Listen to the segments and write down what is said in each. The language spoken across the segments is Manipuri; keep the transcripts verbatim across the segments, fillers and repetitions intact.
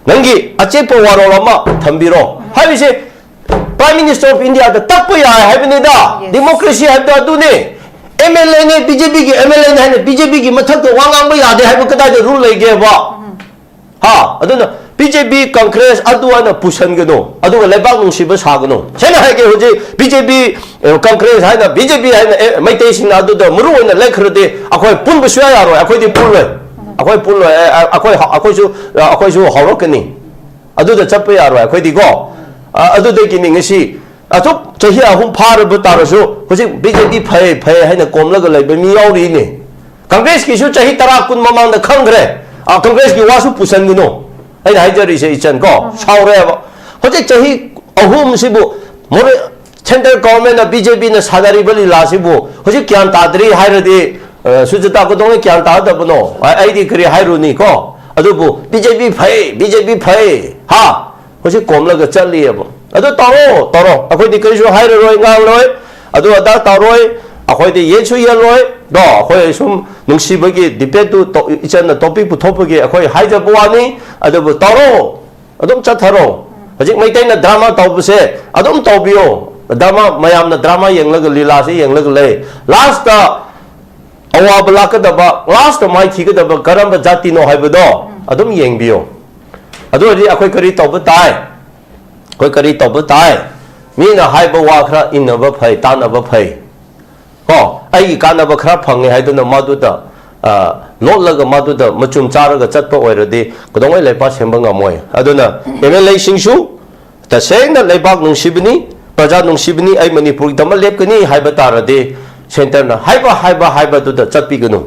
ꯅꯪꯒꯤ ꯑꯆꯦꯠꯄ ꯋꯥꯔꯣꯜ ꯑꯃ ꯊꯝꯕꯤꯔꯣ ꯍꯥꯏꯕꯁꯦ Prime Minister of Indiaꯗ ꯇꯛꯄ ꯌꯥꯏ ꯍꯥꯏꯕꯅꯤꯗ꯫ Yes. Democracy ꯍꯥꯏꯕꯗꯣ ꯑꯗꯨꯅꯤ꯫ MLAꯅꯦ, BJPꯒꯤ MLAꯅꯦ ꯍꯥꯏꯅ BJPꯒꯤ ꯃꯊꯛꯇ ꯋꯥ ꯉꯥꯡꯕ ꯌꯥꯗꯦ ꯍꯥꯏꯕ ꯀꯗꯥꯏꯗ rule ꯂꯩꯒꯦꯕ? ꯍꯥ? ꯑꯗꯨꯅ BJP, Congress ꯑꯗꯨ ꯑꯣꯏꯅ ꯄꯨꯁꯟꯒꯅꯨ, ꯑꯗꯨꯒ ꯂꯩꯕꯥꯛ ꯅꯨꯡꯁꯤꯕ ꯁꯥꯒꯅꯨ꯫ ꯁꯦꯡꯅ ꯍꯥꯏꯒꯦ, ꯍꯧꯖꯤꯛ BJP, ꯑꯦ, Congress ꯍꯥꯏꯅ, BJP ꯍꯥꯏꯅ, ꯑꯦ, ꯃꯩꯇꯩꯁꯤꯡꯅ ꯑꯗꯨꯗ ꯃꯔꯨ ꯑꯣꯏꯅ ꯂꯩꯈ꯭ꯔꯗꯤ ꯑꯩꯈꯣꯏ ꯄꯨꯟꯕ ꯁꯨꯡꯌꯥ ꯌꯥꯔꯣꯏ꯫ ꯑꯩꯈꯣꯏꯗꯤ ꯄꯨꯜꯂꯣꯏ꯫ ꯑꯩꯈꯣꯏ ꯄꯨꯜꯂꯣꯏ꯫ ꯑꯦ, ꯑꯩꯈꯣꯏ, ꯑꯩꯈꯣꯏꯁꯨ, ꯑꯩꯈꯣꯏꯁꯨ ꯍꯧꯔꯛꯀꯅꯤ꯫ ꯑꯗꯨꯗ ꯆꯠꯄ ꯌꯥꯔꯣꯏ ꯑꯩꯈꯣꯏꯗꯤꯀꯣ꯫ ꯑ, ꯑꯗꯨꯗꯒꯤꯅꯤ ꯉꯁꯤ ꯑꯁꯨꯛ ꯆꯍꯤ ꯑꯍꯨꯝ ꯐꯥꯔꯕ ꯇꯥꯔꯁꯨ ꯍꯧꯖꯤꯛ BJP ꯐꯩ, ꯐꯩ ꯍꯥꯏꯅ ꯀꯣꯝꯂꯒ ꯂꯩꯕ ꯃꯤ ꯌꯥꯎꯔꯤꯅꯦ꯫ Congressꯀꯤꯁꯨ ꯆꯍꯤ ꯇꯔꯥ ꯀꯨꯟ ꯃꯃꯥꯡꯗ ꯈꯪꯈ꯭ꯔꯦ꯫ ꯑ, Congressꯀꯤ ꯋꯥꯁꯨ ꯄꯨꯁꯟꯒꯅꯨ꯫ ꯑꯩꯅ ꯍꯥꯏꯖꯔꯤꯁꯦ ꯏꯆꯟ ꯀꯣ, ꯁꯥꯎꯔꯦꯕ꯫ ꯍꯧꯖꯤꯛ ꯆꯍꯤ ꯑꯍꯨꯝꯁꯤꯕꯨ ꯃꯣꯔꯦ-, Central Governmentꯅ, BJPꯅ ꯁꯥꯟꯅꯔꯤꯕ ꯂꯤꯂꯥꯁꯤꯕꯨ ꯍꯧꯖꯤꯛ ꯒ꯭ꯌꯥꯟ ꯇꯥꯗ꯭ꯔꯤ ꯍꯥꯏꯔꯗꯤ, ꯑ, ꯁꯨꯖꯥꯇꯥ ꯀꯩꯗꯧꯉꯩ ꯒ꯭ꯌꯥꯟ ꯇꯥꯒꯗꯕꯅꯣ? ꯑ-, ꯑꯩꯗꯤ ꯀꯔꯤ ꯍꯥꯏꯔꯨꯅꯤ ꯀꯣ? ꯑꯗꯨꯕꯨ BJP ꯐꯩ, BJP ꯐꯩ, ꯍꯥ? ꯍꯧꯖꯤꯛ ꯀꯣꯝꯂꯒ ꯆꯠꯂꯤꯑꯕ꯫ ꯑꯗꯨ ꯇꯧꯔꯣ, ꯇꯧꯔꯣ꯫ ꯑꯩꯈꯣꯏꯗꯤ ꯀꯔꯤꯁꯨ ꯍꯥꯏꯔꯔꯣꯏ, ꯉꯥꯡꯂꯣꯏ꯫ ꯑꯗꯨ ꯑꯗꯥ ꯇꯧꯔꯣꯏ꯫ ꯑꯩꯈꯣꯏꯗꯤ ꯌꯦꯠꯁꯨ ꯌꯦꯠꯂꯣꯏ꯫ ꯗꯣ, ꯑꯩꯈꯣꯏ ꯁꯨꯝ ꯅꯨꯡꯁꯤꯕꯒꯤ debateꯇꯨ ꯇꯣ-, ꯏꯆꯟꯅ topic ꯄꯨꯊꯣꯛꯄꯒꯤ ꯑꯩꯈꯣꯏ ꯍꯥꯏꯖꯕ ꯋꯥꯅꯤ꯫ ꯑꯗꯨꯕꯨ ꯇꯧꯔꯣ꯫ ꯑꯗꯨꯝ ꯆꯠꯊꯔꯣ꯫ ꯍꯧꯖꯤꯛ ꯃꯩꯇꯩꯅ drama ꯇꯧꯕꯁꯦ ꯑꯗꯨꯝ ꯇꯧꯕꯤꯌꯣ꯫ Drama, ꯃꯌꯥꯝꯅ drama ꯌꯦꯡꯂꯒ, ꯂꯤꯂꯥꯁꯦ ꯌꯦꯡꯂꯒ ꯂꯩ꯫ Lastꯇ ꯑꯋꯥꯕ ꯂꯥꯛꯀꯗꯕ, lastꯇ ꯃꯥꯏꯊꯤꯒꯗꯕ ꯀꯔꯝꯕ ꯖꯥꯇꯤꯅꯣ ꯍꯥꯏꯕꯗꯣ ꯑꯗꯨꯝ ꯌꯦꯡꯕꯤꯌꯣ꯫ ꯑꯗꯨ ꯑꯣꯏꯔꯗꯤ ꯑꯩꯈꯣꯏ ꯀꯔꯤ ꯇꯧꯕ ꯇꯥꯏ? ꯑꯩꯈꯣꯏ ꯀꯔꯤ ꯇꯧꯕ ꯇꯥꯏ? ꯃꯤꯅ ꯍꯥꯏꯕ ꯋꯥ ꯈꯔ ꯏꯟꯅꯕ ꯐꯩ, ꯇꯥꯟꯅꯕ ꯐꯩ꯫ ꯀꯣ, ꯑꯩꯒꯤ ꯀꯥꯟꯅꯕ ꯈꯔ ꯐꯪꯉꯦ ꯍꯥꯏꯗꯨꯅ ꯃꯗꯨꯗ, ꯑ, ꯂꯣꯠꯂꯒ ꯃꯗꯨꯗ ꯃꯆꯨꯝ ꯆꯥꯔꯒ ꯆꯠꯄ ꯑꯣꯏꯔꯗꯤ ꯀꯩꯗꯧꯉꯩ ꯂꯩꯄꯥꯛ ꯁꯦꯝꯕ ꯉꯝꯃꯣꯏ꯫ ꯑꯗꯨꯅ MLAꯁꯤꯡꯁꯨ ꯇꯁꯦꯡꯅ ꯂꯩꯕꯥꯛ ꯅꯨꯡꯁꯤꯕꯅꯤ, ꯄ꯭ꯔꯖꯥ ꯅꯨꯡꯁꯤꯕꯅꯤ, ꯑꯩ ꯃꯅꯤꯄꯨꯔꯒꯤꯗꯃꯛ ꯂꯦꯞꯀꯅꯤ ꯍꯥꯏꯕ ꯇꯥꯔꯗꯤ centreꯅ ꯍꯥꯏꯕ, ꯍꯥꯏꯕ, ꯍꯥꯏꯕꯗꯨꯗ ꯆꯠꯄꯤꯒꯅꯨ,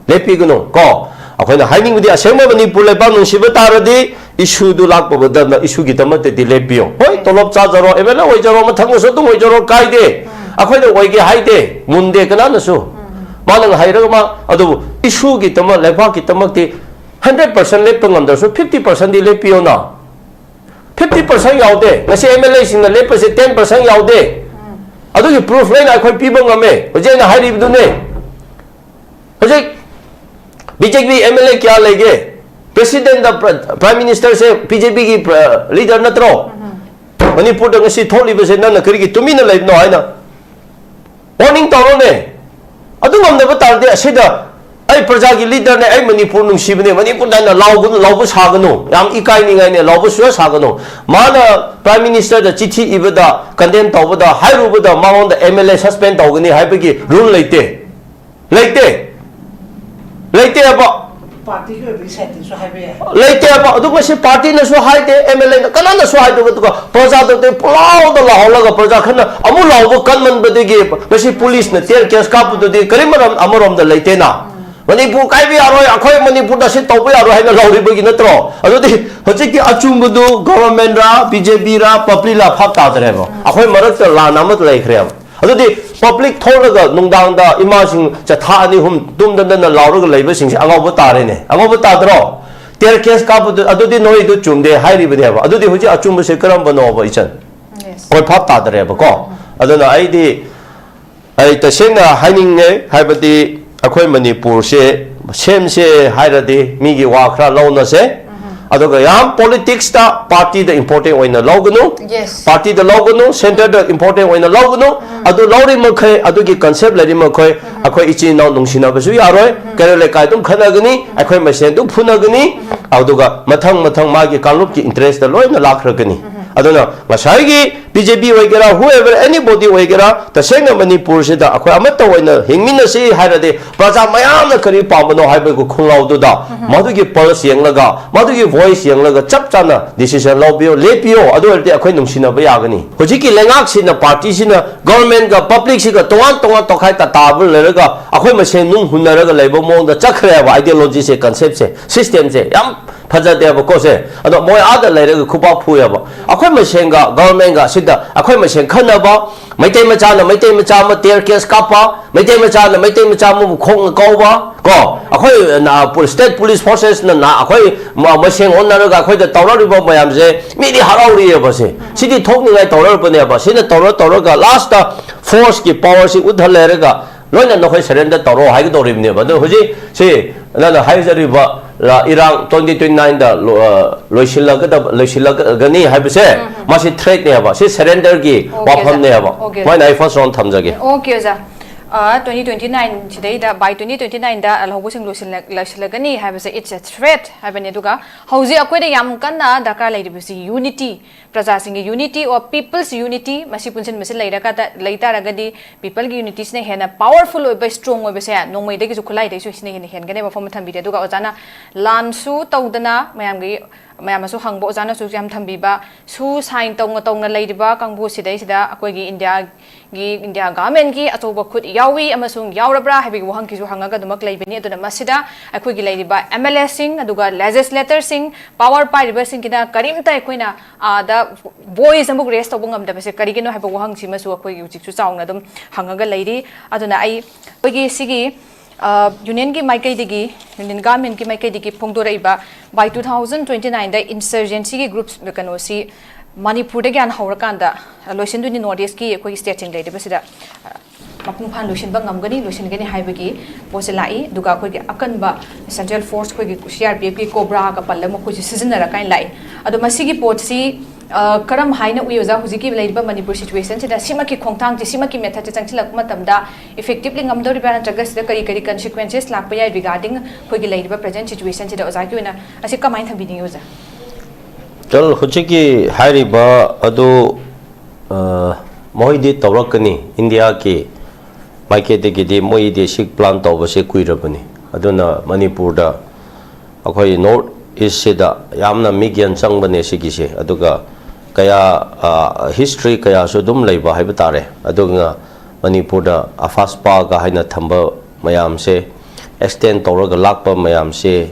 ꯂꯦꯞꯄꯤꯒꯅꯨ꯫ ꯀꯣ, ꯑꯩꯈꯣꯏꯅ ꯍꯥꯏꯅꯤꯡꯕꯗꯤ ꯑꯁꯦꯡꯕ ꯃꯅꯤꯄꯨꯔ ꯂꯩꯕꯥꯛ ꯅꯨꯡꯁꯤꯕ ꯇꯥꯔꯗꯤ issueꯗꯨ ꯂꯥꯛꯄ ꯃꯇꯝꯗ issueꯒꯤꯗꯃꯛꯇꯗꯤ ꯂꯦꯞꯄꯤꯌꯣ꯫ ꯍꯣꯏ, ꯇꯣꯂꯣꯞ ꯆꯥꯖꯔꯣ, MLA ꯑꯣꯏꯖꯔꯣ, ꯃꯊꯪꯗꯁꯨ ꯑꯗꯨꯝ ꯑꯣꯏꯖꯔꯣ, ꯀꯥꯏꯗꯦ꯫ ꯑꯩꯈꯣꯏꯅ ꯑꯣꯏꯒꯦ ꯍꯥꯏꯗꯦ, ꯃꯨꯟꯗꯦ ꯀꯅꯥꯅꯁꯨ꯫ ꯃꯥꯅ ꯍꯩꯔꯒ ꯃꯥ, ꯑꯗꯨꯕꯨ issueꯒꯤꯗꯃꯛ, ꯂꯩꯕꯥꯛꯀꯤꯗꯃꯛꯇꯤ hundred percent ꯂꯦꯞꯄ ꯉꯝꯗ꯭ꯔꯁꯨ fifty percentꯗꯤ ꯂꯦꯞꯄꯤꯌꯣꯅ꯫ Fifty percent ꯌꯥꯎꯗꯦ꯫ ꯉꯁꯤ MLAꯁꯤꯡꯅ ꯂꯦꯞꯄꯁꯦ ten percent ꯌꯥꯎꯗꯦ꯫ ꯑꯗꯨꯒꯤ proof ꯂꯣꯏꯅ ꯑꯩꯈꯣꯏ ꯄꯤꯕ ꯉꯝꯃꯦ꯫ ꯍꯧꯖꯤꯛ ꯑꯩꯅ ꯍꯥꯏꯔꯤꯕꯗꯨꯅꯦ꯫ ꯍꯧꯖꯤꯛ BJP MLA ꯀꯌꯥ ꯂꯩꯒꯦ? President, Prime Ministerꯁꯦ BJPꯒꯤ leader ꯅꯠꯇ꯭ꯔꯣ? ꯃꯅꯤꯄꯨꯔꯗ ꯉꯁꯤ ꯊꯣꯛꯂꯤꯕꯁꯦ ꯅꯪꯅ ꯀꯔꯤꯒꯤ ꯇꯨꯃꯤꯟꯅ ꯂꯩꯕꯅꯣ ꯍꯥꯏꯅ warning ꯇꯧꯔꯣꯅꯦ꯫ ꯑꯗꯨ ꯉꯝꯗꯕ ꯇꯥꯔꯗꯤ ꯑꯁꯤꯗ ꯑꯩ ꯄ꯭ꯔꯖꯥꯒꯤ leaderꯅꯦ, ꯑꯩ ꯃꯅꯤꯄꯨꯔ ꯅꯨꯡꯁꯤꯕꯅꯦ, ꯃꯅꯤꯄꯨꯔꯗ ꯑꯩꯅ ꯂꯥꯎꯒꯅꯨ, ꯂꯥꯎꯕ ꯁꯥꯒꯅꯨ, ꯌꯥꯝ ꯏꯀꯥꯏꯅꯤꯡꯉꯥꯏꯅꯦ, ꯂꯥꯎꯕ ꯁꯨꯌꯥ ꯁꯥꯒꯅꯨ꯫ ꯃꯥꯅ Prime Ministerꯗ ꯆꯤꯊꯤ ꯏꯕꯗ, condemn ꯇꯧꯕꯗ, ꯍꯥꯏꯔꯨꯕꯗ ꯃꯉꯣꯟꯗ MLA suspend ꯇꯧꯒꯅꯤ ꯍꯥꯏꯕꯒꯤ rule ꯂꯩꯇꯦ꯫ ꯂꯩꯇꯦ꯫ ꯂꯩꯇꯦꯕ꯫ Partyꯒꯤ ꯑꯣꯏꯕꯒꯤ sideꯇꯁꯨ ꯍꯥꯏꯕ ꯌꯥꯏ꯫ ꯂꯩꯇꯦꯕ꯫ ꯑꯗꯨ ꯉꯁꯤ partyꯅꯁꯨ ꯍꯥꯏꯗꯦ, MLAꯅ ꯀꯅꯥꯅꯁꯨ ꯍꯥꯏꯗꯕ, ꯑꯗꯨꯒ ꯄ꯭ꯔꯖꯥꯗꯗꯤ ꯄꯨꯂꯥꯎꯗ ꯂꯥꯎꯍꯜꯂꯒ ꯄ꯭ꯔꯖꯥ ꯈꯔꯅ ꯑꯃꯨꯛ ꯂꯥꯎꯕ ꯀꯟꯃꯟꯕꯗꯒꯤ ꯉꯁꯤ policeꯅ tear gas ꯀꯥꯞꯄꯗꯨꯗꯤ ꯀꯔꯤ ꯃꯔꯝ ꯑꯃꯔꯣꯝꯗ ꯂꯩꯇꯦꯅ꯫ ꯃꯅꯤꯄꯨꯔ ꯀꯥꯏꯕ ꯌꯥꯔꯣꯏ, ꯑꯩꯈꯣꯏ ꯃꯅꯤꯄꯨꯔꯗ ꯁꯤ ꯇꯧꯕ ꯌꯥꯔꯣꯏ ꯍꯥꯏꯅ ꯂꯥꯎꯔꯤꯕꯒꯤ ꯅꯠꯇ꯭ꯔꯣ? ꯑꯗꯨꯗꯤ ꯍꯧꯖꯤꯛꯀꯤ ꯑꯆꯨꯝꯕꯗꯨ governmentꯔ, BJPꯔ, publicꯂ ꯚꯥꯞ ꯇꯥꯗ꯭ꯔꯦꯕ꯫ ꯑꯩꯈꯣꯏ ꯃꯔꯛꯇ ꯂꯥꯟ ꯑꯃ ꯂꯩꯈ꯭ꯔꯦꯕ꯫ ꯑꯗꯨꯗꯤ public ꯊꯣꯛꯂꯒ ꯅꯨꯡꯗꯥꯡꯗ ꯏꯃꯥꯁꯤꯡ ꯆꯊꯥ ꯑꯅꯤ ꯑꯍꯨꯝ ꯇꯨꯝꯗꯅ ꯂꯥꯎꯔꯒ ꯂꯩꯕꯁꯤꯡꯁꯦ ꯑꯉꯥꯎꯕ ꯇꯥꯔꯦꯅꯦ꯫ ꯑꯉꯥꯎꯕ ꯇꯥꯗ꯭ꯔꯣ? Tear gas ꯀꯥꯞꯄꯗꯨ, ꯑꯗꯨꯗꯤ ꯅꯣꯏꯗꯨ ꯆꯨꯝꯗꯦ ꯍꯥꯏꯔꯤꯕꯅꯦꯕ꯫ ꯑꯗꯨꯗꯤ ꯍꯧꯖꯤꯛ ꯑꯆꯨꯝꯕꯁꯦ ꯀꯔꯝꯕꯅꯣꯕ, ꯏꯆꯟ? ꯑꯩꯈꯣꯏ ꯚꯥꯞ ꯇꯥꯗ꯭ꯔꯦꯕꯀꯣ꯫ ꯑꯗꯨꯅ ꯑꯩꯗꯤ, ꯑꯩ ꯇꯁꯦꯡꯅ ꯍꯥꯏꯅꯤꯡꯉꯦ, ꯍꯥꯏꯕꯗꯤ ꯑꯩꯈꯣꯏ ꯃꯅꯤꯄꯨꯔꯁꯦ ꯁꯦꯝꯁꯦ ꯍꯥꯏꯔꯗꯤ ꯃꯤꯒꯤ ꯋꯥ ꯈꯔ ꯂꯧꯅꯁꯦ꯫ ꯑꯗꯨꯒ ꯌꯥꯝ politicsꯇ, partyꯗ important ꯑꯣꯏꯅ ꯂꯧꯒꯅꯨ꯫ Partyꯗ ꯂꯧꯒꯅꯨ, centreꯗ important ꯑꯣꯏꯅ ꯂꯧꯒꯅꯨ꯫ ꯑꯗꯨ ꯂꯧꯔꯤ ꯃꯈꯩ, ꯑꯗꯨꯒꯤ concept ꯂꯩꯔꯤ ꯃꯈꯩ, ꯑꯩꯈꯣꯏ ꯏꯆꯤꯟ ꯏꯅꯥꯎ ꯅꯨꯡꯁꯤꯅꯕꯁꯨ ꯌꯥꯔꯣꯏ, ꯀꯩꯔꯣꯜ ꯂꯩꯀꯥꯏ ꯑꯗꯨꯝ ꯈꯠꯅꯒꯅꯤ, ꯑꯩꯈꯣꯏ ꯃꯁꯦꯟ ꯑꯗꯨꯝ ꯐꯨꯅꯒꯅꯤ꯫ ꯑꯗꯨꯒ ꯃꯊꯪ ꯃꯊꯪ ꯃꯥꯒꯤ ꯀꯥꯡꯂꯨꯞꯀꯤ interestꯇ ꯂꯣꯏꯅ ꯂꯥꯛꯈ꯭ꯔꯒꯅꯤ꯫ ꯑꯗꯨꯅ ꯉꯁꯥꯏꯒꯤ BJP ꯑꯣꯏꯒꯦꯔꯥ, whoever, anybody ꯑꯣꯏꯒꯦꯔꯥ, ꯇꯁꯦꯡꯅ ꯃꯅꯤꯄꯨꯔꯁꯤꯗ ꯑꯩꯈꯣꯏ ꯑꯃꯠꯇ ꯑꯣꯏꯅ ꯍꯤꯡꯃꯤꯟꯅꯁꯤ ꯍꯥꯏꯔꯗꯤ, ꯄ꯭ꯔꯖꯥ ꯃꯌꯥꯝꯅ ꯀꯔꯤ ꯄꯥꯝꯕꯅꯣ ꯍꯥꯏꯕꯒꯤ ꯈꯣꯡꯂꯥꯎꯗꯨꯗ, ꯃꯗꯨꯒꯤ pulse ꯌꯦꯡꯂꯒ, ꯃꯗꯨꯒꯤ voice ꯌꯦꯡꯂꯒ ꯆꯞ ꯆꯥꯅ decision ꯂꯧꯕꯤꯌꯣ, ꯂꯦꯞꯄꯤꯌꯣ꯫ ꯑꯗꯨ ꯑꯣꯏꯔꯗꯤ ꯑꯩꯈꯣꯏ ꯅꯨꯡꯁꯤꯅꯕ ꯌꯥꯒꯅꯤ꯫ ꯍꯧꯖꯤꯛꯀꯤ ꯂꯩꯉꯥꯛꯁꯤꯅ, partyꯁꯤꯅ governmentꯒ publicꯁꯤꯒ ꯇꯣꯉꯥꯟ ꯇꯣꯉꯥꯟ ꯇꯣꯈꯥꯏ ꯇꯥꯕ ꯂꯩꯔꯒ ꯑꯩꯈꯣꯏ ꯃꯁꯦꯟ ꯅꯨꯡ ꯍꯨꯟꯅꯔꯒ ꯂꯩꯕ ꯃꯑꯣꯡꯗ ꯆꯠꯈ꯭ꯔꯦꯕ ideologyꯁꯦ, conceptꯁꯦ, systemꯁꯦ ꯌꯥꯝ ꯐꯖꯗꯦꯕꯀꯣ ꯁꯦ꯫ ꯑꯗꯣ ꯃꯣꯏ ꯑꯥꯗ ꯂꯩꯔꯒ ꯈꯨꯄꯥꯛ ꯐꯨꯑꯦꯕ꯫ ꯑꯩꯈꯣꯏ ꯃꯁꯦꯟꯒ governmentꯒ ꯑꯁꯤꯗ ꯑꯩꯈꯣꯏ ꯃꯁꯦꯟ ꯈꯟꯅꯕ, ꯃꯩꯇꯩ ꯃꯆꯥꯅ ꯃꯩꯇꯩ ꯃꯆꯥ ꯑꯃ tear gas ꯀꯥꯞꯄ, ꯃꯩꯇꯩ ꯃꯆꯥꯅ ꯃꯩꯇꯩ ꯃꯆꯥ ꯑꯃꯕꯨ ꯈꯣꯡꯅ ꯀꯥꯎꯕ, ꯀꯣ, ꯑꯩꯈꯣꯏ ꯅ-, ꯄꯨ-, state police forcesꯅ ꯅ-, ꯑꯩꯈꯣꯏ ꯃ-, ꯃꯁꯦꯟ ꯑꯣꯟꯅꯔꯒ ꯑꯩꯈꯣꯏꯗ ꯇꯧꯔꯛꯂꯤꯕ ꯃꯌꯥꯝꯁꯦ ꯃꯤꯗꯤ ꯍꯔꯥꯎꯔꯤꯑꯕ ꯁꯦ꯫ ꯁꯤꯗꯤ ꯊꯣꯛꯅꯤꯡꯉꯥꯏ ꯇꯧꯔꯛꯄꯅꯦꯕ꯫ ꯁꯤꯅ ꯇꯧꯔ ꯇꯧꯔꯒ lastꯇ forceꯀꯤ powerꯁꯤ ꯎꯠꯍꯜꯂꯦꯔꯒ ꯂꯣꯏꯅ ꯅꯈꯣꯏ surrender ꯇꯧꯔꯣ ꯍꯥꯏꯒꯗꯧꯔꯤꯕꯅꯦꯕ꯫ ꯑꯗꯣ ꯍꯧꯖꯤꯛ ꯁꯤ ꯅꯪꯅ ꯍꯥꯏꯖꯔꯤꯕ, ꯑ, ꯏꯔꯥꯡ twenty twenty-nine ꯗ ꯂꯣ-, ꯑ, ꯂꯣꯏꯁꯤꯜꯂꯒꯗꯕ, ꯂꯣꯏꯁꯤꯜꯂꯒꯅꯤ ꯍꯥꯏꯕꯁꯦ, ꯃꯁꯤ threat ꯅꯦꯕ, ꯁꯤ surrender ꯒꯤ Okay, ꯋꯥꯐꯝꯅꯦꯕ꯫ Okay, ꯁꯨꯃꯥꯏꯅ ꯑꯩ first round ꯊꯝꯖꯒꯦ꯫ Okay, ꯑꯣꯖꯥ꯫ ꯑ, twenty twenty-nine ꯁꯤꯗꯩꯗ, by twenty twenty-nine ꯗ ꯂꯧꯍꯧꯕꯁꯤꯡ ꯂꯣꯏꯁꯤꯜꯂ-, ꯂꯣꯏꯁꯤꯜꯂꯒꯅꯤ ꯍꯥꯏꯕꯁꯦ, it's a threat ꯍꯥꯏꯕꯅꯤ꯫ ꯑꯗꯨꯒ ꯍꯧꯖꯤꯛ ꯑꯩꯈꯣꯏꯗ ꯌꯥꯝ ꯀꯟꯅ ꯗꯔꯀꯥꯔ ꯂꯩꯔꯤꯕꯁꯤ unity, ꯄ꯭ꯔꯖꯥꯁꯤꯡꯒꯤ unity or people's unity, ꯃꯁꯤ ꯄꯨꯟꯁꯤꯟꯕꯁꯤ ꯂꯩꯔꯒ, ꯂꯩ ꯇꯥꯔꯒꯗꯤ, people ꯒꯤ unity ꯁꯤꯅ ꯍꯦꯟꯅ powerful ꯑꯣꯏꯕ, strong ꯑꯣꯏꯕꯁꯦ ꯅꯣꯡꯃꯩꯗꯒꯤꯁꯨ, ꯈꯨꯠꯂꯥꯏꯗꯒꯤꯁꯨ ꯁꯤꯅ ꯍꯦꯟꯅ ꯍꯦꯟꯒꯅꯦꯕ꯫ ꯋꯥꯐꯝ ꯑꯃ ꯊꯝꯕꯤꯔꯦ꯫ ꯑꯗꯨꯒ ꯑꯣꯖꯥꯅ ꯂꯥꯟꯁꯨ ꯇꯧꯗꯅ, ꯃꯌꯥꯝꯒꯤ, ꯃꯌꯥꯝꯅꯁꯨ ꯍꯪꯕ, ꯑꯣꯖꯥꯅꯁꯨ ꯌꯥꯝ ꯊꯝꯕꯤꯕ, ꯁꯨ ꯁꯥꯏꯟ ꯇꯧꯅ ꯇꯧꯅ ꯂꯩꯔꯤꯕ ꯀꯥꯡꯕꯨ ꯁꯤꯗꯩꯁꯤꯗ ꯑꯩꯈꯣꯏꯒꯤ ꯏꯟꯗꯤꯌꯥꯒꯤ, ꯏꯟꯗꯤꯌꯥ ꯒꯚꯔꯟꯃꯦꯟꯠꯀꯤ ꯑꯆꯧꯕ ꯈꯨꯠ ꯌꯥꯎꯏ ꯑꯃꯁꯨꯡ ꯌꯥꯎꯔꯕ꯭ꯔꯥ ꯍꯥꯏꯕꯒꯤ ꯋꯥꯍꯪꯁꯤꯁꯨ ꯍꯪꯉꯒ ꯑꯗꯨꯃꯛ ꯂꯩꯕꯅꯤ꯫ ꯑꯗꯨꯅ ꯃꯁꯤꯗ ꯑꯩꯈꯣꯏꯒꯤ ꯂꯩꯔꯤꯕ ꯑꯦꯝ ꯑꯦꯜ ꯑꯦꯁꯤꯡ, ꯑꯗꯨꯒ ꯂꯦꯖꯤꯁꯂꯦꯇꯔꯁꯤꯡ, ꯄꯥꯋꯔ ꯄꯥꯏꯔꯤꯕꯁꯤꯡꯒꯤꯅ ꯀꯔꯤꯝꯇ ꯑꯩꯈꯣꯏꯅ ꯑꯥꯗ ꯚꯣꯏꯁ ꯑꯃꯨꯛ ꯔꯦꯁ ꯇꯧꯕ ꯉꯝꯗꯕꯁꯦ ꯀꯔꯤꯒꯤꯅꯣ ꯍꯥꯏꯕ ꯋꯥꯍꯪꯁꯤꯃꯁꯨ ꯑꯩꯈꯣꯏꯒꯤ ꯍꯧꯖꯤꯛꯁꯨ ꯆꯥꯎꯅ ꯑꯗꯨꯝ ꯍꯪꯉꯒ ꯂꯩꯔꯤ꯫ ꯑꯗꯨꯅ ꯑꯩ, ꯑꯩꯈꯣꯏꯒꯤ ꯁꯤꯒꯤ, ꯑ, ꯌꯨꯅꯤꯌꯟꯒꯤ ꯃꯥꯏꯀꯩꯗꯒꯤ, ꯌꯨꯅꯤꯌꯟ ꯒꯚꯔꯟꯃꯦꯟꯠꯀꯤ ꯃꯥꯏꯀꯩꯗꯒꯤ ꯐꯣꯡꯗꯣꯔꯛꯏꯕ by two thousand twenty-nine the ꯏꯟꯁꯔꯖꯦꯟꯁꯤꯒꯤ ꯒ꯭ꯔꯨꯞꯁ ꯀꯩꯅꯣꯁꯤ ꯃꯅꯤꯄꯨꯔꯗꯒꯤ ꯍꯥꯟꯅ ꯍꯧꯔꯀꯥꯟꯗ, ꯑ, ꯂꯣꯏꯁꯤꯟꯗꯣꯏꯅꯤ, ꯅꯣꯔꯠ ꯏꯁꯀꯤ ꯑꯩꯈꯣꯏꯒꯤ ꯁ꯭ꯇꯦꯠꯁꯤꯡ ꯂꯩꯔꯤꯕꯁꯤꯗ, ꯑ, ꯃꯄꯨꯡ ꯐꯥꯅ ꯂꯣꯏꯁꯤꯟꯕ ꯉꯝꯒꯅꯤ, ꯂꯣꯏꯁꯤꯟꯒꯅꯤ ꯍꯥꯏꯕꯒꯤ ꯄꯣꯠꯁꯦ ꯂꯥꯛꯏ꯫ ꯑꯗꯨꯒ ꯑꯩꯈꯣꯏꯒꯤ ꯑꯀꯟꯕ ꯁꯦꯟꯇ꯭ꯔꯦꯜ ꯐꯣꯔꯁ, ꯑꯩꯈꯣꯏꯒꯤ ꯁꯤ ꯑꯥꯔ ꯄꯤ ꯑꯦꯐꯀꯤ ꯀꯣꯕ꯭ꯔꯥꯒ ꯄꯜꯂꯒ ꯃꯈꯣꯏꯁꯦ ꯁꯤꯖꯤꯟꯅꯔꯀꯥꯏꯅ ꯂꯥꯛꯏ꯫ ꯑꯗꯣ ꯃꯁꯤꯒꯤ ꯄꯣꯠꯁꯤ, ꯑ, ꯀꯔꯝ ꯍꯥꯏꯅ ꯎꯏ ꯑꯣꯖꯥ? ꯍꯧꯖꯤꯛꯀꯤ ꯂꯩꯔꯤꯕ ꯃꯅꯤꯄꯨꯔ ꯁꯤꯆꯨꯋꯦꯁꯟꯁꯤꯗ ꯁꯤꯃꯛꯀꯤ ꯈꯣꯡꯊꯥꯡꯁꯦ, ꯁꯤꯃꯛꯀꯤ ꯃꯦꯊꯠꯁꯦ ꯆꯪꯁꯤꯜꯂꯛꯄ ꯃꯇꯝꯗ ꯏꯐꯦꯛꯇꯤꯚꯂꯤ ꯉꯝꯗꯧꯔꯤꯕ꯭ꯔꯥ, ꯅꯠꯇ꯭ꯔꯒ ꯁꯤꯗ ꯀꯔꯤ ꯀꯔꯤ ꯀꯟꯁꯤꯀ꯭ꯋꯦꯟꯁꯦꯁ ꯂꯥꯛꯄ ꯌꯥꯏ regarding ꯑꯩꯈꯣꯏꯒꯤ ꯂꯩꯔꯤꯕ ꯄ꯭ꯔꯖꯦꯟꯠ ꯁꯤꯆꯨꯋꯦꯁꯟꯁꯤꯗ? ꯑꯣꯖꯥꯒꯤ ꯑꯣꯏꯅ ꯑꯁꯤ ꯀꯃꯥꯏꯅ ꯊꯝꯕꯤꯅꯤꯡꯉꯤ ꯑꯣꯖꯥ? ꯆꯜ, ꯍꯧꯖꯤꯛꯀꯤ ꯍꯥꯏꯔꯤꯕ ꯑꯗꯨ, ꯑ, ꯃꯣꯏꯗꯤ ꯇꯧꯔꯛꯀꯅꯤ꯫ ꯏꯟꯗꯤꯌꯥꯒꯤ ꯃꯥꯏꯀꯩꯗꯒꯤꯗꯤ ꯃꯣꯏꯗꯤ ꯁꯤ ꯄ꯭ꯂꯥꯟ ꯇꯧꯕꯁꯦ ꯀꯨꯏꯔꯕꯅꯤ꯫ ꯑꯗꯨꯅ ꯃꯅꯤꯄꯨꯔꯗ ꯑꯩꯈꯣꯏ ꯅꯣꯔꯠ ꯏꯁꯁꯤꯗ ꯌꯥꯝꯅ ꯃꯤꯠꯌꯦꯡ ꯆꯪꯕꯅꯦ ꯁꯤꯒꯤꯁꯦ꯫ ꯑꯗꯨꯒ ꯀꯌꯥ, ꯑ, ꯍꯤꯁꯇ꯭ꯔꯤ ꯀꯌꯥꯁꯨ ꯑꯗꯨꯝ ꯂꯩꯕ ꯍꯥꯏꯕ ꯇꯥꯔꯦ꯫ ꯑꯗꯨꯅ ꯃꯅꯤꯄꯨꯔꯗ ꯑꯐꯥꯁꯄꯥꯒ ꯍꯥꯏꯅ ꯊꯝꯕ ꯃꯌꯥꯝꯁꯦ, ꯑꯦꯛꯁꯇꯦꯟ ꯇꯧꯔꯒ ꯂꯥꯛꯄ ꯃꯌꯥꯝꯁꯦ,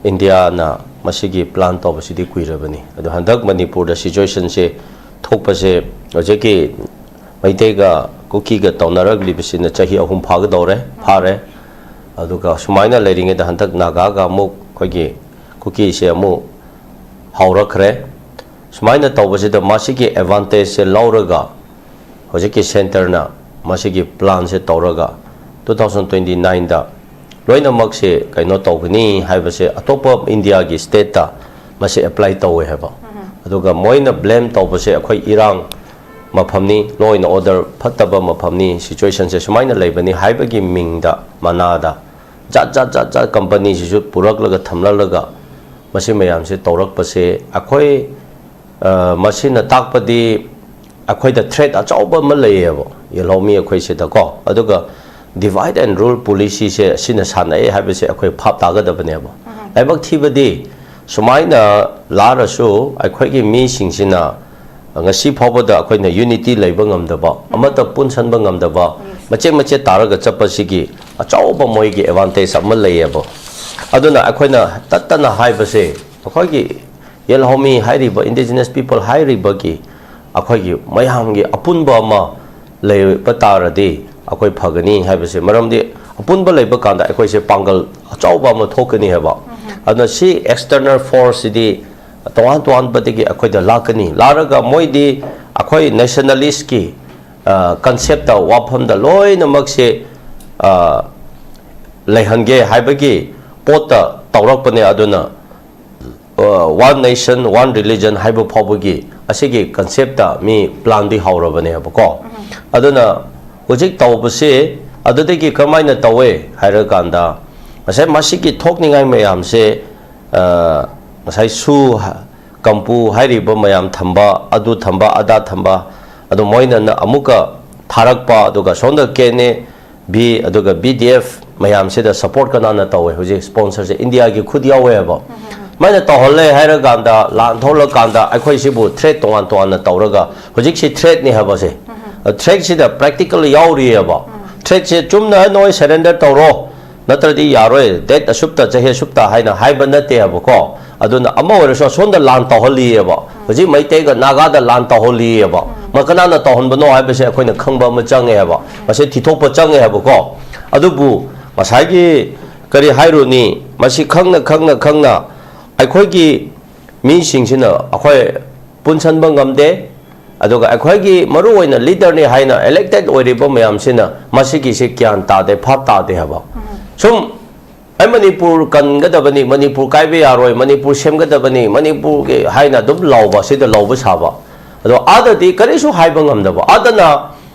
ꯏꯟꯗꯤꯌꯥꯅ ꯃꯁꯤꯒꯤ ꯄ꯭ꯂꯥꯟ ꯇꯧꯕꯁꯤꯗꯤ ꯀꯨꯏꯔꯕꯅꯤ꯫ ꯑꯗꯣ ꯍꯟꯗꯛ ꯃꯅꯤꯄꯨꯔꯗ ꯁꯤꯆꯨꯋꯦꯁꯟꯁꯦ ꯊꯣꯛꯄꯁꯦ, ꯍꯧꯖꯤꯛꯀꯤ ꯃꯩꯇꯩꯒ ꯀꯨꯀꯤꯒ ꯇꯧꯅꯔꯛꯂꯤꯕꯁꯤꯅ ꯆꯍꯤ ꯑꯍꯨꯝ ꯐꯥꯒꯗꯧꯔꯦ, ꯐꯥꯔꯦ꯫ ꯑꯗꯨꯒ ꯁꯨꯃꯥꯏꯅ ꯂꯩꯔꯤꯉꯩꯗ ꯍꯟꯗꯛ ꯅꯥꯒꯥꯒ ꯑꯃꯨꯛ ꯑꯩꯈꯣꯏꯒꯤ ꯀꯨꯀꯤꯁꯦ ꯑꯃꯨꯛ ꯍꯧꯔꯛꯈ꯭ꯔꯦ꯫ ꯁꯨꯃꯥꯏꯅ ꯇꯧꯕꯁꯤꯗ ꯃꯁꯤꯒꯤ ꯑꯦꯗꯚꯥꯟꯇꯦꯖꯁꯦ ꯂꯧꯔꯒ ꯍꯧꯖꯤꯛꯀꯤ ꯁꯦꯟꯇꯔꯅ ꯃꯁꯤꯒꯤ ꯄ꯭ꯂꯥꯟꯁꯦ ꯇꯧꯔꯒ two thousand twenty nineꯗ ꯂꯣꯏꯅꯃꯛꯁꯦ ꯀꯩꯅꯣ ꯇꯧꯒꯅꯤ ꯍꯥꯏꯕꯁꯦ ꯑꯇꯣꯞꯄ ꯏꯟꯗꯤꯌꯥꯒꯤ stateꯇ ꯃꯁꯤ apply ꯇꯧꯋꯦ ꯍꯥꯏꯕ꯫ ꯑꯗꯨꯒ ꯃꯣꯏꯅ blame ꯇꯧꯕꯁꯦ ꯑꯩꯈꯣꯏ ꯏꯔꯥꯡ ꯃꯐꯝꯅꯤ, law and order ꯐꯠꯇꯕ ꯃꯐꯝꯅꯤ, situationꯁꯦ ꯁꯨꯃꯥꯏꯅ ꯂꯩꯕꯅꯤ ꯍꯥꯏꯕꯒꯤ ꯃꯤꯡꯗ, ꯃꯅꯥꯗ ꯖꯥꯠ ꯖꯥꯠ ꯖꯥꯠ ꯖꯥꯠ companyꯁꯤꯁꯨ ꯄꯨꯔꯛꯂꯒ ꯊꯝꯂꯛꯂꯒ ꯃꯁꯤ ꯃꯌꯥꯝꯁꯦ ꯇꯧꯔꯛꯄꯁꯦ ꯑꯩꯈꯣꯏ, ꯑ, ꯃꯁꯤꯅ ꯇꯥꯛꯄꯗꯤ ꯑꯩꯈꯣꯏꯗ threat ꯑꯆꯧꯕ ꯑꯃ ꯂꯩꯌꯦꯕ, ꯌꯦꯜꯍꯧꯃꯤ ꯑꯩꯈꯣꯏꯁꯤꯗꯀꯣ꯫ ꯑꯗꯨꯒ divide and rule policyꯁꯦ ꯑꯁꯤꯅ ꯁꯥꯟꯅꯩ ꯍꯥꯏꯕꯁꯦ ꯑꯩꯈꯣꯏ ꯚꯥꯞ ꯇꯥꯒꯗꯕꯅꯦꯕ꯫ ꯂꯥꯏꯕꯛ ꯊꯤꯕꯗꯤ ꯁꯨꯃꯥꯏꯅ ꯂꯥꯛꯔꯁꯨ ꯑꯩꯈꯣꯏꯒꯤ ꯃꯤꯁꯤꯡꯁꯤꯅ ꯉꯁꯤ ꯐꯥꯎꯕꯗ ꯑꯩꯈꯣꯏꯅ unity ꯂꯩꯕ ꯉꯝꯗꯕ, ꯑꯃꯠꯇ ꯄꯨꯟꯁꯟꯕ ꯉꯝꯗꯕ, ꯃꯆꯦꯠ ꯃꯆꯦꯠ ꯇꯥꯔꯒ ꯆꯠꯄꯁꯤꯒꯤ ꯑꯆꯧꯕ ꯃꯣꯏꯒꯤ advantage ꯑꯃ ꯂꯩꯌꯦꯕ꯫ ꯑꯗꯨꯅ ꯑꯩꯈꯣꯏꯅ ꯇꯠꯇꯅ ꯍꯥꯏꯕꯁꯦ, ꯑꯩꯈꯣꯏꯒꯤ ꯌꯦꯜꯍꯧꯃꯤ ꯍꯥꯏꯔꯤꯕ, indigenous people ꯍꯥꯏꯔꯤꯕꯒꯤ ꯑꯩꯈꯣꯏꯒꯤ ꯃꯌꯥꯝꯒꯤ ꯑꯄꯨꯟꯕ ꯑꯃ ꯂꯩꯕ ꯇꯥꯔꯗꯤ ꯑꯩꯈꯣꯏ ꯐꯒꯅꯤ ꯍꯥꯏꯕꯁꯦ꯫ ꯃꯔꯝꯗꯤ ꯑꯄꯨꯟꯕ ꯂꯩꯕ ꯀꯥꯟꯗ ꯑꯩꯈꯣꯏꯁꯦ ꯄꯥꯡꯒꯜ ꯑꯆꯧꯕ ꯑꯃ ꯊꯣꯛꯀꯅꯤ ꯍꯥꯏꯕ꯫ ꯑꯗꯨꯅ ꯁꯤ external forceꯁꯤꯗꯤ ꯇꯣꯉꯥꯟ ꯇꯣꯉꯥꯟꯕꯗꯒꯤ ꯑꯩꯈꯣꯏꯗ ꯂꯥꯛꯀꯅꯤ꯫ ꯂꯥꯛꯔꯒ ꯃꯣꯏꯗꯤ ꯑꯩꯈꯣꯏ nationalistꯀꯤ, ꯑ, conceptꯇ, ꯋꯥꯐꯝꯗ ꯂꯣꯏꯅꯃꯛꯁꯦ, ꯑ, ꯂꯩꯍꯟꯒꯦ ꯍꯥꯏꯕꯒꯤ ꯄꯣꯠꯇ ꯇꯧꯔꯛꯄꯅꯦ꯫ ꯑꯗꯨꯅ, ꯑ, one nation, one religion ꯍꯥꯏꯕ ꯐꯥꯎꯕꯒꯤ ꯑꯁꯤꯒꯤ conceptꯇ ꯃꯤ planꯗꯤ ꯍꯧꯔꯕꯅꯦꯕꯀꯣ꯫ ꯑꯗꯨꯅ ꯍꯧꯖꯤꯛ ꯇꯧꯕꯁꯤ ꯑꯗꯨꯗꯒꯤ ꯀꯔꯝꯍꯥꯏꯅ ꯇꯧꯋꯦ ꯍꯥꯏꯔꯀꯥꯟꯗ, ꯉꯁꯥꯏ ꯃꯁꯤꯒꯤ ꯊꯣꯛꯅꯤꯡꯉꯥꯏ ꯃꯌꯥꯝꯁꯦ, ꯑ, ꯉꯁꯥꯏ ꯁꯨ ꯍ-, ꯀꯝꯄꯨ ꯍꯥꯏꯔꯤꯕ ꯃꯌꯥꯝ ꯊꯝꯕ, ꯑꯗꯨ ꯊꯝꯕ, ꯑꯗꯥ ꯊꯝꯕ, ꯑꯗꯨ ꯃꯣꯏꯅ ꯅ-, ꯑꯃꯨꯛꯀ ꯊꯥꯔꯛꯄ, ꯑꯗꯨꯒ ꯁꯣꯝꯗ KNA, B, ꯑꯗꯨꯒ BDF ꯃꯌꯥꯝꯁꯤꯗ support ꯀꯅꯥꯅ ꯇꯧꯋꯦ? ꯍꯧꯖꯤꯛ sponsorꯁꯦ ꯏꯟꯗꯤꯌꯥꯒꯤ ꯈꯨꯠ ꯌꯥꯎꯋꯦꯕ꯫ ꯃꯣꯏꯅ ꯇꯧꯍꯜꯂꯦ ꯍꯥꯏꯔꯀꯥꯟꯗ, ꯂꯥꯟ ꯊꯣꯛꯂꯀꯥꯟꯗ ꯑꯩꯈꯣꯏ ꯁꯤꯕꯨ threat ꯇꯣꯉꯥꯟ ꯇꯣꯉꯥꯟꯅ ꯇꯧꯔꯒ, ꯍꯧꯖꯤꯛꯁꯤ threatꯅꯤ ꯍꯥꯏꯕꯁꯦ꯫ Threatꯁꯤꯗ practical ꯌꯥꯎꯔꯤꯑꯕ꯫ Threatꯁꯦ ꯆꯨꯝꯅ ꯅꯣꯏ surrender ꯇꯧꯔꯣ, ꯅꯠꯇ꯭ꯔꯗꯤ ꯌꯥꯔꯣꯏ, date ꯑꯁꯨꯛꯇ, ꯆꯍꯤ ꯑꯁꯨꯛꯇ ꯍꯥꯏꯅ ꯍꯥꯏꯕ ꯅꯠꯇꯦꯕꯀꯣ꯫ ꯑꯗꯨꯅ ꯑꯃ ꯑꯣꯏꯔꯁꯨ ꯑꯁꯣꯝꯗ ꯂꯥꯟ ꯇꯧꯍꯜꯂꯤꯑꯕ꯫ ꯍꯧꯖꯤꯛ ꯃꯩꯇꯩꯒ ꯅꯥꯒꯥꯗ ꯂꯥꯟ ꯇꯧꯍꯜꯂꯤꯑꯕ꯫ ꯃ-, ꯀꯅꯥꯅ ꯇꯧꯍꯟꯕꯅꯣ ꯍꯥꯏꯕꯁꯦ ꯑꯩꯈꯣꯏꯅ ꯈꯪꯕ ꯑꯃ ꯆꯪꯉꯦ ꯍꯥꯏꯕ꯫ ꯃꯁꯤ ꯊꯤꯊꯣꯛꯄ ꯆꯪꯉꯦ ꯍꯥꯏꯕꯀꯣ꯫ ꯑꯗꯨꯕꯨ ꯉꯁꯥꯏꯒꯤ ꯀꯔꯤ ꯍꯥꯏꯔꯨꯅꯤ, ꯃꯁꯤ ꯈꯪꯅ, ꯈꯪꯅ, ꯈꯪꯅ ꯑꯩꯈꯣꯏꯒꯤ ꯃꯤꯁꯤꯡꯁꯤꯅ ꯑꯩꯈꯣꯏ ꯄꯨꯟꯁꯟꯕ ꯉꯝꯗꯦ꯫ ꯑꯗꯨꯒ ꯑꯩꯈꯣꯏꯒꯤ ꯃꯔꯨꯑꯣꯏꯅ ꯂꯤꯗꯔꯅꯤ ꯍꯥꯏꯅ ꯏꯂꯦꯛꯇꯦꯗ ꯑꯣꯏꯔꯤꯕ ꯃꯌꯥꯝꯁꯤꯅ ꯃꯁꯤꯒꯤꯁꯤ ꯒ꯭ꯌꯥꯟ ꯇꯥꯗꯦ, ꯚꯥꯞ ꯇꯥꯗꯦ ꯍꯥꯏꯕ꯫ ꯁꯨꯝ ꯑꯩ ꯃꯅꯤꯄꯨꯔ ꯀꯟꯒꯗꯕꯅꯤ, ꯃꯅꯤꯄꯨꯔ ꯀꯥꯏꯕ ꯌꯥꯔꯣꯏ, ꯃꯅꯤꯄꯨꯔ ꯁꯦꯝꯒꯗꯕꯅꯤ, ꯃꯅꯤꯄꯨꯔꯒꯤ ꯍꯥꯏꯅ ꯑꯗꯨꯝ ꯂꯥꯎꯕ, ꯁꯤꯗ ꯂꯥꯎꯕ ꯁꯥꯕ꯫ ꯑꯗꯣ ꯑꯥꯗꯗꯤ ꯀꯔꯤꯁꯨ ꯍꯥꯏꯕ ꯉꯝꯗꯕ, ꯑꯥꯗꯅ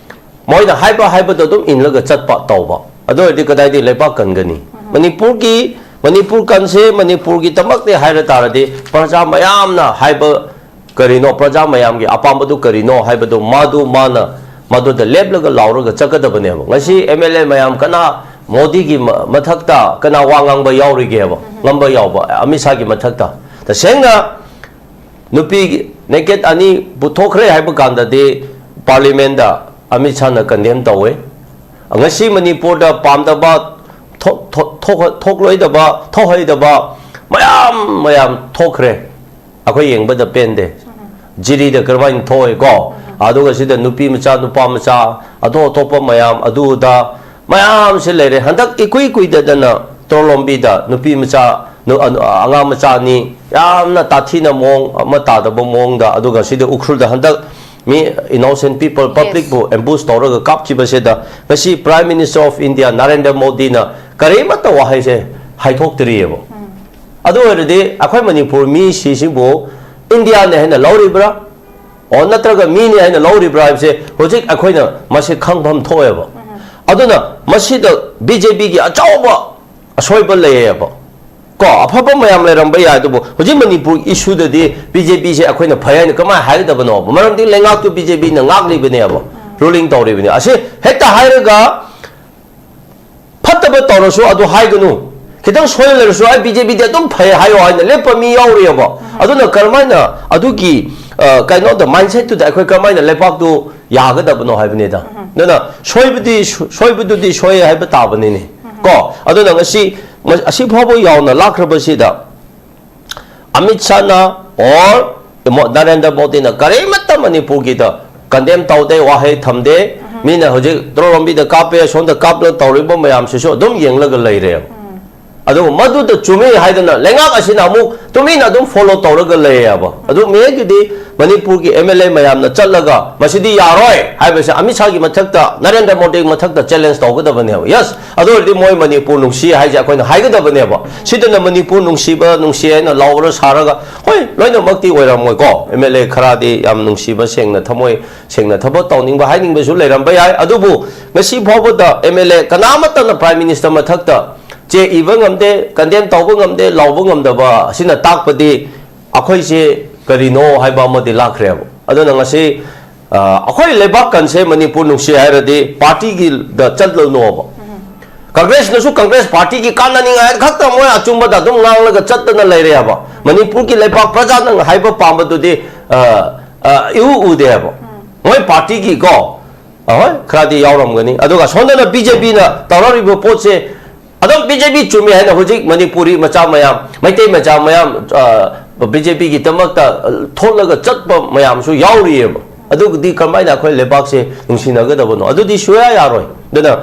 ꯃꯣꯏꯅ ꯍꯥꯏꯕ ꯍꯥꯏꯕꯗꯣ ꯑꯗꯨꯝ ꯏꯜꯂꯒ ꯆꯠꯄ ꯇꯧꯕ꯫ ꯑꯗꯨ ꯑꯣꯏꯔꯗꯤ ꯀꯗꯥꯏꯗꯒꯤ ꯂꯩꯕꯥꯛ ꯀꯟꯒꯅꯤ? ꯃꯅꯤꯄꯨꯔꯒꯤ, ꯃꯅꯤꯄꯨꯔ ꯀꯟꯁꯦ, ꯃꯅꯤꯄꯨꯔꯒꯤꯗꯃꯛꯇꯤ ꯍꯥꯏꯔ ꯇꯥꯔꯗꯤ ꯄ꯭ꯔꯖꯥ ꯃꯌꯥꯝꯅ ꯍꯥꯏꯕ ꯀꯔꯤꯅꯣ, ꯄ꯭ꯔꯖꯥ ꯃꯌꯥꯝꯒꯤ ꯑꯄꯥꯝꯕꯗꯨ ꯀꯔꯤꯅꯣ ꯍꯥꯏꯕꯗꯨ ꯃꯥꯗꯨ ꯃꯥꯅ ꯃꯗꯨꯗ ꯂꯦꯞꯂꯒ ꯂꯥꯎꯔꯒ ꯆꯠꯀꯗꯕꯅꯦꯕ꯫ ꯉꯁꯤ ꯑꯦꯝ ꯑꯦꯜ ꯑꯦ ꯃꯌꯥꯝ ꯀꯅꯥ ꯃꯣꯗꯤꯒꯤ ꯃ-, ꯃꯊꯛꯇ ꯀꯅꯥ ꯋꯥ ꯉꯥꯡꯕ ꯌꯥꯎꯔꯤꯒꯦꯕ? ꯉꯝꯕ ꯌꯥꯎꯕ, ꯑꯃꯤꯠ ꯁꯥꯒꯤ ꯃꯊꯛꯇ꯫ ꯇꯁꯦꯡꯅ ꯅꯨꯄꯤ ꯅꯦꯀꯦꯠ ꯑꯅꯤ ꯄꯨꯊꯣꯛꯈ꯭ꯔꯦ ꯍꯥꯏꯕ ꯀꯥꯟꯗꯗꯤ ꯄꯥꯔꯂꯤꯌꯥꯃꯦꯟꯗ ꯑꯃꯤꯠ ꯁꯥꯅ ꯀꯟꯗꯦꯝ ꯇꯧꯋꯦ꯫ ꯉꯁꯤ ꯃꯅꯤꯄꯨꯔꯗ ꯄꯥꯝꯗꯕ, ꯊꯣꯛ-, ꯊꯣꯛ-, ꯊꯣꯛ-, ꯊꯣꯛꯂꯣꯏꯗꯕ, ꯊꯣꯛꯍꯩꯗꯕ ꯃꯌꯥꯝ ꯃꯌꯥꯝ ꯊꯣꯛꯈ꯭ꯔꯦ꯫ ꯑꯩꯈꯣꯏ ꯌꯦꯡꯕꯗ ꯄꯦꯟꯗꯦ꯫ ꯖꯤꯔꯤꯗ ꯀꯔꯝꯍꯥꯏꯅ ꯊꯣꯛꯑꯦꯀꯣ? ꯑꯗꯨꯒ ꯁꯤꯗ ꯅꯨꯄꯤ ꯃꯆꯥ, ꯅꯨꯄꯥ ꯃꯆꯥ, ꯑꯇꯣꯞ ꯑꯇꯣꯞꯄ ꯃꯌꯥꯝ, ꯑꯗꯨ ꯑꯗꯥ ꯃꯌꯥꯝꯁꯦ ꯂꯩꯔꯦ꯫ ꯍꯟꯗꯛ ꯏꯀꯨꯏ ꯀꯨꯏꯗꯗꯅ ꯇꯣꯔꯂꯣꯝꯕꯤꯗ ꯅꯨꯄꯤ ꯃꯆꯥ, ꯅꯨ-, ꯑ-, ꯑꯉꯥꯡ ꯃꯆꯥ ꯑꯅꯤ ꯌꯥꯝꯅ ꯇꯥꯊꯤꯅ ꯃꯑꯣꯡ ꯑꯃ ꯇꯥꯗꯕ ꯃꯑꯣꯡꯗ, ꯑꯗꯨꯒ ꯁꯤꯗ ꯎꯈ꯭ꯔꯨꯜꯗ ꯍꯟꯗꯛ ꯃꯤ innocent people, publicꯄꯨ ambush ꯇꯧꯔꯒ ꯀꯥꯞꯈꯤꯕꯁꯤꯗ ꯉꯁꯤ Prime Minister of India Narendra ꯃꯣꯗꯤꯅ ꯀꯔꯤꯃꯠꯇ ꯋꯥꯍꯩꯁꯦ ꯍꯥꯏꯊꯣꯛꯇ꯭ꯔꯤꯑꯕ꯫ ꯑꯗꯨ ꯑꯣꯏꯔꯗꯤ ꯑꯩꯈꯣꯏ ꯃꯅꯤꯄꯨꯔ ꯃꯤꯁꯤꯁꯤꯕꯨ ꯏꯟꯗꯤꯌꯥꯅꯦ ꯍꯥꯏꯅ ꯂꯧꯔꯤꯕ꯭ꯔꯥ? ꯑꯣ, ꯅꯠꯇ꯭ꯔꯒ ꯃꯤꯅꯤ ꯍꯥꯏꯅ ꯂꯧꯔꯤꯕ꯭ꯔꯥ ꯍꯥꯏꯕꯁꯦ ꯍꯧꯖꯤꯛ ꯑꯩꯈꯣꯏꯅ ꯃꯁꯤ ꯈꯪꯐꯝ ꯊꯣꯛꯑꯦꯕ꯫ ꯑꯗꯨꯅ ꯃꯁꯤꯗ ꯕꯤ ꯖꯦ ꯄꯤꯒꯤ ꯑꯆꯧꯕ ꯑꯁꯣꯏꯕ ꯂꯩꯌꯦꯕ꯫ ꯀꯣ, ꯑꯐꯕ ꯃꯌꯥꯝ ꯂꯩꯔꯝꯕ ꯌꯥꯏ, ꯑꯗꯨꯕꯨ ꯍꯧꯖꯤꯛ ꯃꯅꯤꯄꯨꯔ ꯏꯁꯨꯗꯗꯤ ꯕꯤ ꯖꯦ ꯄꯤꯁꯦ ꯑꯩꯈꯣꯏꯅ ꯐꯩ ꯍꯥꯏꯅ ꯀꯃꯥꯏꯅ ꯍꯥꯏꯒꯗꯕꯅꯣꯕ? ꯃꯔꯝꯗꯤ ꯂꯩꯉꯥꯛꯇꯨ ꯕꯤ ꯖꯦ ꯄꯤꯅ ꯉꯥꯛꯂꯤꯕꯅꯦꯕ, ruling ꯇꯧꯔꯤꯕꯅꯦ꯫ ꯑꯁꯤ ꯍꯦꯛꯇ ꯍꯥꯏꯔꯒ ꯐꯠꯇꯕ ꯇꯧꯔꯁꯨ ꯑꯗꯨ ꯍꯥꯏꯒꯅꯨ, ꯈꯤꯇꯪ ꯁꯣꯏꯅ ꯂꯩꯔꯁꯨ ꯑꯩ ꯕꯤ ꯖꯦ ꯄꯤꯗꯤ ꯑꯗꯨꯝ ꯐꯩ ꯍꯥꯏꯌꯣ ꯍꯥꯏꯅ ꯂꯦꯞꯄ ꯃꯤ ꯌꯥꯎꯔꯤꯑꯕ꯫ ꯑꯗꯨꯅ ꯀꯔꯝꯍꯥꯏꯅ ꯑꯗꯨꯒꯤ, ꯑ, ꯀꯩꯅꯣꯗ, mindsetꯇꯨꯗ ꯑꯩꯈꯣꯏ ꯀꯔꯝꯍꯥꯏꯅ ꯂꯩꯕꯥꯛꯇꯨ ꯌꯥꯒꯗꯕꯅꯣ ꯍꯥꯏꯕꯅꯤꯗ꯫ ꯑꯗꯨꯅ ꯁꯣꯏꯕꯗꯤ, ꯁꯣꯏꯕꯗꯨꯗꯤ ꯁꯣꯏ ꯍꯥꯏꯕ ꯇꯥꯕꯅꯤꯅꯦ꯫ ꯀꯣ, ꯑꯗꯨꯅ ꯉꯁꯤ, ꯑꯁꯤ ꯐꯥꯎꯕ ꯌꯥꯎꯅ ꯂꯥꯛꯈ꯭ꯔꯕꯁꯤꯗ ꯑꯃꯤꯠ ꯁꯥꯍꯅ or ꯃꯣ-, ꯅꯔꯦꯟꯗ꯭ꯔ ꯃꯣꯗꯤꯅ ꯀꯔꯤꯃꯠꯇ ꯃꯅꯤꯄꯨꯔꯒꯤꯗ condemn ꯇꯧꯗꯦ, ꯋꯥꯍꯩ ꯊꯝꯗꯦ꯫ ꯃꯤꯅ ꯍꯧꯖꯤꯛ ꯇ꯭ꯔꯣꯂꯣꯝꯕꯤꯗ ꯀꯥꯞꯄꯦ, ꯑꯁꯣꯝꯗ ꯀꯥꯞꯂ ꯇꯧꯔꯤꯕ ꯃꯌꯥꯝꯁꯤꯁꯨ ꯑꯗꯨꯝ ꯌꯦꯡꯂꯒ ꯂꯩꯔꯦ꯫ ꯑꯗꯨꯒ ꯃꯗꯨꯗ ꯆꯨꯝꯃꯤ ꯍꯥꯏꯗꯅ ꯂꯩꯉꯥꯛ ꯑꯁꯤꯅ ꯑꯃꯨꯛ ꯇꯨꯃꯤꯟꯅ ꯑꯗꯨꯝ ꯐꯣꯂꯣ ꯇꯧꯔꯒ ꯂꯩꯌꯦꯕ꯫ ꯑꯗꯨ ꯃꯦꯒꯤꯗꯤ ꯃꯅꯤꯄꯨꯔꯒꯤ ꯑꯦꯝ ꯑꯦꯜ ꯑꯦ ꯃꯌꯥꯝꯅ ꯆꯠꯂꯒ ꯃꯁꯤꯗꯤ ꯌꯥꯔꯣꯏ ꯍꯥꯏꯕꯁꯦ ꯑꯃꯤꯠ ꯁꯥꯒꯤ ꯃꯊꯛꯇ, ꯅꯔꯦꯟꯗ꯭ꯔ ꯃꯣꯗꯤꯒꯤ ꯃꯊꯛꯇ ꯆꯦꯂꯦꯟꯖ ꯇꯧꯒꯗꯕꯅꯦꯕ꯫ ꯌꯦꯁ, ꯑꯗꯨ ꯑꯣꯏꯔꯗꯤ ꯃꯣꯏ ꯃꯅꯤꯄꯨꯔ ꯅꯨꯡꯁꯤ ꯍꯥꯏꯁꯦ ꯑꯩꯈꯣꯏꯅ ꯍꯥꯏꯒꯗꯕꯅꯦꯕ꯫ ꯁꯤꯗꯅ ꯃꯅꯤꯄꯨꯔ ꯅꯨꯡꯁꯤꯕ, ꯅꯨꯡꯁꯤ ꯍꯥꯏꯅ ꯂꯥꯎꯔ ꯁꯥꯔꯒ, ꯍꯣꯏ, ꯂꯣꯏꯅꯃꯛꯇꯤ ꯑꯣꯏꯔꯝꯃꯣꯏꯀꯣ꯫ ꯑꯦꯝ ꯑꯦꯜ ꯑꯦ ꯈꯔꯗꯤ ꯌꯥꯝ ꯅꯨꯡꯁꯤꯕ, ꯁꯦꯡꯅ ꯊꯃꯣꯏ ꯁꯦꯡꯅ ꯊꯕꯛ ꯇꯧꯅꯤꯡꯕ, ꯍꯥꯏꯅꯤꯡꯕꯁꯨ ꯂꯩꯔꯝꯕ ꯌꯥꯏ꯫ ꯑꯗꯨꯕꯨ ꯉꯁꯤ ꯐꯥꯎꯕꯗ ꯑꯦꯝ ꯑꯦꯜ ꯑꯦ ꯀꯅꯥꯃꯠꯇꯅ ꯄ꯭ꯔꯥꯏꯝ ꯃꯤꯅꯤꯁꯇꯔ ꯃꯊꯛꯇ ꯆꯦ ꯏꯕ ꯉꯝꯗꯦ, ꯀꯟꯗꯦꯝ ꯇꯧꯕ ꯉꯝꯗꯦ, ꯂꯥꯎꯕ ꯉꯝꯗꯕ ꯑꯁꯤꯅ ꯇꯥꯛꯄꯗꯤ ꯑꯩꯈꯣꯏꯁꯦ ꯀꯔꯤꯅꯣ ꯍꯥꯏꯕ ꯑꯃꯗꯤ ꯂꯥꯛꯈ꯭ꯔꯦꯕ꯫ ꯑꯗꯨꯅ ꯉꯁꯤ, ꯑ, ꯑꯩꯈꯣꯏ ꯂꯩꯕꯥꯛ ꯀꯟꯁꯦ ꯃꯅꯤꯄꯨꯔ ꯅꯨꯡꯁꯤ ꯍꯥꯏꯔꯗꯤ ꯄꯥꯔꯇꯤꯒꯤꯗ ꯆꯠꯂꯅꯣꯕ꯫ ꯀꯪꯒ꯭ꯔꯦꯁꯅꯁꯨ ꯀꯪꯒ꯭ꯔꯦꯁ ꯄꯥꯔꯇꯤꯒꯤ ꯀꯥꯟꯅꯅꯤꯡꯉꯥꯏ ꯈꯛꯇ ꯃꯣꯏ ꯑꯆꯨꯝꯕꯗ ꯑꯗꯨꯝ ꯉꯥꯡꯂꯒ ꯆꯠꯇꯅ ꯂꯩꯔꯦꯕ꯫ ꯃꯅꯤꯄꯨꯔꯒꯤ ꯂꯩꯕꯥꯛ ꯄ꯭ꯔꯖꯥꯅ ꯍꯥꯏꯕ ꯄꯥꯝꯕꯗꯨꯗꯤ, ꯑ, ꯑ, ꯏꯎ ꯎꯗꯦꯕ꯫ ꯃꯣꯏ ꯄꯥꯔꯇꯤꯒꯤꯀꯣ, ꯑꯍꯣꯏ, ꯈꯔꯗꯤ ꯌꯥꯎꯔꯝꯒꯅꯤ꯫ ꯑꯗꯨꯒ ꯁꯣꯝꯗꯅ ꯕꯤ ꯖꯦ ꯄꯤꯅ ꯇꯧꯔꯛꯂꯤꯕ ꯄꯣꯠꯁꯦ, ꯑꯗꯨꯝ ꯕꯤ ꯖꯦ ꯄꯤ ꯆꯨꯝꯃꯤ ꯍꯥꯏꯅ ꯍꯧꯖꯤꯛ ꯃꯅꯤꯄꯨꯔꯤ ꯃꯆꯥ ꯃꯌꯥꯝ, ꯃꯩꯇꯩ ꯃꯆꯥ ꯃꯌꯥꯝ, ꯑ, ꯕꯤ ꯖꯦ ꯄꯤꯒꯤꯗꯃꯛꯇ, ꯑ, ꯊꯣꯛꯂꯒ ꯆꯠꯄ ꯃꯌꯥꯝꯁꯨ ꯌꯥꯎꯔꯤꯑꯕ꯫ ꯑꯗꯨꯒꯗꯤ ꯀꯔꯝꯍꯥꯏꯅ ꯑꯩꯈꯣꯏ ꯂꯩꯕꯥꯛꯁꯦ ꯅꯨꯡꯁꯤꯅꯒꯗꯕꯅꯣ? ꯑꯗꯨꯗꯤ ꯁꯨꯌꯥ ꯌꯥꯔꯣꯏ꯫ ꯑꯗꯨꯅ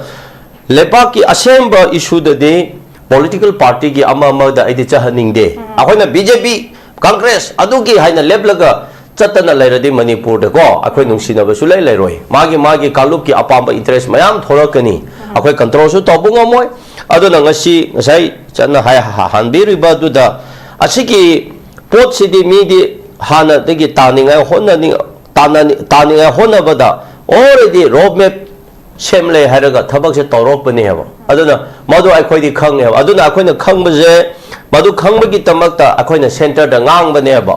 ꯂꯩꯕꯥꯛꯀꯤ ꯑꯁꯦꯡꯕ ꯏꯁꯨꯗꯗꯤ ꯄꯣꯂꯤꯇꯤꯀꯦꯜ ꯄꯥꯔꯇꯤꯒꯤ ꯑꯃ ꯑꯃꯗ ꯑꯩꯗꯤ ꯆꯠꯍꯟꯅꯤꯡꯗꯦ꯫ ꯑꯩꯈꯣꯏꯅ ꯕꯤ ꯖꯦ ꯄꯤ, ꯀꯪꯒ꯭ꯔꯦꯁ ꯑꯗꯨꯒꯤ ꯍꯥꯏꯅ ꯂꯦꯞꯂꯒ ꯆꯠꯇꯅ ꯂꯩꯔꯗꯤ ꯃꯅꯤꯄꯨꯔꯗꯀꯣ ꯑꯩꯈꯣꯏ ꯅꯨꯡꯁꯤꯅꯕꯁꯨ ꯂꯩ ꯂꯩꯔꯣꯏ꯫ ꯃꯥꯒꯤ ꯃꯥꯒꯤ ꯀꯥꯡꯂꯨꯞꯀꯤ ꯑꯄꯥꯝꯕ ꯏꯟꯇꯔꯦꯁ ꯃꯌꯥꯝ ꯊꯣꯛꯂꯛꯀꯅꯤ꯫ ꯑꯩꯈꯣꯏ ꯀꯟꯇ꯭ꯔꯣꯜꯁꯨ ꯇꯧꯕ ꯉꯝꯃꯣꯏ꯫ ꯑꯗꯨꯅ ꯉꯁꯤ, ꯉꯁꯥꯏ ꯆꯠꯅ ꯍꯥꯏ-, ꯍꯥ-, ꯍꯟꯕꯤꯔꯤꯕ ꯑꯗꯨꯗ, ꯑꯁꯤꯒꯤ ꯄꯣꯠꯁꯤꯗꯤ ꯃꯤꯗꯤ ꯍꯥꯟꯅꯗꯒꯤ ꯇꯥꯅꯤꯡꯉꯥꯏ ꯍꯣꯠꯅꯅꯤꯡ-, ꯇꯥꯅꯅꯤ-, ꯇꯥꯅꯤꯡꯉꯥꯏ ꯍꯣꯠꯅꯕꯗ already road map ꯁꯦꯝꯂꯦ ꯍꯥꯏꯔꯒ ꯊꯕꯛꯁꯦ ꯇꯧꯔꯛꯄꯅꯦꯕ꯫ ꯑꯗꯨꯅ ꯃꯗꯨ ꯑꯩꯈꯣꯏꯗꯤ ꯈꯪꯉꯦꯕ꯫ ꯑꯗꯨꯅ ꯑꯩꯈꯣꯏꯅ ꯈꯪꯕꯁꯦ, ꯃꯗꯨ ꯈꯪꯕꯒꯤꯗꯃꯛꯇ ꯑꯩꯈꯣꯏꯅ ꯁꯦꯟꯇꯔꯗ ꯉꯥꯡꯕꯅꯦꯕ꯫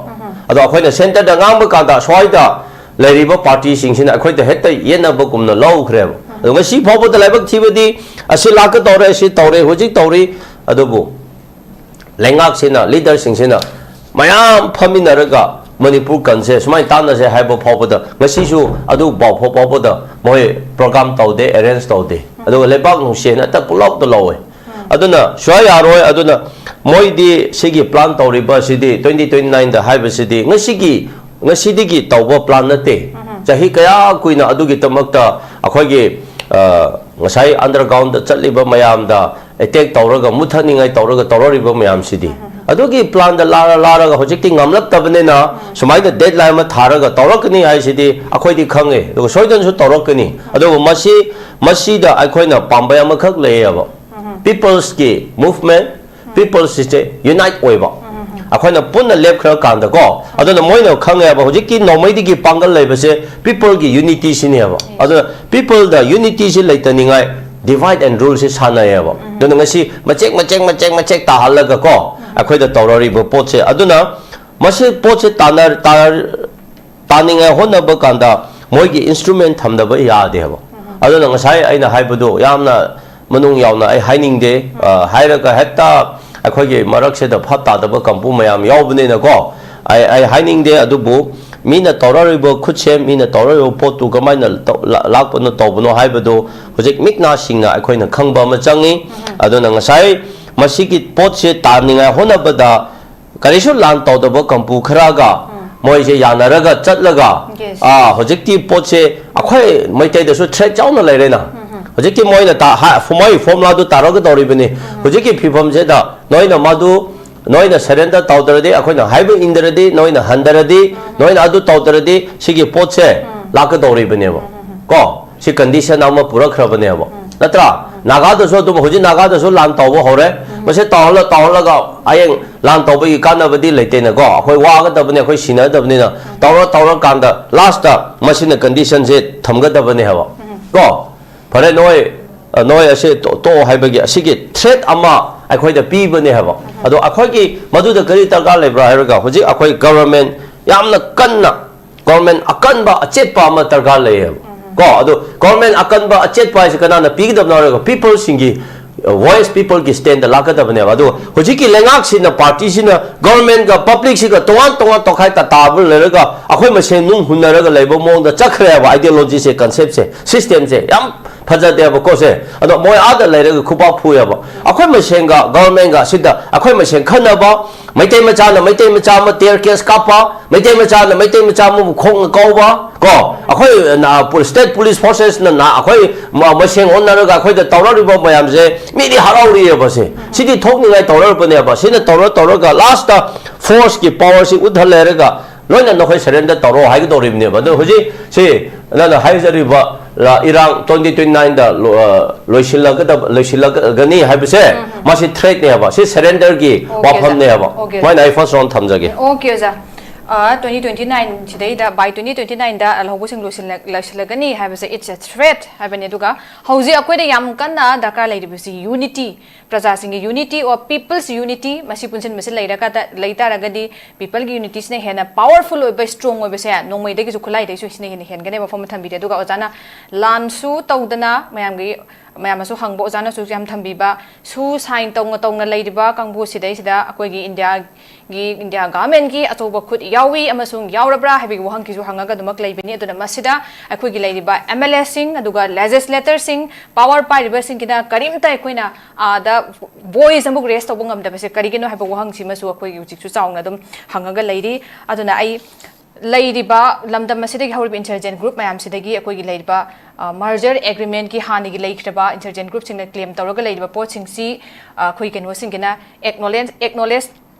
ꯑꯗꯣ ꯑꯩꯈꯣꯏꯅ ꯁꯦꯟꯇꯔꯗ ꯉꯥꯡꯕ ꯀꯥꯟꯗ ꯁ꯭ꯋꯥꯏꯗ ꯂꯩꯔꯤꯕ ꯄꯥꯔꯇꯤꯁꯤꯡꯁꯤꯅ ꯑꯩꯈꯣꯏꯗ ꯍꯦꯛꯇ ꯌꯦꯠꯅꯕꯒꯨꯝꯅ ꯂꯧꯈ꯭ꯔꯦꯕ꯫ ꯑꯗꯣ ꯉꯁꯤ ꯐꯥꯎꯕꯗ ꯂꯥꯏꯕꯛ ꯊꯤꯕꯗꯤ ꯑꯁꯤ ꯂꯥꯛꯀꯗꯧꯔꯦ, ꯑꯁꯤ ꯇꯧꯔꯦ, ꯍꯧꯖꯤꯛ ꯇꯧꯔꯤ, ꯑꯗꯨꯕꯨ ꯂꯩꯉꯥꯛꯁꯤꯅ, ꯂꯤꯗꯔꯁꯤꯡꯁꯤꯅ ꯃꯌꯥꯝ ꯐꯝꯃꯤꯟꯅꯔꯒ ꯃꯅꯤꯄꯨꯔ ꯀꯟꯁꯦ ꯁꯨꯃꯥꯏꯅ ꯇꯥꯟꯅꯁꯦ ꯍꯥꯏꯕ ꯐꯥꯎꯕꯗ, ꯉꯁꯤꯁꯨ ꯑꯗꯨ ꯄꯥꯎ ꯐꯥꯎ ꯐꯥꯎꯕꯗ ꯃꯣꯏ ꯄ꯭ꯔꯣꯒ꯭ꯔꯥꯝ ꯇꯧꯗꯦ, ꯑꯦꯔꯦꯟꯖ ꯇꯧꯗꯦ꯫ ꯑꯗꯨꯒ ꯂꯩꯕꯥꯛ ꯅꯨꯡꯁꯤꯅ ꯍꯦꯛꯇ ꯄꯨꯂꯞꯇ ꯂꯧꯋꯦ꯫ ꯑꯗꯨꯅ ꯁꯨꯌꯥ ꯌꯥꯔꯣꯏ꯫ ꯑꯗꯨꯅ ꯃꯣꯏꯗꯤ ꯁꯤꯒꯤ ꯄ꯭ꯂꯥꯟ ꯇꯧꯔꯤꯕ ꯑꯁꯤꯗꯤ, twenty twenty nineꯗ ꯍꯥꯏꯕꯁꯤꯗꯤ ꯉꯁꯤꯒꯤ, ꯉꯁꯤꯗꯒꯤ ꯇꯧꯕ ꯄ꯭ꯂꯥꯟ ꯅꯠꯇꯦ꯫ ꯆꯍꯤ ꯀꯌꯥ ꯀꯨꯏꯅ ꯑꯗꯨꯒꯤꯗꯃꯛꯇ ꯑꯩꯈꯣꯏꯒꯤ ꯑ, ꯉꯁꯥꯏ underground ꯗ ꯆꯠꯂꯤꯕ ꯃꯌꯥꯝꯗ attack ꯇꯧꯔꯒ, ꯃꯨꯠꯊꯠꯅꯤꯡꯉꯥꯏ ꯇꯧꯔꯒ ꯇꯧꯔꯛꯂꯤꯕ ꯃꯌꯥꯝꯁꯤꯗꯤ, ꯑꯗꯨꯒꯤ plan ꯗ ꯂꯥꯔ ꯂꯥꯔꯒ ꯍꯧꯖꯤꯛꯇꯤ ꯉꯝꯂꯛꯇꯕꯅꯤꯅ, ꯁꯨꯃꯥꯏꯅ deadline ꯑꯃ ꯊꯥꯔꯒ ꯇꯧꯔꯛꯀꯅꯤ ꯍꯥꯏꯁꯤꯗꯤ ꯑꯩꯈꯣꯏꯗꯤ ꯈꯪꯉꯦ, ꯑꯗꯨꯒ ꯁꯣꯏꯗꯅꯁꯨ ꯇꯧꯔꯛꯀꯅꯤ꯫ ꯑꯗꯨꯕꯨ ꯃꯁꯤ, ꯃꯁꯤꯗ ꯑꯩꯈꯣꯏꯅ ꯄꯥꯝꯕꯩ ꯑꯃꯈꯛ ꯂꯩꯌꯦꯕ, people's ꯀꯤ movement, people's ꯁꯤꯁꯦ unite ꯑꯣꯏꯕ, ꯑꯩꯈꯣꯏꯅ ꯄꯨꯟꯅ ꯂꯦꯞꯈ꯭ꯔꯀꯥꯟꯗꯀꯣ꯫ ꯑꯗꯨꯅ ꯃꯣꯏꯅ ꯈꯪꯉꯦꯕ, ꯍꯧꯖꯤꯛꯀꯤ ꯅꯣꯡꯃꯩꯗꯒꯤ ꯄꯥꯡꯒꯜ ꯂꯩꯕꯁꯦ people ꯒꯤ unity ꯁꯤꯅꯦꯕ꯫ ꯑꯗꯨꯅ people ꯗ unity ꯁꯤ ꯂꯩꯇꯅꯤꯡꯉꯥꯏ divide and rule ꯁꯤ ꯁꯥꯟꯅꯩꯌꯦꯕ꯫ ꯑꯗꯨꯅ ꯉꯁꯤ ꯃꯆꯦꯛ ꯃꯆꯦꯛ ꯃꯆꯦꯛ ꯃꯆꯦꯛ ꯇꯥꯍꯜꯂꯒꯀꯣ, ꯑꯩꯈꯣꯏꯗ ꯇꯧꯔꯔꯤꯕ ꯄꯣꯠꯁꯦ, ꯑꯗꯨꯅ ꯃꯁꯤ ꯄꯣꯠꯁꯦ ꯇꯥꯟꯅ-, ꯇꯥ-, ꯇꯥꯅꯤꯡꯉꯥꯏ ꯍꯣꯠꯅꯕ ꯀꯥꯟꯗ ꯃꯣꯏꯒꯤ instrument ꯊꯝꯗꯕ ꯌꯥꯗꯦꯕ꯫ ꯑꯗꯨꯅ ꯉꯁꯥꯏ ꯑꯩꯅ ꯍꯥꯏꯕꯗꯣ ꯌꯥꯝꯅ ꯃꯅꯨꯡ ꯌꯥꯎꯅ ꯑꯩ ꯍꯥꯏꯅꯤꯡꯗꯦ꯫ ꯑ, ꯍꯥꯏꯔꯒ ꯍꯦꯛꯇ ꯑꯩꯈꯣꯏꯒꯤ ꯃꯔꯛꯁꯤꯗ ꯐꯠ ꯇꯥꯗꯕ ꯀꯥꯡꯕꯨ ꯃꯌꯥꯝ ꯌꯥꯎꯕꯅꯤꯅꯀꯣ, ꯑꯩ, ꯑꯩ ꯍꯥꯏꯅꯤꯡꯗꯦ꯫ ꯑꯗꯨꯕꯨ ꯃꯤꯅ ꯇꯧꯔꯛꯂꯤꯕ ꯈꯨꯠꯁꯦ, ꯃꯤꯅ ꯇꯧꯔꯛꯂꯤꯕ ꯄꯣꯠꯇꯨ ꯀꯃꯥꯏꯅ ꯇꯧ-, ꯂꯥ-, ꯂꯥꯛꯄꯅꯣ, ꯇꯧꯕꯅꯣ ꯍꯥꯏꯕꯗꯨ ꯍꯧꯖꯤꯛ ꯃꯤꯠ ꯅꯥ ꯁꯤꯡꯅ ꯑꯩꯈꯣꯏꯅ ꯈꯪꯕ ꯑꯃ ꯆꯪꯉꯤ꯫ ꯑꯗꯨꯅ ꯉꯁꯥꯏ ꯃꯁꯤꯒꯤ ꯄꯣꯠꯁꯦ ꯇꯥꯅꯤꯡꯉꯥꯏ ꯍꯣꯠꯅꯕꯗ ꯀꯔꯤꯁꯨ ꯂꯥꯟ ꯇꯧꯗꯕ ꯀꯥꯡꯕꯨ ꯈꯔꯒ ꯃꯣꯏꯁꯦ ꯌꯥꯅꯔꯒ ꯆꯠꯂꯒ, Yes. ꯑꯥ, ꯍꯧꯖꯤꯛꯇꯤ ꯄꯣꯠꯁꯦ ꯑꯩꯈꯣꯏ ꯃꯩꯇꯩꯗꯁꯨ threat ꯆꯥꯎꯅ ꯂꯩꯔꯦꯅ꯫ ꯍꯧꯖꯤꯛꯇꯤ ꯃꯣꯏꯅ ꯇꯥ-, ꯍꯥ-, ꯃꯣꯏ formula ꯗꯨ ꯇꯥꯔꯛꯀꯗꯧꯔꯤꯕꯅꯤ꯫ ꯍꯧꯖꯤꯛꯀꯤ ꯐꯤꯕꯝꯁꯤꯗ ꯅꯣꯏꯅ ꯃꯗꯨ, ꯅꯣꯏꯅ surrender ꯇꯧꯗ꯭ꯔꯗꯤ, ꯑꯩꯈꯣꯏꯅ ꯍꯥꯏꯕ ꯏꯟꯗ꯭ꯔꯗꯤ, ꯅꯣꯏꯅ ꯍꯟꯗ꯭ꯔꯗꯤ, ꯅꯣꯏꯅ ꯑꯗꯨ ꯇꯧꯗ꯭ꯔꯗꯤ, ꯁꯤꯒꯤ ꯄꯣꯠꯁꯦ ꯂꯥꯛꯀꯗꯧꯔꯤꯕꯅꯦꯕ꯫ ꯀꯣ? ꯁꯤ condition ꯑꯃ ꯄꯨꯔꯛꯈ꯭ꯔꯕꯅꯦꯕ꯫ ꯅꯠꯇ꯭ꯔꯥ? ꯅꯥꯒꯥꯗꯁꯨ ꯑꯗꯨꯝ, ꯍꯧꯖꯤꯛ ꯅꯥꯒꯥꯗꯁꯨ ꯂꯥꯟ ꯇꯧꯕ ꯍꯧꯔꯦ꯫ ꯃꯁꯤ ꯇꯧꯍꯜꯂ, ꯇꯧꯍꯜꯂꯒ ꯍꯌꯦꯡ ꯂꯥꯟ ꯇꯧꯕꯒꯤ ꯀꯥꯟꯅꯕꯗꯤ ꯂꯩꯇꯦꯅꯀꯣ꯫ ꯑꯩꯈꯣꯏ ꯋꯥꯒꯗꯕꯅꯤ, ꯑꯩꯈꯣꯏ ꯁꯤꯅꯒꯗꯕꯅꯤꯅ ꯇꯧꯔ, ꯇꯧꯔꯀꯥꯟꯗ last ꯇ ꯃꯁꯤꯅ condition ꯁꯦ ꯊꯝꯒꯗꯕꯅꯦ ꯍꯥꯏꯕ꯫ ꯀꯣ? ꯐꯔꯦ, ꯅꯣꯏ, ꯑ, ꯅꯣꯏ ꯑꯁꯤ ꯇꯣ-, ꯇꯣꯛꯑꯣ ꯍꯥꯏꯕꯒꯤ ꯑꯁꯤꯒꯤ threat ꯑꯃ ꯑꯩꯈꯣꯏꯗ ꯄꯤꯕꯅꯦ ꯍꯥꯏꯕ꯫ ꯑꯗꯣ ꯑꯩꯈꯣꯏꯒꯤ ꯃꯗꯨꯗ ꯀꯔꯤ ꯗꯔꯀꯥꯔ ꯂꯩꯕ꯭ꯔꯥ ꯍꯥꯏꯔꯒ, ꯍꯧꯖꯤꯛ ꯑꯩꯈꯣꯏ government ꯌꯥꯝꯅ ꯀꯟꯅ, government ꯑꯀꯟꯕ ꯑꯆꯦꯠꯄ ꯑꯃ ꯗꯔꯀꯥꯔ ꯂꯩꯌꯦꯕ꯫ ꯀꯣ? ꯑꯗꯨ government ꯑꯀꯟꯕ ꯑꯆꯦꯠꯄ ꯍꯥꯏꯁꯦ ꯀꯅꯥꯅ ꯄꯤꯒꯗꯕꯅꯣ ꯍꯥꯏꯔꯒ, people ꯁꯤꯡꯒꯤ, ꯑ, voice, people ꯒꯤ stand ꯗ ꯂꯥꯛꯀꯗꯕꯅꯦꯕ꯫ ꯑꯗꯨ ꯍꯧꯖꯤꯛꯀꯤ ꯂꯩꯉꯥꯛꯁꯤꯅ, party ꯁꯤꯅ government ꯒ public ꯁꯤꯒ ꯇꯣꯉꯥꯟ ꯇꯣꯉꯥꯟ ꯇꯣꯈꯥꯏ ꯇꯥ-, ꯇꯥꯕ ꯂꯩꯔꯒ, ꯑꯩꯈꯣꯏ ꯃꯁꯦꯟ ꯅꯨꯡ ꯍꯨꯟꯅꯔꯒ ꯂꯩꯕ ꯃꯑꯣꯡꯗ ꯆꯠꯈ꯭ꯔꯦꯕ, ideology ꯁꯦ, concept ꯁꯦ, system ꯁꯦ꯫ ꯌꯥꯝ ꯐꯖꯗꯦꯕꯀꯣ ꯁꯦ꯫ ꯑꯗꯣ ꯃꯣꯏ ꯑꯥꯗ ꯂꯩꯔꯒ ꯈꯨꯕꯥꯛ ꯐꯨꯏꯌꯦꯕ꯫ ꯑꯩꯈꯣꯏ ꯃꯁꯦꯟꯒ ꯒꯚꯔꯟꯃꯦꯟꯒ ꯁꯤꯗ ꯑꯩꯈꯣꯏ ꯃꯁꯦꯟ ꯈꯠꯅꯕ, ꯃꯩꯇꯩ ꯃꯆꯥꯅ ꯃꯩꯇꯩ ꯃꯆꯥ ꯑꯃ ꯇꯤꯌꯔ ꯒ꯭ꯌꯥꯁ ꯀꯥꯞꯄ, ꯃꯩꯇꯩ ꯃꯆꯥꯅ ꯃꯩꯇꯩ ꯃꯆꯥ ꯑꯃꯕꯨ ꯈꯣꯡꯅ ꯀꯥꯎꯕ ꯀꯣ, ꯑꯩꯈꯣꯏ ꯁ꯭ꯇꯦꯠ ꯄꯨꯂꯤꯁ ꯐꯣꯔꯁꯦꯁꯅ ꯑꯩꯈꯣꯏ ꯃꯁꯦꯟ ꯑꯣꯟꯅꯔꯒ ꯑꯩꯈꯣꯏꯗ ꯇꯧꯔꯛꯂꯤꯕ ꯃꯌꯥꯝꯁꯦ ꯃꯤꯗꯤ ꯍꯔꯥꯎꯔꯤꯑꯕ ꯁꯦ꯫ ꯁꯤꯗꯤ ꯊꯣꯛꯅꯤꯡꯉꯥꯏ ꯇꯧꯔꯛꯄꯅꯦꯕ꯫ ꯁꯤꯅ ꯇꯧꯔ ꯇꯧꯔꯒ ꯂꯥꯁꯇ ꯐꯣꯔꯁꯀꯤ ꯄꯋꯥꯔꯁꯤ ꯎꯠꯍꯜ ꯂꯩꯔꯒ ꯂꯣꯏꯅ ꯅꯈꯣꯏ ꯁꯔꯦꯟꯗꯔ ꯇꯧꯔꯣ ꯍꯥꯏꯒꯗꯧꯔꯤꯕꯅꯦꯕ꯫ ꯑꯗꯣ ꯍꯧꯖꯤꯛ ꯁꯤ ꯅꯪꯅ ꯍꯥꯏꯖꯔꯤꯕ ꯏꯔꯥꯡ ꯇ꯭ꯋꯦꯟꯇꯤ ꯇ꯭ꯋꯦꯟꯇꯤ ꯅꯥꯏꯟꯗ ꯂꯣꯏꯁꯤꯜꯂꯒꯗꯕ ꯂꯣꯏꯁꯤꯜꯂꯒꯅꯤ ꯍꯥꯏꯕꯁꯦ ꯃꯁꯤ ꯊ꯭ꯔꯦꯠꯅꯦꯕ, ꯁꯤ ꯁꯔꯦꯟꯗꯔꯒꯤ ꯋꯥꯐꯝꯅꯦꯕ꯫ ꯁꯨꯃꯥꯏꯅ ꯑꯩ ꯐꯥꯔꯁ ꯔꯥꯎꯟ ꯊꯝꯖꯒꯦ꯫ ꯑꯣꯀꯦ ꯑꯣꯖꯥ꯫ ꯇ꯭ꯋꯦꯟꯇꯤ ꯇ꯭ꯋꯦꯟꯇꯤ ꯅꯥꯏꯟ ꯁꯤꯗꯩꯗ by twenty twenty nineꯗ ꯂꯧꯍꯧꯕꯁꯤꯡ ꯂꯣꯏꯁꯤꯜꯂꯛꯀꯅꯤ ꯍꯥꯏꯕꯁꯦ it's a threat ꯍꯥꯏꯕꯅꯤ꯫ ꯑꯗꯨꯒ ꯍꯧꯖꯤꯛ ꯑꯩꯈꯣꯏꯗ ꯌꯥꯝ ꯀꯟꯅ ꯗꯔꯀꯥꯔ ꯂꯩꯔꯤꯕꯁꯤ unity, ꯄ꯭ꯔꯖꯥꯁꯤꯡꯒꯤ unity or people's unity ꯃꯁꯤ ꯄꯨꯟꯁꯤꯟꯕꯁꯤ ꯂꯩꯔꯒ ꯂꯩ ꯇꯥꯔꯒꯗꯤ peopleꯒꯤ unityꯁꯤꯅ ꯍꯦꯟꯅ powerful ꯑꯣꯏꯕ, strong ꯑꯣꯏꯕꯁꯦ ꯅꯣꯡꯃꯩꯗꯒꯤꯁꯨ ꯈꯨꯠꯂꯥꯏꯗꯒꯤꯁꯨ ꯁꯤꯅ ꯍꯦꯟꯅ ꯍꯦꯟꯒꯅꯦꯕ꯫ ꯋꯥꯐꯝ ꯑꯃ ꯊꯝꯕꯤꯔꯦ꯫ ꯑꯗꯨꯒ ꯑꯣꯖꯥꯅ ꯂꯥꯟꯁꯨ ꯇꯧꯗꯅ ꯃꯌꯥꯝꯒꯤ ꯃꯌꯥꯝꯅꯁꯨ ꯍꯪꯕ, ꯑꯣꯖꯥꯅꯁꯨ ꯌꯥꯝ ꯊꯝꯕꯤꯕ, ꯁꯨ ꯁꯥꯏꯟ ꯇꯧꯅ ꯇꯧꯅ ꯂꯩꯔꯤꯕ ꯀꯥꯡꯕꯨꯁꯤꯗꯩꯁꯤꯗ ꯑꯩꯈꯣꯏꯒꯤ ꯏꯟꯗꯤꯌꯥꯒꯤ ꯏꯟꯗꯤꯌꯥ ꯒꯚꯔꯟꯃꯦꯟꯒꯤ ꯑꯆꯧꯕ ꯈꯨꯠ ꯌꯥꯎꯏ ꯑꯃꯁꯨꯡ ꯌꯥꯎꯔꯕ꯭ꯔꯥ ꯍꯥꯏꯕꯒꯤ ꯋꯥꯍꯪꯁꯤꯁꯨ ꯍꯪꯉꯒ ꯑꯗꯨꯃꯛ ꯂꯩꯕꯅꯤ꯫ ꯑꯗꯨꯅ ꯃꯁꯤꯗ ꯑꯩꯈꯣꯏꯒꯤ ꯂꯩꯔꯤꯕ MLAꯁꯤꯡ ꯑꯗꯨꯒ legislatorꯁꯤꯡ, power ꯄꯥꯏꯔꯤꯕꯁꯤꯡꯒꯤꯅ ꯀꯔꯤꯝꯇ ꯑꯩꯈꯣꯏꯅ ꯑꯥꯗ voice ꯑꯃꯨꯛ raise ꯇꯧꯕ ꯉꯝꯗꯕꯁꯦ ꯀꯔꯤꯒꯤꯅꯣ ꯍꯥꯏꯕ ꯋꯥꯍꯪꯁꯤꯃꯁꯨ ꯑꯩꯈꯣꯏꯒꯤ ꯍꯧꯖꯤꯛꯁꯨ ꯆꯥꯎꯅ ꯑꯗꯨꯝ ꯍꯪꯉꯒ ꯂꯩꯔꯤ꯫ ꯑꯗꯨꯅ ꯑꯩ ꯂꯩꯔꯤꯕ ꯂꯝꯗꯝ ꯑꯁꯤꯗꯒꯤ ꯍꯧꯔꯤꯕ insurgent group ꯃꯌꯥꯝꯁꯤꯗꯒꯤ ꯑꯩꯈꯣꯏꯒꯤ ꯂꯩꯔꯤꯕ merger agreementꯀꯤ ꯍꯥꯟꯅꯒꯤ ꯂꯩꯈ꯭ꯔꯕ insurgent groupꯁꯤꯡꯅ claim ꯇꯧꯔꯒ ꯂꯩꯔꯤꯕ ꯄꯣꯠꯁꯤꯡꯁꯤ ꯑꯩꯈꯣꯏ ꯀꯩꯅꯣꯁꯤꯡꯒꯤꯅ acknowledge acknowledge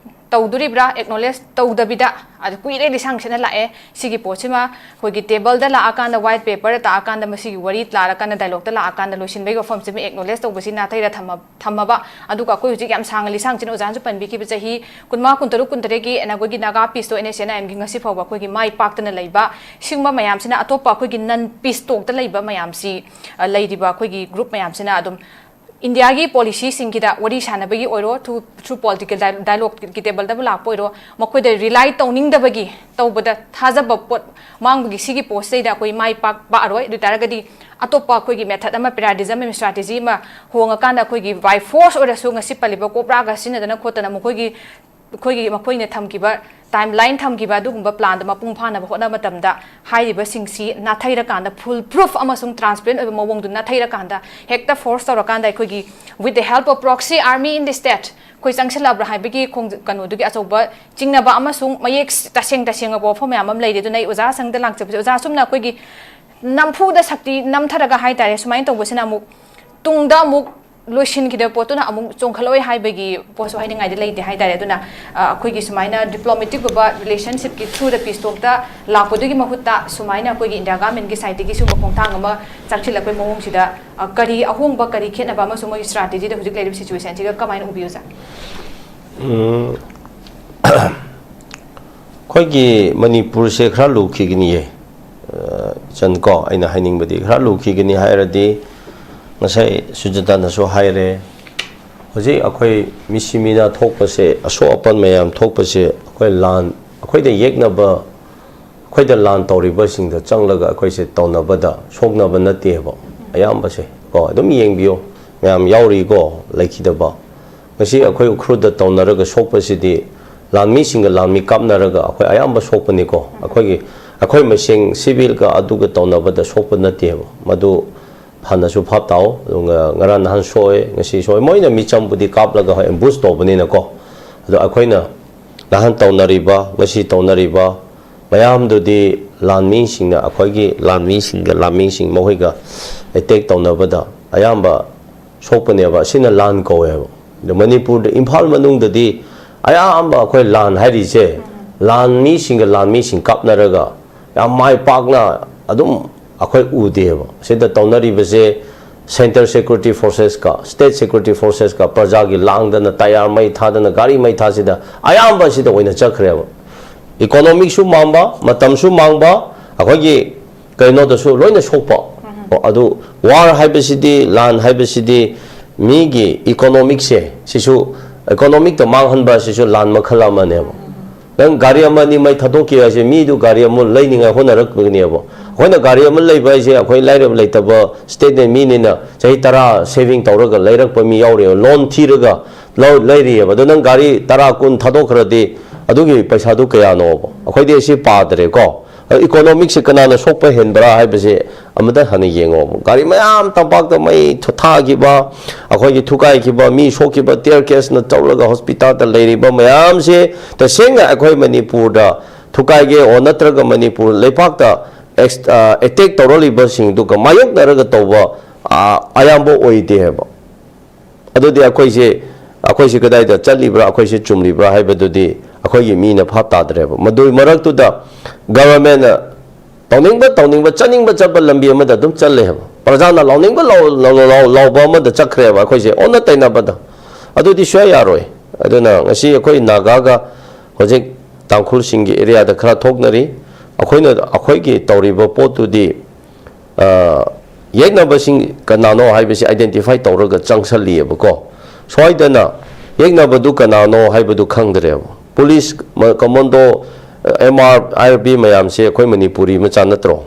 ꯇꯧꯗꯣꯔꯤꯕ꯭ꯔꯥ, acknowledge ꯇꯧꯗꯕꯤꯗ ꯑꯗ ꯀꯨꯏꯔꯦ ꯂꯤꯁꯥꯡꯁꯤꯠꯅ ꯂꯥꯛꯑꯦ꯫ ꯁꯤꯒꯤ ꯄꯣꯠꯁꯤꯃ ꯑꯩꯈꯣꯏꯒꯤ tableꯗ ꯂꯥꯛꯑꯀꯥꯟꯗ, white paperꯗ ꯇꯥꯛꯑꯀꯥꯟꯗ, ꯃꯁꯤꯒꯤ ꯋꯥꯔꯤ ꯂꯥꯛꯑꯀꯥꯟꯗ, dialogueꯇ ꯂꯥꯛꯑꯀꯥꯟꯗ ꯂꯣꯏꯁꯤꯟꯕꯒꯤ ꯋꯥꯐꯝꯁꯤꯃ acknowledge ꯇꯧꯕꯁꯤ ꯅꯥꯊꯩꯔ ꯊꯝꯃ ꯊꯝꯃꯕ꯫ ꯑꯗꯨꯒ ꯑꯩꯈꯣꯏ ꯍꯧꯖꯤꯛ ꯌꯥꯝ ꯁꯥꯡꯅ ꯂꯤꯁꯥꯡꯁꯤꯠꯅ ꯑꯣꯖꯥꯅꯁꯨ ꯄꯟꯕꯤꯈꯤꯕ ꯆꯍꯤ ꯀꯨꯟꯃꯉꯥ, ꯀꯨꯟꯇꯔꯨꯛ, ꯀꯨꯟꯇꯔꯦꯠꯀꯤ ꯑꯩꯈꯣꯏꯒꯤ Naga peace talk, NSCN-IMꯒꯤ ꯉꯁꯤ ꯐꯥꯎꯕ ꯑꯩꯈꯣꯏꯒꯤ ꯃꯥꯏ ꯄꯥꯛꯇꯅ ꯂꯩꯕ ꯁꯤꯒꯨꯝꯕ ꯃꯌꯥꯝꯁꯤꯅ ꯑꯇꯣꯞꯄ ꯑꯩꯈꯣꯏꯒꯤ non peace talkꯇ ꯂꯩꯕ ꯃꯌꯥꯝꯁꯤ, ꯂꯩꯔꯤꯕ ꯑꯩꯈꯣꯏꯒꯤ group ꯃꯌꯥꯝꯁꯤꯅ ꯑꯗꯨꯝ ꯏꯟꯗꯤꯌꯥꯒꯤ ꯄꯣꯂꯤꯁꯤꯁꯤꯡꯒꯤꯗ ꯋꯥꯔꯤ ꯁꯥꯟꯅꯕꯒꯤ ꯑꯣꯏꯔꯣ, through through political dialogueꯀꯤ tableꯗꯕꯨ ꯂꯥꯛꯄ ꯑꯣꯏꯔꯣ, ꯃꯈꯣꯏꯗ rely ꯇꯧꯅꯤꯡꯗꯕꯒꯤ, ꯇꯧꯕꯗ ꯊꯥꯖꯕ ꯄꯣꯠ ꯃꯥꯡꯕꯒꯤ ꯁꯤꯒꯤ ꯄꯣꯠꯁꯤꯗꯩꯗ ꯑꯩꯈꯣꯏ ꯃꯥꯏ ꯄꯥꯛ ꯄꯥꯛꯑꯔꯣꯏ꯫ ꯑꯗꯨ ꯑꯣꯏ ꯇꯥꯔꯒꯗꯤ ꯑꯇꯣꯞꯄ ꯑꯩꯈꯣꯏꯒꯤ method ꯑꯃ, paradigm ꯑꯃ, strategy ꯑꯃ ꯍꯣꯡꯉꯀꯥꯟꯗ ꯑꯩꯈꯣꯏꯒꯤ by force ꯑꯣꯏꯔꯁꯨ ꯉꯁꯤ ꯄꯜꯂꯤꯕ ꯀꯣꯕ꯭ꯔꯥꯒ ꯁꯤꯖꯤꯟꯅꯗꯅ ꯈꯣꯠꯇꯅ ꯃꯈꯣꯏꯒꯤ ꯑꯩꯈꯣꯏꯒꯤ ꯃꯈꯣꯏꯅ ꯊꯝꯈꯤꯕ ꯇꯥꯏꯝ ꯂꯥꯏꯟ ꯊꯝꯈꯤꯕ ꯑꯗꯨꯒꯨꯝꯕ ꯄ꯭ꯂꯥꯟꯗ ꯃꯄꯨꯡ ꯐꯥꯅꯕ ꯍꯣꯠꯅꯕ ꯃꯇꯝꯗ ꯍꯥꯏꯔꯤꯕꯁꯤꯡꯁꯤ ꯅꯥꯊꯩꯔꯀꯥꯟꯗ, ꯐꯨꯜ ꯄ꯭ꯔꯨꯐ ꯑꯃꯁꯨꯡ ꯇ꯭ꯔꯥꯟꯁꯄꯦꯔꯦꯟ ꯑꯣꯏꯕ ꯃꯑꯣꯡꯗ ꯅꯥꯊꯩꯔꯀꯥꯟꯗ ꯍꯦꯛꯇ ꯐꯣꯔꯁ ꯇꯧꯔꯀꯥꯟꯗ ꯑꯩꯈꯣꯏꯒꯤ with the help of proxy army in the state ꯑꯩꯈꯣꯏ ꯆꯪꯁꯤꯜꯂꯛꯑꯕ꯭ꯔꯥ ꯍꯥꯏꯕꯒꯤ ꯈꯣꯡ-, ꯀꯩꯅꯣꯗꯨꯒꯤ ꯑꯆꯧꯕ ꯆꯤꯡꯅꯕ ꯑꯃꯁꯨꯡ ꯃꯌꯦꯛ ꯇꯁꯦꯡ ꯇꯁꯦꯡꯉꯕ ꯋꯥꯐꯝ ꯃꯌꯥꯝ ꯑꯃ ꯂꯩꯔꯤ꯫ ꯑꯗꯨꯅ ꯑꯩ ꯑꯣꯖꯥ ꯁꯪꯗ ꯂꯥꯛꯆꯕꯁꯦ, ꯑꯣꯖꯥ, ꯑꯁꯨꯝꯅ ꯑꯩꯈꯣꯏꯒꯤ ꯅꯝꯐꯨꯗ ꯁꯛꯇꯤ ꯅꯝꯊꯔꯒ ꯍꯥꯏꯇꯥꯔꯦ, ꯁꯨꯃꯥꯏꯅ ꯇꯧꯕꯁꯤꯅ ꯑꯃꯨꯛ ꯇꯨꯡꯗ ꯑꯃꯨꯛ ꯂꯣꯏꯁꯤꯟꯈꯤꯗꯕ ꯄꯣꯠꯇꯨꯅ ꯑꯃꯨꯛ ꯆꯣꯡꯈꯠꯂꯛꯑꯣꯏ ꯍꯥꯏꯕꯒꯤ ꯄꯣꯠꯁꯨ ꯍꯥꯏꯅꯤꯡꯉꯥꯏꯗꯤ ꯂꯩꯇꯦ ꯍꯥꯏꯇꯥꯔꯦ꯫ ꯑꯗꯨꯅ, ꯑ, ꯑꯩꯈꯣꯏꯒꯤ ꯁꯨꯃꯥꯏꯅ ꯗꯤꯄ꯭ꯂꯣꯃꯦꯇꯤꯛ ꯑꯣꯏꯕ ꯔꯤꯂꯦꯁꯟꯁꯤꯞꯀꯤ ꯊ꯭ꯔꯨꯗ ꯄꯤꯁ ꯇꯣꯛꯇ ꯂꯥꯛꯄꯗꯨꯒꯤ ꯃꯍꯨꯠꯇ ꯁꯨꯃꯥꯏꯅ ꯑꯩꯈꯣꯏꯒꯤ ꯏꯟꯗꯤꯌꯥ ꯒꯃꯦꯟꯒꯤ ꯁꯥꯏꯠꯇꯒꯤ ꯁꯤꯒꯨꯝꯕ ꯈꯣꯡꯊꯥꯡ ꯑꯃ ꯆꯪꯁꯤꯜꯂꯛꯄꯒꯤ ꯃꯑꯣꯡꯁꯤꯗ, ꯑ, ꯀꯔꯤ ꯑꯍꯣꯡꯕ, ꯀꯔꯤ ꯈꯦꯠꯅꯕ ꯑꯃꯁꯨꯡ ꯃꯣꯏꯒꯤ ꯁ꯭ꯇ꯭ꯔꯥꯇꯦꯖꯤꯗ ꯍꯧꯖꯤꯛ ꯂꯩꯔꯤꯕ ꯁꯤꯆꯨꯋꯦꯁꯟꯁꯤꯒ ꯀꯃꯥꯏꯅ ꯎꯕꯤ, ꯑꯣꯖꯥ? ꯎꯝ, ꯑꯩꯈꯣꯏꯒꯤ ꯃꯅꯤꯄꯨꯔꯁꯦ ꯈꯔ ꯂꯨꯈꯤꯒꯅꯤꯌꯦ꯫ ꯑ, ꯏꯆꯟ ꯀꯣ, ꯑꯩꯅ ꯍꯥꯏꯅꯤꯡꯕꯗꯤ ꯈꯔ ꯂꯨꯈꯤꯒꯅꯤ ꯍꯥꯏꯔꯗꯤ, ꯉꯁꯥꯏ ꯁꯨꯖꯥꯇꯥꯅꯁꯨ ꯍꯥꯏꯔꯦ, ꯍꯧꯖꯤꯛ ꯑꯩꯈꯣꯏ ꯃꯤꯁꯤ ꯃꯤꯅꯥ ꯊꯣꯛꯄꯁꯦ, ꯑꯁꯣꯛ ꯑꯄꯟ ꯃꯌꯥꯝ ꯊꯣꯛꯄꯁꯦ, ꯑꯩꯈꯣꯏ ꯂꯥꯟ, ꯑꯩꯈꯣꯏꯗ ꯌꯦꯛꯅꯕ, ꯑꯩꯈꯣꯏꯗ ꯂꯥꯟ ꯇꯧꯔꯤꯕꯁꯤꯡꯗ ꯆꯪꯂꯒ ꯑꯩꯈꯣꯏꯁꯦ ꯇꯧꯅꯕꯗ ꯁꯣꯛꯅꯕ ꯅꯠꯇꯦꯕ꯫ ꯑꯌꯥꯝꯕꯁꯦ ꯀꯣ, ꯑꯗꯨꯝ ꯌꯦꯡꯕꯤꯌꯨ, ꯃꯌꯥꯝ ꯌꯥꯎꯔꯤꯀꯣ, ꯂꯩꯈꯤꯗꯕ꯫ ꯉꯁꯤ ꯑꯩꯈꯣꯏ ꯎꯈ꯭ꯔꯨꯜꯗ ꯇꯧꯅꯔꯒ ꯁꯣꯛꯄꯁꯤꯗꯤ ꯂꯥꯟꯃꯤꯁꯤꯡꯒ ꯂꯥꯟꯃꯤ ꯀꯥꯞꯅꯔꯒ ꯑꯩꯈꯣꯏ ꯑꯌꯥꯝꯕ ꯁꯣꯛꯄꯅꯤꯀꯣ꯫ ꯑꯩꯈꯣꯏꯒꯤ, ꯑꯩꯈꯣꯏ ꯃꯁꯦꯟ ꯁꯤꯚꯤꯜꯒ ꯑꯗꯨꯒ ꯇꯧꯅꯕꯗ ꯁꯣꯛꯄ ꯅꯠꯇꯦꯕ꯫ ꯃꯗꯨ ꯐꯅꯁꯨ ꯚꯥꯞ ꯇꯥꯎ꯫ ꯑꯗꯨꯒ ꯉꯔꯥꯡ ꯅꯍꯥꯟ ꯁꯣꯛꯑꯦ, ꯉꯁꯤ ꯁꯣꯛꯑꯦ꯫ ꯃꯣꯏꯅ ꯃꯤꯆꯝꯕꯨꯗꯤ ꯀꯥꯞꯂꯒ, ꯍꯣꯏ, ꯑꯦꯝꯕꯨꯁ ꯇꯧꯕꯅꯤꯅꯀꯣ꯫ ꯑꯗꯣ ꯑꯩꯈꯣꯏꯅ ꯅꯍꯥꯟ ꯇꯧꯅꯔꯤꯕ, ꯉꯁꯤ ꯇꯧꯅꯔꯤꯕ ꯃꯌꯥꯝꯗꯨꯗꯤ ꯂꯥꯟꯃꯤꯁꯤꯡꯅ, ꯑꯩꯈꯣꯏꯒꯤ ꯂꯥꯟꯃꯤꯁꯤꯡꯒ, ꯂꯥꯟꯃꯤꯁꯤꯡ ꯃꯈꯣꯏꯒ ꯑꯦꯇꯦꯛ ꯇꯧꯅꯕꯗ ꯑꯌꯥꯝꯕ ꯁꯣꯛꯄꯅꯦꯕ꯫ ꯑꯁꯤꯅ ꯂꯥꯟ ꯀꯧꯋꯦꯕ꯫ ꯑꯗꯣ ꯃꯅꯤꯄꯨꯔꯗ, ꯏꯝꯐꯥꯜ ꯃꯅꯨꯡꯗꯗꯤ ꯑꯌꯥꯝꯕ ꯑꯩꯈꯣꯏ ꯂꯥꯟ ꯍꯥꯏꯔꯤꯁꯦ, ꯂꯥꯟꯃꯤꯁꯤꯡꯒ ꯂꯥꯟꯃꯤꯁꯤꯡ ꯀꯥꯞꯅꯔꯒ ꯌꯥꯝ ꯃꯥꯏ ꯄꯥꯛꯅ ꯑꯗꯨꯝ ꯑꯩꯈꯣꯏ ꯎꯗꯦꯕ꯫ ꯁꯤꯗ ꯇꯧꯅꯔꯤꯕꯁꯦ ꯁꯦꯟꯇ꯭ꯔꯦꯜ ꯁꯦꯀ꯭ꯌꯨꯔꯤꯇꯤ ꯐꯣꯔꯁꯦꯁꯀ ꯁ꯭ꯇꯦꯠ ꯁꯦꯀ꯭ꯌꯨꯔꯤꯇꯤ ꯐꯣꯔꯁꯦꯁꯀ ꯄ꯭ꯔꯖꯥꯒꯤ ꯂꯥꯡꯗꯅ, ꯇꯌꯥꯔ ꯃꯩ ꯊꯥꯗꯅ, ꯒꯥꯔꯤ ꯃꯩ ꯊꯥꯁꯤꯗ ꯑꯌꯥꯝꯕ ꯁꯤꯗ ꯑꯣꯏꯅ ꯆꯠꯈ꯭ꯔꯦꯕ꯫ ꯏꯀꯣꯅꯣꯃꯤꯛꯁꯨ ꯃꯥꯡꯕ, ꯃꯇꯝꯁꯨ ꯃꯥꯡꯕ, ꯑꯩꯈꯣꯏꯒꯤ ꯀꯩꯅꯣꯗꯁꯨ ꯂꯣꯏꯅ ꯁꯣꯛꯄ꯫ ꯑꯗꯨ ꯋꯥꯔ ꯍꯥꯏꯕꯁꯤꯗꯤ, ꯂꯥꯟ ꯍꯥꯏꯕꯁꯤꯗꯤ ꯃꯤꯒꯤ ꯏꯀꯣꯅꯣꯃꯤꯛꯁꯦ, ꯁꯤꯁꯨ, ꯏꯀꯣꯅꯣꯃꯤꯛꯇ ꯃꯥꯡꯍꯟꯕ ꯑꯁꯤꯁꯨ ꯂꯥꯟ ꯃꯈꯜ ꯑꯃꯅꯦꯕ꯫ ꯅꯪ ꯒꯥꯔꯤ ꯑꯃ ꯑꯅꯤ ꯃꯩ ꯊꯥꯗꯣꯛꯈꯤ ꯍꯥꯏꯁꯦ, ꯃꯤꯗꯨ ꯒꯥꯔꯤ ꯑꯃ ꯂꯩꯅꯤꯡꯉꯥꯏ ꯍꯣꯠꯅꯔꯛꯄꯒꯤꯅꯦꯕ꯫ ꯑꯩꯈꯣꯏꯅ ꯒꯥꯔꯤ ꯑꯃ ꯂꯩꯕ ꯍꯥꯏꯁꯦ, ꯑꯩꯈꯣꯏ ꯂꯥꯏꯔꯕ ꯂꯩꯇꯕ ꯁ꯭ꯇꯦꯠꯅ ꯃꯤꯅꯤꯅ ꯆꯍꯤ ꯇꯔꯥ ꯁꯦꯚꯤꯡ ꯇꯧꯔꯒ ꯂꯩꯔꯛꯄ ꯃꯤ ꯌꯥꯎꯔꯦꯕ꯫ ꯂꯣꯟ ꯊꯤꯔꯒ ꯂꯧ-, ꯂꯩꯔꯤꯑꯕ꯫ ꯑꯗꯣ ꯅꯪ ꯒꯥꯔꯤ ꯇꯔꯥ, ꯀꯨꯟ ꯊꯥꯗꯣꯛꯈ꯭ꯔꯗꯤ ꯑꯗꯨꯒꯤ ꯄꯩꯁꯥꯗꯨ ꯀꯌꯥꯅꯣꯕ? ꯑꯩꯈꯣꯏꯗꯤ ꯑꯁꯤ ꯄꯥꯗ꯭ꯔꯦꯀꯣ꯫ ꯑꯗꯣ economic ꯁꯦ ꯀꯅꯥꯅ ꯁꯣꯛꯄ ꯍꯦꯟꯕ꯭ꯔꯥ ꯍꯥꯏꯕꯁꯦ ꯑꯃꯗ ꯍꯥꯟꯅ ꯌꯦꯡꯉꯣꯕ꯫ ꯒꯥꯔꯤ ꯃꯌꯥꯝ ꯇꯝꯄꯥꯛꯇ ꯃꯩ ꯊ-, ꯊꯥꯈꯤꯕ, ꯑꯩꯈꯣꯏꯒꯤ ꯊꯨꯒꯥꯏꯈꯤꯕ, ꯃꯤ ꯁꯣꯛꯈꯤꯕ, tear gas ꯅ ꯇꯧꯔꯒ hospital ꯗ ꯂꯩꯔꯤꯕ ꯃꯌꯥꯝꯁꯦ, ꯇꯁꯦꯡꯅ ꯑꯩꯈꯣꯏ ꯃꯅꯤꯄꯨꯔꯗ ꯊꯨꯒꯥꯏꯒꯦ ꯑꯣ ꯅꯠꯇ꯭ꯔꯒ ꯃꯅꯤꯄꯨꯔ ꯂꯩꯄꯥꯛꯇ ꯑꯦꯛꯁ-, ꯑ, attack ꯇꯧꯔꯛꯂꯤꯕꯁꯤꯡꯗꯨꯒ ꯃꯥꯌꯣꯛꯅꯔꯒ ꯇꯧꯕ, ꯑ, ꯑꯌꯥꯝꯕ ꯑꯣꯏꯗꯦ ꯍꯥꯏꯕ꯫ ꯑꯗꯨꯗꯤ ꯑꯩꯈꯣꯏꯁꯦ, ꯑꯩꯈꯣꯏꯁꯦ ꯀꯗꯥꯏꯗ ꯆꯠꯂꯤꯕ꯭ꯔꯥ, ꯑꯩꯈꯣꯏꯁꯦ ꯆꯨꯝꯂꯤꯕ꯭ꯔꯥ ꯍꯥꯏꯕꯗꯨꯗꯤ ꯑꯩꯈꯣꯏꯒꯤ ꯃꯤꯅ ꯚꯥꯞ ꯇꯥꯗ꯭ꯔꯦꯕ꯫ ꯃꯗꯨꯒꯤ ꯃꯔꯛꯇꯨꯗ government ꯅ ꯇꯧꯅꯤꯡꯕ, ꯇꯧꯅꯤꯡꯕ, ꯆꯠꯅꯤꯡꯕ ꯆꯠꯄ ꯂꯝꯕꯤ ꯑꯃꯗ ꯑꯗꯨꯝ ꯆꯠꯂꯦ ꯍꯥꯏꯕ꯫ ꯄ꯭ꯔꯖꯥꯅ ꯂꯥꯎꯅꯤꯡꯕ ꯂꯥꯎ-, ꯂꯥꯎ-, ꯂꯥꯎ-, ꯂꯥꯎꯕ ꯑꯃꯗ ꯆꯠꯈ꯭ꯔꯦꯕ꯫ ꯑꯩꯈꯣꯏꯁꯦ ꯑꯣꯟꯅ ꯇꯩꯅꯕꯗ ꯑꯗꯨꯗꯤ ꯁꯨꯡꯌꯥ ꯌꯥꯔꯣꯏ꯫ ꯑꯗꯨꯅ ꯉꯁꯤ ꯑꯩꯈꯣꯏ ꯅꯥꯒꯥꯒ ꯍꯧꯖꯤꯛ ꯇꯥꯡꯈꯨꯜꯁꯤꯡꯒꯤ area ꯗ ꯈꯔ ꯊꯣꯛꯅꯔꯤ꯫ ꯑꯩꯈꯣꯏꯅ, ꯑꯩꯈꯣꯏꯒꯤ ꯇꯧꯔꯤꯕ ꯄꯣꯠꯇꯨꯗꯤ ꯑ, ꯌꯦꯛꯅꯕꯁꯤꯡ ꯀꯅꯥꯅꯣ ꯍꯥꯏꯕꯁꯤ identify ꯇꯧꯔꯒ ꯆꯪꯁꯜꯂꯤꯑꯕꯀꯣ꯫ ꯁ꯭ꯋꯥꯏꯗꯅ ꯌꯦꯛꯅꯕꯗꯨ ꯀꯅꯥꯅꯣ ꯍꯥꯏꯕꯗꯨ ꯈꯪꯗ꯭ꯔꯦꯕ꯫ Police, ꯃ-, commando, ꯑ, M R, I R B ꯃꯌꯥꯝꯁꯦ ꯑꯩꯈꯣꯏ ꯃꯅꯤꯄꯨꯔꯤ ꯃꯆꯥ ꯅꯠꯇ꯭ꯔꯣ?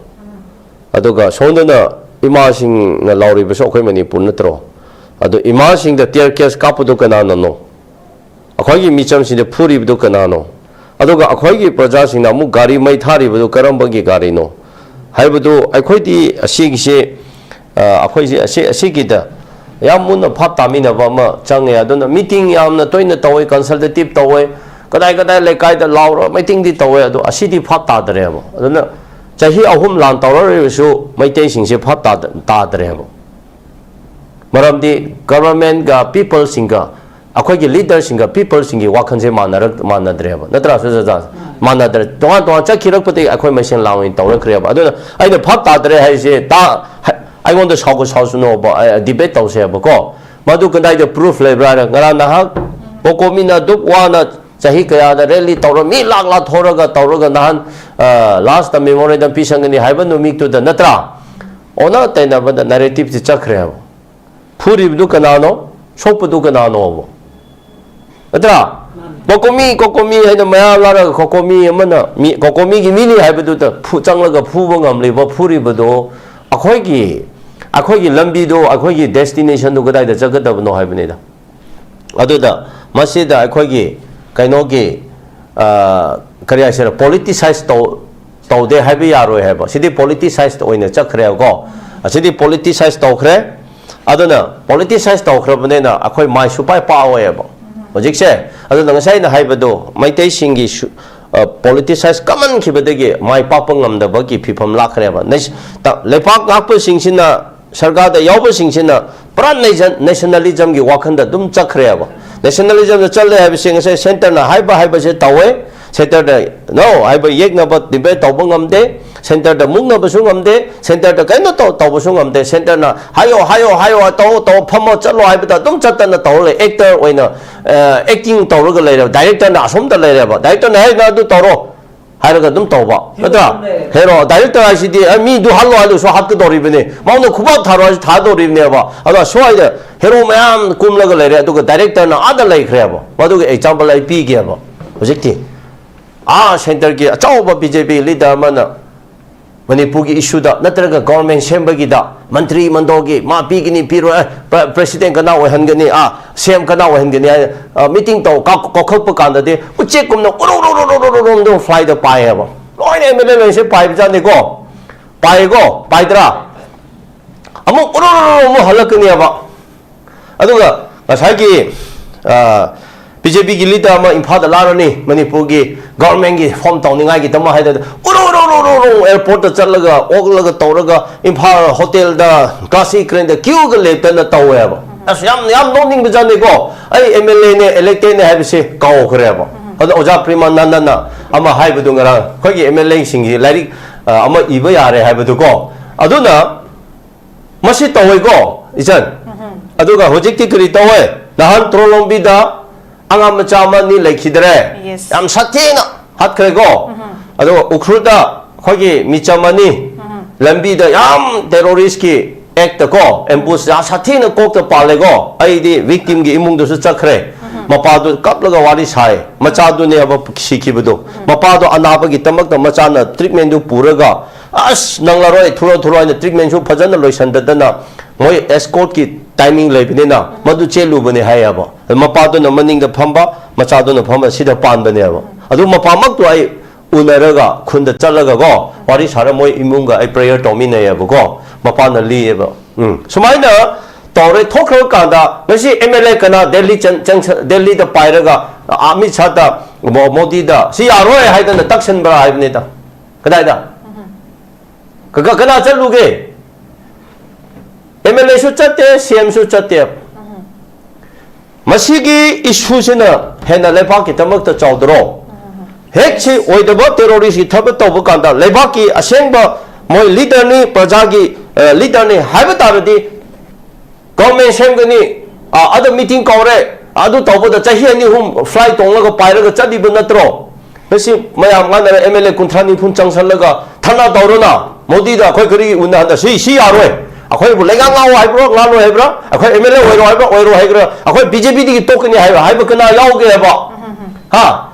ꯑꯗꯨꯒ ꯁꯣꯝꯗꯅ ꯏꯃꯥꯁꯤꯡꯅ ꯂꯥꯎꯔꯤꯕꯁꯨ ꯑꯩꯈꯣꯏ ꯃꯅꯤꯄꯨꯔ ꯅꯠꯇ꯭ꯔꯣ? ꯑꯗꯣ ꯏꯃꯥꯁꯤꯡꯗ tear gas ꯀꯥꯞꯄꯗꯨ ꯀꯅꯥꯅꯅꯣ? ꯑꯩꯈꯣꯏꯒꯤ ꯃꯤꯆꯝꯁꯤꯡꯗ ꯐꯨꯔꯤꯕꯗꯨ ꯀꯅꯥꯅꯣ? ꯑꯗꯨꯒ ꯑꯩꯈꯣꯏꯒꯤ ꯄ꯭ꯔꯖꯥꯁꯤꯡꯅ ꯑꯃꯨꯛ ꯒꯥꯔꯤ ꯃꯩ ꯊꯥꯔꯤꯕꯗꯨ ꯀꯔꯝꯕꯒꯤ ꯒꯥꯔꯤꯅꯣ ꯍꯥꯏꯕꯗꯨ ꯑꯩꯈꯣꯏꯗꯤ ꯑꯁꯤꯒꯤꯁꯦ, ꯑ, ꯑꯩꯈꯣꯏꯁꯦ ꯑꯁꯤ, ꯑꯁꯤꯒꯤꯗ ꯌꯥꯝ ꯃꯨꯟꯅ ꯚꯥꯞ ꯇꯥꯃꯤꯟꯅꯕ ꯑꯃ ꯆꯪꯉꯦ꯫ ꯑꯗꯨꯅ meeting ꯌꯥꯝꯅ ꯇꯣꯏꯅ ꯇꯧꯋꯦ, consultative ꯇꯧꯋꯦ, ꯀꯗꯥꯏ ꯀꯗꯥꯏ ꯂꯩꯀꯥꯏꯗ ꯂꯥꯎꯔ meeting ꯗꯤ ꯇꯧꯋꯦ, ꯑꯗꯣ ꯑꯁꯤꯗꯤ ꯚꯥꯞ ꯇꯥꯗ꯭ꯔꯦꯕ꯫ ꯑꯗꯨꯅ ꯆꯍꯤ ꯑꯍꯨꯝ ꯂꯥꯟ ꯇꯧꯔꯔꯤꯕꯁꯨ ꯃꯩꯇꯩꯁꯤꯡꯁꯦ ꯚꯥꯞ ꯇꯥꯗ-, ꯇꯥꯗ꯭ꯔꯦꯕ꯫ ꯃꯔꯝꯗꯤ government ꯒ people ꯁꯤꯡꯒ, ꯑꯩꯈꯣꯏꯒꯤ leader ꯁꯤꯡꯒ people ꯁꯤꯡꯒꯤ ꯋꯥꯈꯜꯁꯦ ꯃꯥꯟꯅꯔꯛ-, ꯃꯥꯟꯅꯗ꯭ꯔꯦꯕ, ꯅꯠꯇ꯭ꯔꯥ? ꯁꯨꯖꯥꯇꯥ? ꯃꯥꯟꯅꯗ꯭ꯔꯦ꯫ ꯇꯣꯉꯥꯟ ꯇꯣꯉꯥꯟ ꯆꯠꯈꯤꯔꯛꯄꯗꯒꯤ ꯑꯩꯈꯣꯏ ꯃꯁꯦꯟ ꯂꯥꯟ ꯑꯣꯏꯅ ꯇꯧꯔꯛꯈ꯭ꯔꯦꯕ꯫ ꯑꯗꯨꯅ ꯑꯩꯅ ꯚꯥꯞ ꯇꯥꯗ꯭ꯔꯦ ꯍꯥꯏꯁꯦ, ꯇꯥ-, ꯍ-, ꯑꯩꯉꯣꯟꯗ ꯁꯥꯎꯒ ꯁꯥꯎꯁꯅꯣꯕ, ꯑ, debate ꯇꯧꯁꯦꯕꯀꯣ꯫ ꯃꯗꯨ ꯀꯗꯥꯏꯗ proof ꯂꯩꯕ꯭ꯔꯥ ꯍꯥꯏꯔ, ꯉꯔꯥꯡ ꯅꯍꯥꯟ COCOMI ꯅ ꯑꯗꯨꯛ ꯋꯥꯅ ꯆꯍꯤ ꯀꯌꯥꯗ rally ꯇꯧꯔ, ꯃꯤ ꯂꯥꯛ ꯂꯥꯛ ꯊꯣꯔꯒ ꯇꯧꯔꯒ ꯅꯍꯥꯟ, ꯑ, last ꯇ memorandum ꯄꯤꯁꯟꯒꯅꯤ ꯍꯥꯏꯕ ꯅꯨꯃꯤꯠꯇꯨꯗ, ꯅꯠꯇ꯭ꯔꯥ? ꯑꯣꯟꯅ ꯇꯩꯅꯕꯗ narrative ꯁꯤ ꯆꯠꯈ꯭ꯔꯦꯕ꯫ ꯐꯨꯔꯤꯕꯗꯨ ꯀꯅꯥꯅꯣ? ꯁꯣꯛꯄꯗꯨ ꯀꯅꯥꯅꯣꯕ? ꯅꯠꯇ꯭ꯔꯥ? COCOMI, COCOMI ꯍꯥꯏꯅ ꯃꯌꯥꯝ ꯂꯥꯛꯂꯒ COCOMI ꯑꯃꯅ ꯃꯤ, COCOMI ꯒꯤ ꯃꯤꯅꯤ ꯍꯥꯏꯕꯗꯨꯗ ꯐꯨ-, ꯆꯪꯂꯒ ꯐꯨꯕ ꯉꯝꯂꯤꯕ, ꯐꯨꯔꯤꯕꯗꯣ ꯑꯩꯈꯣꯏꯒꯤ, ꯑꯩꯈꯣꯏꯒꯤ ꯂꯝꯕꯤꯗꯣ, ꯑꯩꯈꯣꯏꯒꯤ destination ꯗꯨ ꯀꯗꯥꯏꯗ ꯆꯠꯀꯗꯕꯅꯣ ꯍꯥꯏꯕꯅꯤꯗ꯫ ꯑꯗꯨꯗ ꯃꯁꯤꯗ ꯑꯩꯈꯣꯏꯒꯤ ꯀꯩꯅꯣꯒꯤ, ꯑ, ꯀꯔꯤ ꯍꯥꯏꯁꯤꯔ, ꯄꯣꯂꯤꯇꯤꯁꯥꯏꯁ ꯇꯧ ꯇꯧꯗꯦ ꯍꯥꯏꯕ ꯌꯥꯔꯣꯏ ꯍꯥꯏꯕ꯫ ꯁꯤꯗꯤ ꯄꯣꯂꯤꯇꯤꯁꯥꯏꯁ ꯑꯣꯏꯅ ꯆꯠꯈ꯭ꯔꯦꯕꯀꯣ꯫ ꯑꯁꯤꯗꯤ ꯄꯣꯂꯤꯇꯤꯁꯥꯏꯁ ꯇꯧꯈ꯭ꯔꯦ꯫ ꯑꯗꯨꯅ ꯄꯣꯂꯤꯇꯤꯁꯥꯏꯁ ꯇꯧꯈ꯭ꯔꯕꯅꯤꯅ ꯑꯩꯈꯣꯏ ꯃꯥꯏ ꯁꯨꯄꯥꯏ ꯄꯥꯛꯑꯣꯏꯕ ꯍꯧꯖꯤꯛꯁꯦ꯫ ꯑꯗꯨꯅ ꯉꯁꯥꯏ ꯑꯩꯅ ꯍꯥꯏꯕꯗꯣ, ꯃꯩꯇꯩꯁꯤꯡꯒꯤ ꯁꯨ-, ꯑ, ꯄꯣꯂꯤꯇꯤꯁꯥꯏꯁ ꯀꯝꯃꯟꯈꯤꯕꯗꯒꯤ ꯃꯥꯏ ꯄꯥꯛꯄ ꯉꯝꯗꯕꯒꯤ ꯐꯤꯕꯝ ꯂꯥꯛꯈ꯭ꯔꯦꯕ꯫ ꯅꯩꯁ-, ꯇ-, ꯂꯩꯄꯥꯛ ꯉꯥꯛꯄꯁꯤꯡꯁꯤꯅ, ꯁꯔꯀꯥꯔꯗ ꯌꯥꯎꯕꯁꯤꯡꯁꯤꯅ ꯄꯨꯔꯥ ꯅꯦꯁꯟ-, ꯅꯦꯁꯅꯦꯂꯤꯖꯝꯒꯤ ꯋꯥꯈꯜꯗ ꯑꯗꯨꯝ ꯆꯠꯈ꯭ꯔꯦꯕ꯫ ꯅꯦꯁꯅꯦꯂꯤꯖꯝꯗ ꯆꯠꯂꯦ ꯍꯥꯏꯕꯁꯦ ꯉꯁꯥꯏ ꯁꯦꯟꯇꯔꯅ ꯍꯥꯏꯕ ꯍꯥꯏꯕꯁꯦ ꯇꯧꯋꯦ, ꯁꯦꯟꯇꯔꯗ ꯅꯣ ꯍꯥꯏꯕ ꯌꯦꯛꯅꯕ ꯗꯤꯕꯦꯠ ꯇꯧꯕ ꯉꯝꯗꯦ, ꯁꯦꯟꯇꯔꯗ ꯃꯨꯛꯅꯕꯁꯨ ꯉꯝꯗꯦ, ꯁꯦꯟꯇꯔꯗ ꯀꯩꯅꯣ ꯇꯧ-, ꯇꯧꯕꯁꯨ ꯉꯝꯗꯦ꯫ ꯁꯦꯟꯇꯔꯅ ꯍꯥꯏꯌꯣ, ꯍꯥꯏꯌꯣ, ꯍꯥꯏꯌꯣ, ꯇꯧ, ꯇꯧ, ꯐꯝꯃꯣ, ꯆꯠꯂꯣ ꯍꯥꯏꯕꯗ ꯑꯗꯨꯝ ꯆꯠꯇꯅ ꯇꯧꯔ ꯂꯩ꯫ ꯑꯦꯛꯇꯔ ꯑꯣꯏꯅ, ꯑ, ꯑꯦꯛꯇꯤꯡ ꯇꯧꯔꯒ ꯂꯩꯔꯦꯕ꯫ ꯗꯥꯏꯔꯦꯛꯇꯔꯅ ꯑꯁꯣꯝꯗ ꯂꯩꯔꯦꯕ꯫ ꯗꯥꯏꯔꯦꯛꯇꯔꯅ ꯍꯥꯏꯅ ꯑꯗꯨ ꯇꯧꯔꯣ ꯍꯥꯏꯔꯒ ꯑꯗꯨꯝ ꯇꯧꯕ, ꯅꯠꯇ꯭ꯔꯥ? ꯍꯦꯔꯣ, ꯗꯥꯏꯔꯦꯛꯇꯔ ꯍꯥꯏꯁꯤꯗꯤ, ꯑ, ꯃꯤꯗꯨ ꯍꯜꯂꯣ ꯍꯥꯏꯗꯨꯁꯨ ꯍꯥꯠꯀꯗꯧꯔꯤꯕꯅꯤ, ꯃꯉꯣꯟꯗ ꯈꯨꯕꯥꯛ ꯊꯥꯔꯣ ꯍꯥꯏꯁꯨ ꯊꯥꯗꯧꯔꯤꯕꯅꯦꯕ꯫ ꯑꯗꯣ ꯁ꯭ꯋꯥꯏꯗ ꯍꯦꯔꯣ ꯃꯌꯥꯝ ꯀꯨꯝꯂꯒ ꯂꯩꯔꯦ, ꯑꯗꯨꯒ ꯗꯥꯏꯔꯦꯛꯇꯔꯅ ꯑꯥꯗ ꯂꯩꯈ꯭ꯔꯦꯕ꯫ ꯃꯗꯨꯒꯤ ꯑꯦꯛꯖꯥꯝꯄꯜ ꯑꯩ ꯄꯤꯒꯦꯕ꯫ ꯍꯧꯖꯤꯛꯇꯤ ꯑꯥ ꯁꯦꯟꯇꯔꯒꯤ ꯑꯆꯧꯕ ꯕꯤ ꯖꯦ ꯄꯤ ꯂꯤꯗꯔ ꯑꯃꯅ ꯃꯅꯤꯄꯨꯔꯒꯤ ꯏꯁꯨꯗ ꯅꯠꯇ꯭ꯔꯒ ꯒꯣꯔꯃꯦꯟ ꯁꯦꯝꯕꯒꯤꯗ ꯃꯟꯇ꯭ꯔꯤ ꯃꯟꯗꯣꯜꯒꯤ ꯃꯥ ꯄꯤꯒꯅꯤ ꯄꯤꯔꯣꯏ, ꯑ, ꯄ꯭ꯔ-, ꯄ꯭ꯔꯦꯁꯤꯗꯦꯟ ꯀꯅꯥ ꯑꯣꯏꯍꯟꯒꯅꯤ, ꯑ, ꯁꯤ ꯑꯦꯝ ꯀꯅꯥ ꯑꯣꯏꯍꯟꯒꯅꯤ ꯍꯥꯏꯅ, ꯑ, ꯃꯤꯇꯤꯡ ꯇꯧ ꯀꯥꯎ-, ꯀꯧꯈꯠꯄ ꯀꯥꯟꯗꯗꯤ ꯎꯆꯦꯛꯀꯨꯝꯅ ꯎꯔꯨ ꯎꯔꯨ ꯎꯔꯨ ꯎꯔꯨ ꯎꯔꯨ ꯑꯗꯨꯝ ꯐ꯭ꯂꯥꯏꯗ ꯄꯥꯏꯌꯦꯕ꯫ ꯂꯣꯏꯅ ꯑꯦꯝ ꯑꯦꯜ ꯑꯦ ꯂꯩꯁꯦ ꯄꯥꯏꯕꯖꯥꯠꯅꯤꯀꯣ꯫ ꯄꯥꯏꯌꯦꯀꯣ? ꯄꯥꯏꯗ꯭ꯔꯥ? ꯑꯃꯨꯛ ꯎꯔꯨ ꯎꯔꯨ ꯎꯔꯨ ꯑꯃꯨꯛ ꯍꯜꯂꯛꯀꯅꯦꯕ꯫ ꯑꯗꯨꯒ ꯉꯁꯥꯏꯒꯤ, ꯑ, ꯕꯤ ꯖꯦ ꯄꯤꯒꯤ ꯂꯤꯗꯔ ꯑꯃ ꯏꯝꯐꯥꯜꯗ ꯂꯥꯛꯂꯅꯤ, ꯃꯅꯤꯄꯨꯔꯒꯤ ꯒꯣꯔꯃꯦꯟꯒꯤ ꯐꯣꯝ ꯇꯧꯅꯤꯡꯉꯥꯏꯒꯤꯗꯃꯛ ꯍꯥꯏꯗꯅ ꯎꯔꯨ ꯎꯔꯨ ꯎꯔꯨ ꯎꯔꯨ ꯎꯔꯨ ꯑꯦꯌꯔꯄꯣꯔꯠꯇ ꯆꯠꯂꯒ, ꯑꯣꯛꯂꯒ ꯇꯧꯔꯒ, ꯏꯝꯐꯥꯜ ꯍꯣꯇꯦꯜꯗ, ꯀ꯭ꯂꯥꯁꯤꯛ ꯀ꯭ꯔꯦꯟꯗ ꯀ꯭ꯌꯨꯒ ꯂꯦꯞꯇꯅ ꯇꯧꯋꯦꯕ꯫ ꯑꯁ, ꯌꯥꯝ, ꯌꯥꯝ ꯅꯣꯛꯅꯤꯡꯕꯖꯥꯠꯅꯤꯀꯣ꯫ ꯑꯩ ꯑꯦꯝ ꯑꯦꯜ ꯑꯦꯅꯦ, ꯏꯂꯦꯛꯇꯦꯗꯅꯦ ꯍꯥꯏꯕꯁꯦ ꯀꯥꯎꯈ꯭ꯔꯦꯕ꯫ ꯑꯗꯣ ꯑꯣꯖꯥ ꯄ꯭ꯔꯤꯃꯥꯅꯟꯗꯅ ꯑꯃ ꯍꯥꯏꯕꯗꯨ ꯉꯔꯥꯡ ꯑꯩꯈꯣꯏꯒꯤ ꯑꯦꯝ ꯑꯦꯜ ꯑꯦꯁꯤꯡꯒꯤ ꯂꯥꯏꯔꯤꯛ, ꯑ, ꯑꯃ ꯏꯕ ꯌꯥꯔꯦ ꯍꯥꯏꯕꯗꯨꯀꯣ꯫ ꯑꯗꯨꯅ ꯃꯁꯤ ꯇꯧꯋꯦꯀꯣ, ꯏꯆꯟ꯫ ꯑꯗꯨꯒ ꯍꯧꯖꯤꯛꯇꯤ ꯀꯔꯤ ꯇꯧꯋꯦ? ꯅꯍꯥꯟ ꯇ꯭ꯔꯣꯂꯣꯝꯕꯤꯗ ꯑꯉꯥꯡ ꯃꯆꯥ ꯑꯃ ꯑꯅꯤ ꯂꯩꯈꯤꯗ꯭ꯔꯦ? Yes. ꯌꯥꯝ ꯁꯥꯊꯤꯅ ꯍꯥꯠꯈ꯭ꯔꯦꯀꯣ꯫ ꯑꯗꯨꯒ ꯎꯈ꯭ꯔꯨꯜꯗ ꯑꯩꯈꯣꯏꯒꯤ ꯃꯤꯆꯝ ꯑꯅꯤ ꯂꯝꯕꯤꯗ ꯌꯥꯝ ꯇꯦꯔꯣꯔꯤꯁꯀꯤ ꯑꯦꯛꯇ ꯀꯣ, ꯑꯦꯝꯕꯨꯁ ꯌꯥꯝ ꯁꯥꯊꯤꯅ ꯀꯣꯛꯇ ꯄꯥꯜꯂꯦꯀꯣ꯫ ꯑꯩꯗꯤ ꯚꯤꯛꯇꯤꯝꯒꯤ ꯏꯃꯨꯡꯗꯁꯨ ꯆꯠꯈ꯭ꯔꯦ꯫ ꯃꯄꯥꯗꯨ ꯀꯞꯂꯒ ꯋꯥꯔꯤ ꯁꯥꯏ꯫ ꯃꯆꯥꯗꯨꯅꯦꯕ ꯁꯤꯈꯤꯕꯗꯣ꯫ ꯃꯄꯥꯗꯣ ꯑꯅꯥꯕꯒꯤꯗꯃꯛꯇ ꯃꯆꯥꯅ ꯇ꯭ꯔꯤꯠꯃꯦꯟꯗꯨ ꯄꯨꯔꯒ, "ꯑꯁ, ꯅꯪꯂꯔꯣꯏ, ꯊꯨꯔꯣ, ꯊꯨꯔꯣ" ꯍꯥꯏꯅ ꯇ꯭ꯔꯤꯠꯃꯦꯟꯁꯨ ꯐꯖꯅ ꯂꯣꯏꯁꯟꯗꯗꯅ ꯃꯣꯏ ꯑꯦꯁꯀꯣꯔꯠꯀꯤ ꯇꯥꯏꯃꯤꯡ ꯂꯩꯕꯅꯤꯅ ꯃꯗꯨ ꯆꯦꯜꯂꯨꯕꯅꯦ ꯍꯥꯏꯌꯦꯕ꯫ ꯃꯄꯥꯗꯨꯅ ꯃꯅꯤꯡꯗ ꯐꯝꯕ, ꯃꯆꯥꯗꯨꯅ ꯐꯝꯕ, ꯁꯤꯗ ꯄꯥꯟꯕꯅꯦꯕ꯫ ꯑꯗꯨ ꯃꯄꯥꯃꯛꯇꯨ ꯑꯩ ꯎꯅꯔꯒ, ꯈꯨꯟꯗ ꯆꯠꯂꯒ ꯀꯣ, ꯋꯥꯔꯤ ꯁꯥꯔ ꯃꯣꯏ ꯏꯃꯨꯡꯒ ꯑꯩ ꯄ꯭ꯔꯦꯌꯔ ꯇꯧꯃꯤꯟꯅꯩꯌꯦꯕꯀꯣ꯫ ꯃꯄꯥꯅ ꯂꯤꯌꯦꯕ꯫ ꯎꯝ, ꯁꯨꯃꯥꯏꯅ ꯇꯧꯔꯦ꯫ ꯊꯣꯛꯈ꯭ꯔꯕ ꯀꯥꯟꯗ ꯉꯁꯤ ꯑꯦꯝ ꯑꯦꯜ ꯑꯦ ꯀꯅꯥ ꯗꯦꯜꯂꯤ ꯆꯪ-, ꯆꯪ-, ꯗꯦꯜꯂꯤꯗ ꯄꯥꯏꯔꯒ ꯑꯃꯤꯠ ꯁꯥꯗ, ꯃꯣ-, ꯃꯣꯗꯤꯗ ꯁꯤ ꯌꯥꯔꯣꯏ ꯍꯥꯏꯗꯅ ꯇꯛꯁꯟꯕ꯭ꯔꯥ ꯍꯥꯏꯕꯅꯤꯗ꯫ ꯀꯗꯥꯏꯗ? ꯀ-, ꯀ-, ꯀꯅꯥ ꯆꯠꯂꯨꯒꯦ? ꯑꯦꯝ ꯑꯦꯜ ꯑꯦꯁꯨ ꯆꯠꯇꯦ, ꯁꯤ ꯑꯦꯝꯁꯨ ꯆꯠꯇꯦ꯫ ꯃꯁꯤꯒꯤ ꯏꯁꯨꯁꯤꯅ ꯍꯦꯟꯅ ꯂꯩꯕꯥꯛꯀꯤꯗꯃꯛꯇ ꯆꯥꯎꯗ꯭ꯔꯣ? ꯍꯦꯛ ꯁꯤ ꯑꯣꯏꯗꯕ ꯇꯦꯔꯣꯔꯤꯁꯀꯤ ꯊꯕꯛ ꯇꯧꯕ ꯀꯥꯟꯗ ꯂꯩꯕꯥꯛꯀꯤ ꯑꯁꯦꯡꯕ ꯃꯣꯏ ꯂꯤꯗꯔꯅꯤ, ꯄ꯭ꯔꯖꯥꯒꯤ, ꯑ, ꯂꯤꯗꯔꯅꯤ ꯍꯥꯏꯕ ꯇꯥꯔꯗꯤ ꯒꯣꯔꯃꯦꯟ ꯁꯦꯝꯒꯅꯤ, ꯑ, ꯑꯗ ꯃꯤꯇꯤꯡ ꯀꯧꯔꯦ, ꯑꯗꯨ ꯇꯧꯕꯗ ꯆꯍꯤ ꯑꯅꯤ ꯑꯍꯨꯝ ꯐ꯭ꯂꯥꯏꯠ ꯇꯣꯡꯂꯒ ꯄꯥꯏꯔꯒ ꯆꯠꯂꯤꯕ ꯅꯠꯇ꯭ꯔꯣ? ꯉꯁꯤ ꯃꯌꯥꯝ ꯉꯥꯡꯅꯔꯦ, ꯑꯦꯝ ꯑꯦꯜ ꯑꯦ ꯀꯨꯟꯊ꯭ꯔꯥ ꯅꯤꯐꯨ ꯆꯪꯁꯜꯂꯒ ꯊꯥꯅ ꯇꯧꯔꯣꯅ, ꯃꯣꯗꯤꯗ ꯑꯩꯈꯣꯏ ꯀꯔꯤ ꯎꯅꯍꯟꯗ? ꯁꯤ, ꯁꯤ ꯌꯥꯔꯣꯏ꯫ ꯑꯩꯈꯣꯏꯕꯨ ꯂꯩꯉꯥꯛ ꯉꯥꯛꯑꯣ ꯍꯥꯏꯕ꯭ꯔꯣ, ꯉꯥꯛꯂꯣꯏ ꯍꯥꯏꯕ꯭ꯔꯥ? ꯑꯩꯈꯣꯏ ꯑꯦꯝ ꯑꯦꯜ ꯑꯦ ꯑꯣꯏꯔꯣ ꯍꯥꯏꯕ꯭ꯔꯥ, ꯑꯣꯏꯔꯣ ꯍꯥꯏꯕ꯭ꯔꯥ? ꯑꯩꯈꯣꯏ ꯕꯤ ꯖꯦ ꯄꯤꯗꯒꯤ ꯇꯣꯛꯀꯅꯤ ꯍꯥꯏꯕ, ꯍꯥꯏꯕ ꯀꯅꯥ ꯌꯥꯎꯒꯦ ꯍꯥꯏꯕ? ꯍꯥ?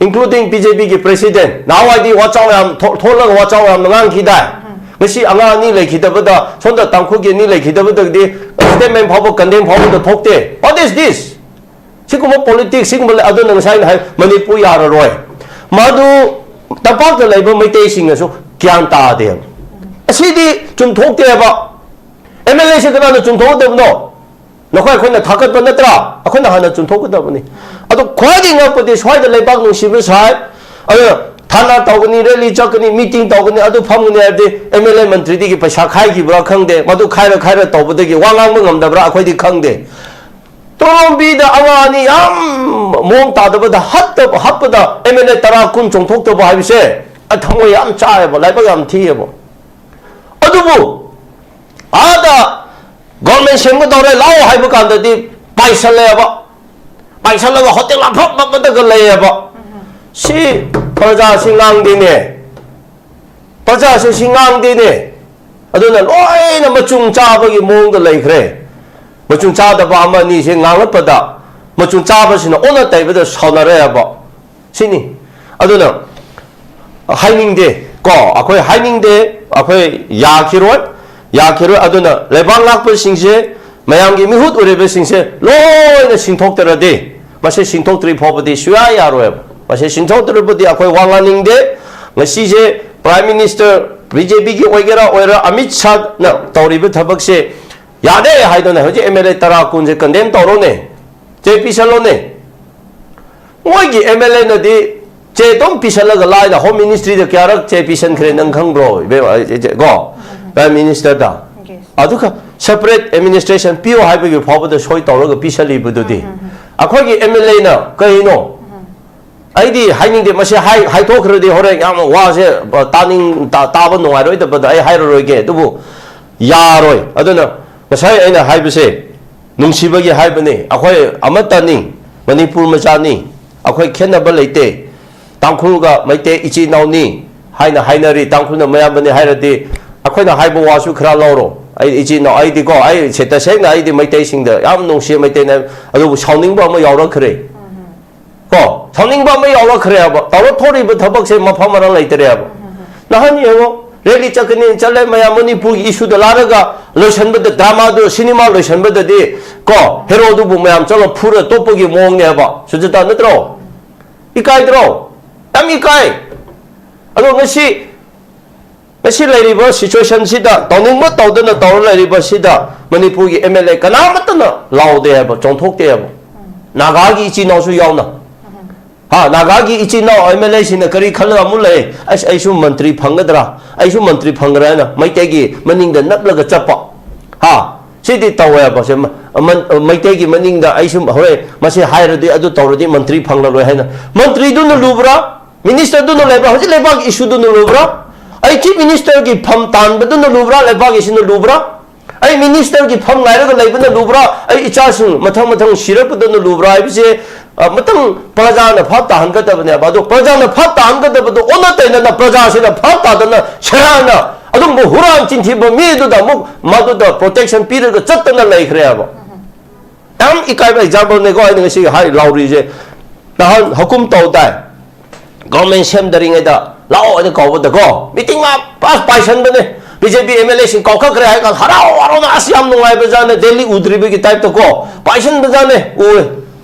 Including ꯕꯤ ꯖꯦ ꯄꯤꯒꯤ president꯫ ꯅꯍꯥꯟꯋꯥꯏꯗꯤ ꯋꯥꯆꯥꯎ ꯌꯥꯝ ꯊꯣꯛ-, ꯊꯣꯛꯂꯒ ꯋꯥꯆꯥꯎ ꯌꯥꯝꯅ ꯉꯥꯡꯈꯤꯗꯥꯏ? ꯉꯁꯤ ꯑꯉꯥꯡ ꯑꯅꯤ ꯂꯩꯈꯤꯗꯕꯗ, ꯁꯣꯝꯗ ꯇꯥꯡꯈꯨꯜꯒꯤ ꯑꯅꯤ ꯂꯩꯈꯤꯗꯕꯗꯒꯤꯗꯤ statement ꯐꯥꯎꯕ, condemn ꯐꯥꯎꯕꯗ ꯊꯣꯛꯇꯦ꯫ What is this? ꯁꯤꯒꯨꯝꯕ politics, ꯁꯤꯒꯨꯝꯕ ꯂꯩ-, ꯑꯗꯨꯅ ꯉꯁꯥꯏ ꯑꯩꯅ ꯍꯥꯏ, ꯃꯅꯤꯄꯨꯔ ꯌꯥꯔꯔꯣꯏ꯫ ꯃꯗꯨ ꯇꯝꯄꯥꯛꯇ ꯂꯩꯕ ꯃꯩꯇꯩꯁꯤꯡꯅꯁꯨ ꯒ꯭ꯌꯥꯟ ꯇꯥꯗꯦꯕ꯫ ꯑꯁꯤꯗꯤ ꯆꯨꯝꯊꯣꯛꯇꯦꯕ꯫ ꯑꯦꯝ ꯑꯦꯜ ꯑꯦꯁꯤ ꯀꯅꯥꯅ ꯆꯨꯝꯊꯣꯛꯀꯗꯕꯅꯣ? ꯅꯈꯣꯏ ꯑꯩꯈꯣꯏꯅ ꯊꯥꯒꯠꯄ ꯅꯠꯇ꯭ꯔꯥ? ꯑꯩꯈꯣꯏꯅ ꯍꯥꯟꯅ ꯆꯨꯝꯊꯣꯛꯀꯗꯕꯅꯤ꯫ ꯑꯗꯣ ꯈ꯭ꯋꯥꯏꯗꯒꯤ ꯉꯛꯄꯗꯤ ꯁ꯭ꯋꯥꯏꯗ ꯂꯩꯕꯥꯛ ꯅꯨꯡꯁꯤꯕ ꯁꯥꯏ, ꯑꯗꯨꯅ ꯙꯔꯅꯥ ꯇꯧꯒꯅꯤ, ꯔꯦꯂꯤ ꯆꯠꯀꯅꯤ, ꯃꯤꯇꯤꯡ ꯇꯧꯒꯅꯤ, ꯑꯗꯨ ꯐꯝꯒꯅꯤ ꯍꯥꯏꯕꯗꯤ ꯑꯦꯝ ꯑꯦꯜ ꯑꯦ ꯃꯟꯇ꯭ꯔꯤꯗꯒꯤ ꯄꯩꯁꯥ ꯈꯥꯏꯈꯤꯕ꯭ꯔꯥ ꯈꯪꯗꯦ, ꯃꯗꯨ ꯈꯥꯏꯔ ꯈꯥꯏꯔ ꯇꯧꯕꯗꯒꯤ ꯋꯥ ꯉꯥꯡꯕ ꯉꯝꯗꯕ꯭ꯔꯥ ꯑꯩꯈꯣꯏꯗꯤ ꯈꯪꯗꯦ꯫ ꯇꯣꯔꯣꯝꯕꯤꯗ ꯑꯉꯥꯡ ꯑꯅꯤ ꯌꯥꯝ ꯃꯑꯣꯡ ꯇꯥꯗꯕꯗ ꯍꯠꯇꯕ, ꯍꯥꯠꯄꯗ ꯑꯦꯝ ꯑꯦꯜ ꯑꯦ ꯇꯔꯥ ꯀꯨꯟ ꯆꯣꯡꯊꯣꯛꯇꯕ ꯍꯥꯏꯕꯁꯦ ꯑꯩ ꯊꯃꯣꯏ ꯌꯥꯝ ꯆꯥꯏꯌꯦꯕ, ꯂꯥꯏꯕꯛ ꯌꯥꯝ ꯊꯤꯌꯦꯕ꯫ ꯑꯗꯨꯕꯨ ꯑꯥꯗ ꯒꯣꯔꯃꯦꯟ ꯁꯦꯝꯒꯗꯧꯔꯦ ꯂꯥꯛꯑꯣ ꯍꯥꯏꯕ ꯀꯥꯟꯗꯗꯤ ꯄꯥꯏꯁꯜꯂꯦꯕ, ꯄꯥꯏꯁꯜꯂꯒ ꯍꯣꯇꯦꯜ ꯑꯐ ꯑꯐꯕꯗꯒ ꯂꯩꯌꯦꯕ꯫ ꯁꯤ ꯄ꯭ꯔꯖꯥꯁꯤ ꯉꯥꯡꯗꯦꯅꯦ, ꯄ꯭ꯔꯖꯥꯁꯤ ꯁꯤ ꯉꯥꯡꯗꯦꯅꯦ꯫ ꯑꯗꯨꯅ ꯂꯣꯏꯅ ꯃꯆꯨꯝ ꯆꯥꯕꯒꯤ ꯃꯑꯣꯡꯗ ꯂꯩꯈ꯭ꯔꯦ꯫ ꯃꯆꯨꯝ ꯆꯥꯗꯕ ꯑꯃ ꯑꯅꯤꯁꯦ ꯉꯥꯡꯂꯛꯄꯗ ꯃꯆꯨꯝ ꯆꯥꯕꯁꯤꯅ ꯑꯣꯟꯅ ꯇꯩꯕꯗ ꯁꯥꯎꯅꯔꯦꯕ꯫ ꯁꯤꯅꯤ꯫ ꯑꯗꯨꯅ ꯍꯥꯏꯅꯤꯡꯗꯦ ꯀꯣ, ꯑꯩꯈꯣꯏ ꯍꯥꯏꯅꯤꯡꯗꯦ, ꯑꯩꯈꯣꯏ ꯌꯥꯈꯤꯔꯣꯏ, ꯌꯥꯈꯤꯔꯣꯏ꯫ ꯑꯗꯨꯅ ꯂꯩꯕꯥꯛ ꯉꯥꯛꯄꯁꯤꯡꯁꯦ ꯃꯌꯥꯝꯒꯤ ꯃꯤꯍꯨꯠ ꯑꯣꯏꯔꯤꯕꯁꯤꯡꯁꯦ ꯂꯣꯏꯅ ꯁꯤꯡꯊꯣꯛꯇ꯭ꯔꯗꯤ, ꯃꯁꯤ ꯁꯤꯡꯊꯣꯛꯇ꯭ꯔꯤ ꯐꯥꯎꯕꯗꯤ ꯁꯨꯌꯥ ꯌꯥꯔꯣꯏꯕ꯫ ꯃꯁꯤ ꯁꯤꯡꯊꯣꯛꯇ꯭ꯔꯕꯗꯤ ꯑꯩꯈꯣꯏ ꯋꯥ ꯉꯥꯡꯅꯤꯡꯗꯦ꯫ ꯉꯁꯤꯁꯦ Prime Minister, ꯕꯤ ꯖꯦ ꯄꯤꯒꯤ ꯑꯣꯏꯒꯦꯔꯥ ꯑꯣꯏꯔ, ꯑꯃꯤꯠ ꯁꯥꯍꯅ ꯇꯧꯔꯤꯕ ꯊꯕꯛꯁꯦ ꯌꯥꯗꯦ ꯍꯥꯏꯗꯅ ꯍꯧꯖꯤꯛ ꯑꯦꯝ ꯑꯦꯜ ꯑꯦ ꯇꯔꯥ ꯀꯨꯟꯁꯦ condemn ꯇꯧꯔꯣꯅꯦ, ꯆꯦ ꯄꯤꯁꯜꯂꯣꯅꯦ꯫ ꯃꯣꯏꯒꯤ ꯑꯦꯝ ꯑꯦꯜ ꯑꯦꯅꯗꯤ ꯆꯦ ꯑꯗꯨꯝ ꯄꯤꯁꯜꯂꯒ ꯂꯥꯏꯅ Home Ministryꯗ ꯀꯌꯥꯔꯛ ꯆꯦ ꯄꯤꯁꯟꯈ꯭ꯔꯦ ꯅꯪ ꯈꯪꯕ꯭ꯔꯣ, ꯏꯕꯦꯝꯃ? ꯑꯩ-, ꯑꯩ-, ꯀꯣ, Prime Ministerꯗ꯫ Yes. ꯑꯗꯨꯒ separate administration ꯄꯤꯌꯣ ꯍꯥꯏꯕꯒꯤ ꯐꯥꯎꯕꯗ ꯁꯣꯏ ꯇꯧꯔꯒ ꯄꯤꯁꯜꯂꯤꯕꯗꯨꯗꯤ꯫ ꯑꯩꯈꯣꯏꯒꯤ ꯑꯦꯝ ꯑꯦꯜ ꯑꯦꯅ ꯀꯩꯅꯣ? ꯑꯩꯗꯤ ꯍꯥꯏꯅꯤꯡꯗꯦ, ꯃꯁꯤ ꯍꯥꯏ-, ꯍꯥꯏꯊꯣꯛꯈ꯭ꯔꯗꯤ ꯍꯣꯔꯦꯟ ꯌꯥꯝꯅ ꯋꯥꯁꯦ, ꯑ, ꯇꯥꯅꯤꯡ-, ꯇꯥ-, ꯇꯥꯕ ꯅꯨꯡꯉꯥꯏꯔꯣꯏꯗꯕꯗ ꯑꯩ ꯍꯥꯏꯔꯔꯣꯏꯒꯦ꯫ ꯑꯗꯨꯕꯨ ꯌꯥꯔꯣꯏ꯫ ꯑꯗꯨꯅ ꯉꯁꯥꯏ ꯑꯩꯅ ꯍꯥꯏꯕꯁꯦ ꯅꯨꯡꯁꯤꯕꯒꯤ ꯍꯥꯏꯕꯅꯤ꯫ ꯑꯩꯈꯣꯏ ꯑꯃꯠꯇꯅꯤ, ꯃꯅꯤꯄꯨꯔ ꯃꯆꯥꯅꯤ, ꯑꯩꯈꯣꯏ ꯈꯦꯠꯅꯕ ꯂꯩꯇꯦ꯫ ꯇꯥꯡꯈꯨꯜꯒ ꯃꯩꯇꯩ ꯏꯆꯤꯟ ꯏꯅꯥꯎꯅꯤ ꯍꯥꯏꯅ ꯍꯥꯏꯅꯔꯤ꯫ ꯇꯥꯡꯈꯨꯜꯅ ꯃꯌꯥꯝꯕꯅꯤ ꯍꯥꯏꯔꯗꯤ ꯑꯩꯈꯣꯏꯅ ꯍꯥꯏꯕ ꯋꯥꯁꯨ ꯈꯔ ꯂꯧꯔꯣ꯫ ꯑꯩ ꯏꯆꯤꯟ ꯏꯅꯥꯎ, ꯑꯩꯗꯤꯀꯣ, ꯑꯩ ꯁꯦ-, ꯇꯁꯦꯡꯅ ꯑꯩꯗꯤ ꯃꯩꯇꯩꯁꯤꯡꯗ ꯌꯥꯝ ꯅꯨꯡꯁꯤꯌꯦ, ꯃꯩꯇꯩꯅ꯫ ꯑꯗꯨꯕꯨ ꯁꯥꯎꯅꯤꯡꯕ ꯑꯃ ꯌꯥꯎꯔꯛꯈ꯭ꯔꯦ꯫ ꯀꯣ, ꯁꯥꯎꯅꯤꯡꯕ ꯑꯃ ꯌꯥꯎꯔꯛꯈ꯭ꯔꯦꯕ꯫ ꯇꯧꯔꯛꯊꯣꯔꯤꯕ ꯊꯕꯛꯁꯦ ꯃꯐꯝ ꯃꯔꯥꯡ ꯂꯩꯇꯔꯦꯕ꯫ ꯅꯍꯥꯟ ꯌꯦꯡꯉꯣ, rally ꯆꯠꯀꯅꯤ ꯆꯠꯂꯦ, ꯃꯌꯥꯝ ꯃꯅꯤꯄꯨꯔꯒꯤ issueꯗ ꯂꯥꯛꯂꯒ ꯂꯣꯏꯁꯟꯕꯗ, dramaꯗꯨ, cinema ꯂꯣꯏꯁꯟꯕꯗ ꯗꯤ ꯀꯣ, heroꯗꯨꯕꯨ ꯃꯌꯥꯝ ꯆꯠꯂ ꯐꯨꯔ ꯇꯣꯛꯄꯒꯤ ꯃꯑꯣꯡꯅꯦꯕ, ꯁꯨꯖꯇꯥ, ꯅꯠꯇ꯭ꯔꯣ? ꯏꯀꯥꯏꯗ꯭ꯔꯣ? ꯌꯥꯝ ꯏꯀꯥꯏ꯫ ꯑꯗꯣ ꯉꯁꯤ, ꯉꯁꯤ ꯂꯩꯔꯤꯕ situationꯁꯤꯗ, ꯇꯧꯅꯤꯡꯕ ꯇꯧꯗꯅ ꯇꯧꯔ ꯂꯩꯔꯤꯕꯁꯤꯗ, ꯃꯅꯤꯄꯨꯔꯒꯤ ꯑꯦꯝ ꯑꯦꯜ ꯑꯦ ꯀꯅꯥꯃꯠꯇꯅ ꯂꯥꯎꯗꯦ ꯍꯥꯏꯕ, ꯆꯣꯡꯊꯣꯛꯇꯦ ꯍꯥꯏꯕ, ꯅꯥꯒꯥꯒꯤ ꯏꯆꯤꯟ ꯏꯅꯥꯎꯁꯨ ꯌꯥꯎꯅ꯫ ꯍꯥ, ꯅꯥꯒꯥꯒꯤ ꯏꯆꯤꯟ ꯏꯅꯥꯎ ꯑꯦꯝ ꯑꯦꯜ ꯑꯦꯁꯤꯡꯅ ꯀꯔꯤ ꯈꯜꯂꯒ ꯑꯃꯨꯛ ꯂꯩ? "ꯑꯁ, ꯑꯩꯁꯨ ꯃꯟꯇ꯭ꯔꯤ ꯐꯪꯒꯗ꯭ꯔꯥ? ꯑꯩꯁꯨ ꯃꯟꯇ꯭ꯔꯤ ꯐꯪꯒꯗ꯭ꯔꯥ?" ꯍꯥꯏꯅ ꯃꯩꯇꯩꯒꯤ ꯃꯅꯤꯡꯗ ꯅꯞꯂꯒ ꯆꯠꯄ꯫ ꯍꯥ, ꯁꯤꯗꯤ ꯇꯧꯋꯦꯕ꯫ ꯁꯦ, ꯃ-, ꯃꯟ-, ꯃꯩꯇꯩꯒꯤ ꯃꯅꯤꯡꯗ ꯑꯩꯁꯨ ꯍꯣꯔꯦꯟ ꯃꯁꯤ ꯍꯥꯏꯔꯗꯤ, ꯑꯗꯨ ꯇꯧꯔꯗꯤ ꯃꯟꯇ꯭ꯔꯤ ꯐꯪꯂꯔꯣꯏ ꯍꯥꯏꯅ꯫ ꯃꯟꯇ꯭ꯔꯤꯗꯨꯅ ꯂꯨꯕ꯭ꯔꯥ? Ministerꯗꯨꯅ ꯂꯩꯕ꯭ꯔꯥ? ꯍꯧꯖꯤꯛ ꯂꯩꯕꯥꯛꯀꯤ issueꯗꯨꯅ ꯂꯨꯕ꯭ꯔꯥ? ꯑꯩ Chief Ministerꯒꯤ ꯐꯝ ꯇꯥꯟꯕꯗꯨꯅ ꯂꯨꯕ꯭ꯔꯥ? ꯂꯩꯕꯥꯛꯀꯤꯁꯤꯅ ꯂꯨꯕ꯭ꯔꯥ? ꯑꯩ ministerꯒꯤ ꯐꯝ ꯉꯥꯏꯔꯒ ꯂꯩꯕꯅ ꯂꯨꯕ꯭ꯔꯥ? ꯑꯩ ꯏꯆꯥꯁꯤꯡ ꯃꯊꯪ ꯃꯊꯪ ꯁꯤꯔꯛꯄꯗꯅ ꯂꯨꯕ꯭ꯔꯥ ꯍꯥꯏꯕꯁꯦ, ꯑ, ꯃꯊꯪ ꯄ꯭ꯔꯖꯥꯅ ꯚꯥꯞ ꯇꯥꯍꯟꯒꯗꯕꯅꯦꯕ꯫ ꯑꯗꯣ ꯄ꯭ꯔꯖꯥꯅ ꯚꯥꯞ ꯇꯥꯍꯟꯒꯗꯕꯗꯣ ꯑꯣꯟꯅ ꯇꯩꯅꯅ ꯄ꯭ꯔꯖꯥꯁꯤꯅ ꯚꯥꯞ ꯇꯥꯗꯅ ꯁꯦꯔꯥꯟꯅ ꯑꯗꯨꯒꯨꯝꯕ ꯍꯨꯔꯥꯟ ꯆꯤꯟꯊꯤꯕ ꯃꯤꯗꯨꯗ ꯑꯃꯨꯛ ꯃꯗꯨꯗ protection ꯄꯤꯔꯒ ꯆꯠꯇꯅ ꯂꯩꯈ꯭ꯔꯦꯕ꯫ ꯌꯥꯝ ꯏꯀꯥꯏꯕ exampleꯅꯦꯀꯣ ꯑꯩꯅ ꯉꯁꯤ ꯍꯥꯏ ꯂꯥꯎꯔꯤꯁꯦ꯫ ꯅꯍꯥꯟ ꯍꯨꯀꯨꯝ ꯇꯧ ꯇꯥꯏ, government ꯁꯦꯝꯗꯔꯤꯉꯩꯗ ꯂꯥꯛꯑꯣ ꯍꯥꯏꯅ ꯀꯧꯕꯗꯀꯣ, meeting ꯃꯥ ꯄꯥꯁ ꯄꯥꯏꯁꯟꯕꯅꯦ꯫ B J P M L ꯑꯦꯁꯤꯡ ꯀꯥꯎꯈꯠꯈ꯭ꯔꯦ ꯍꯥꯏꯔ ꯀꯥꯟꯗ ꯍꯔꯥꯎ ꯍꯔꯥꯎꯅ ꯑꯁ ꯌꯥꯝ ꯅꯨꯡꯉꯥꯏꯕꯖꯥꯠꯅꯦ, ꯗꯦꯜꯂꯤ ꯎꯗ꯭ꯔꯤꯕꯒꯤ ꯇꯥꯏꯞꯇ ꯀꯣ ꯄꯥꯏꯁꯟꯕꯖꯥꯠꯅꯦ꯫ ꯎꯏ꯫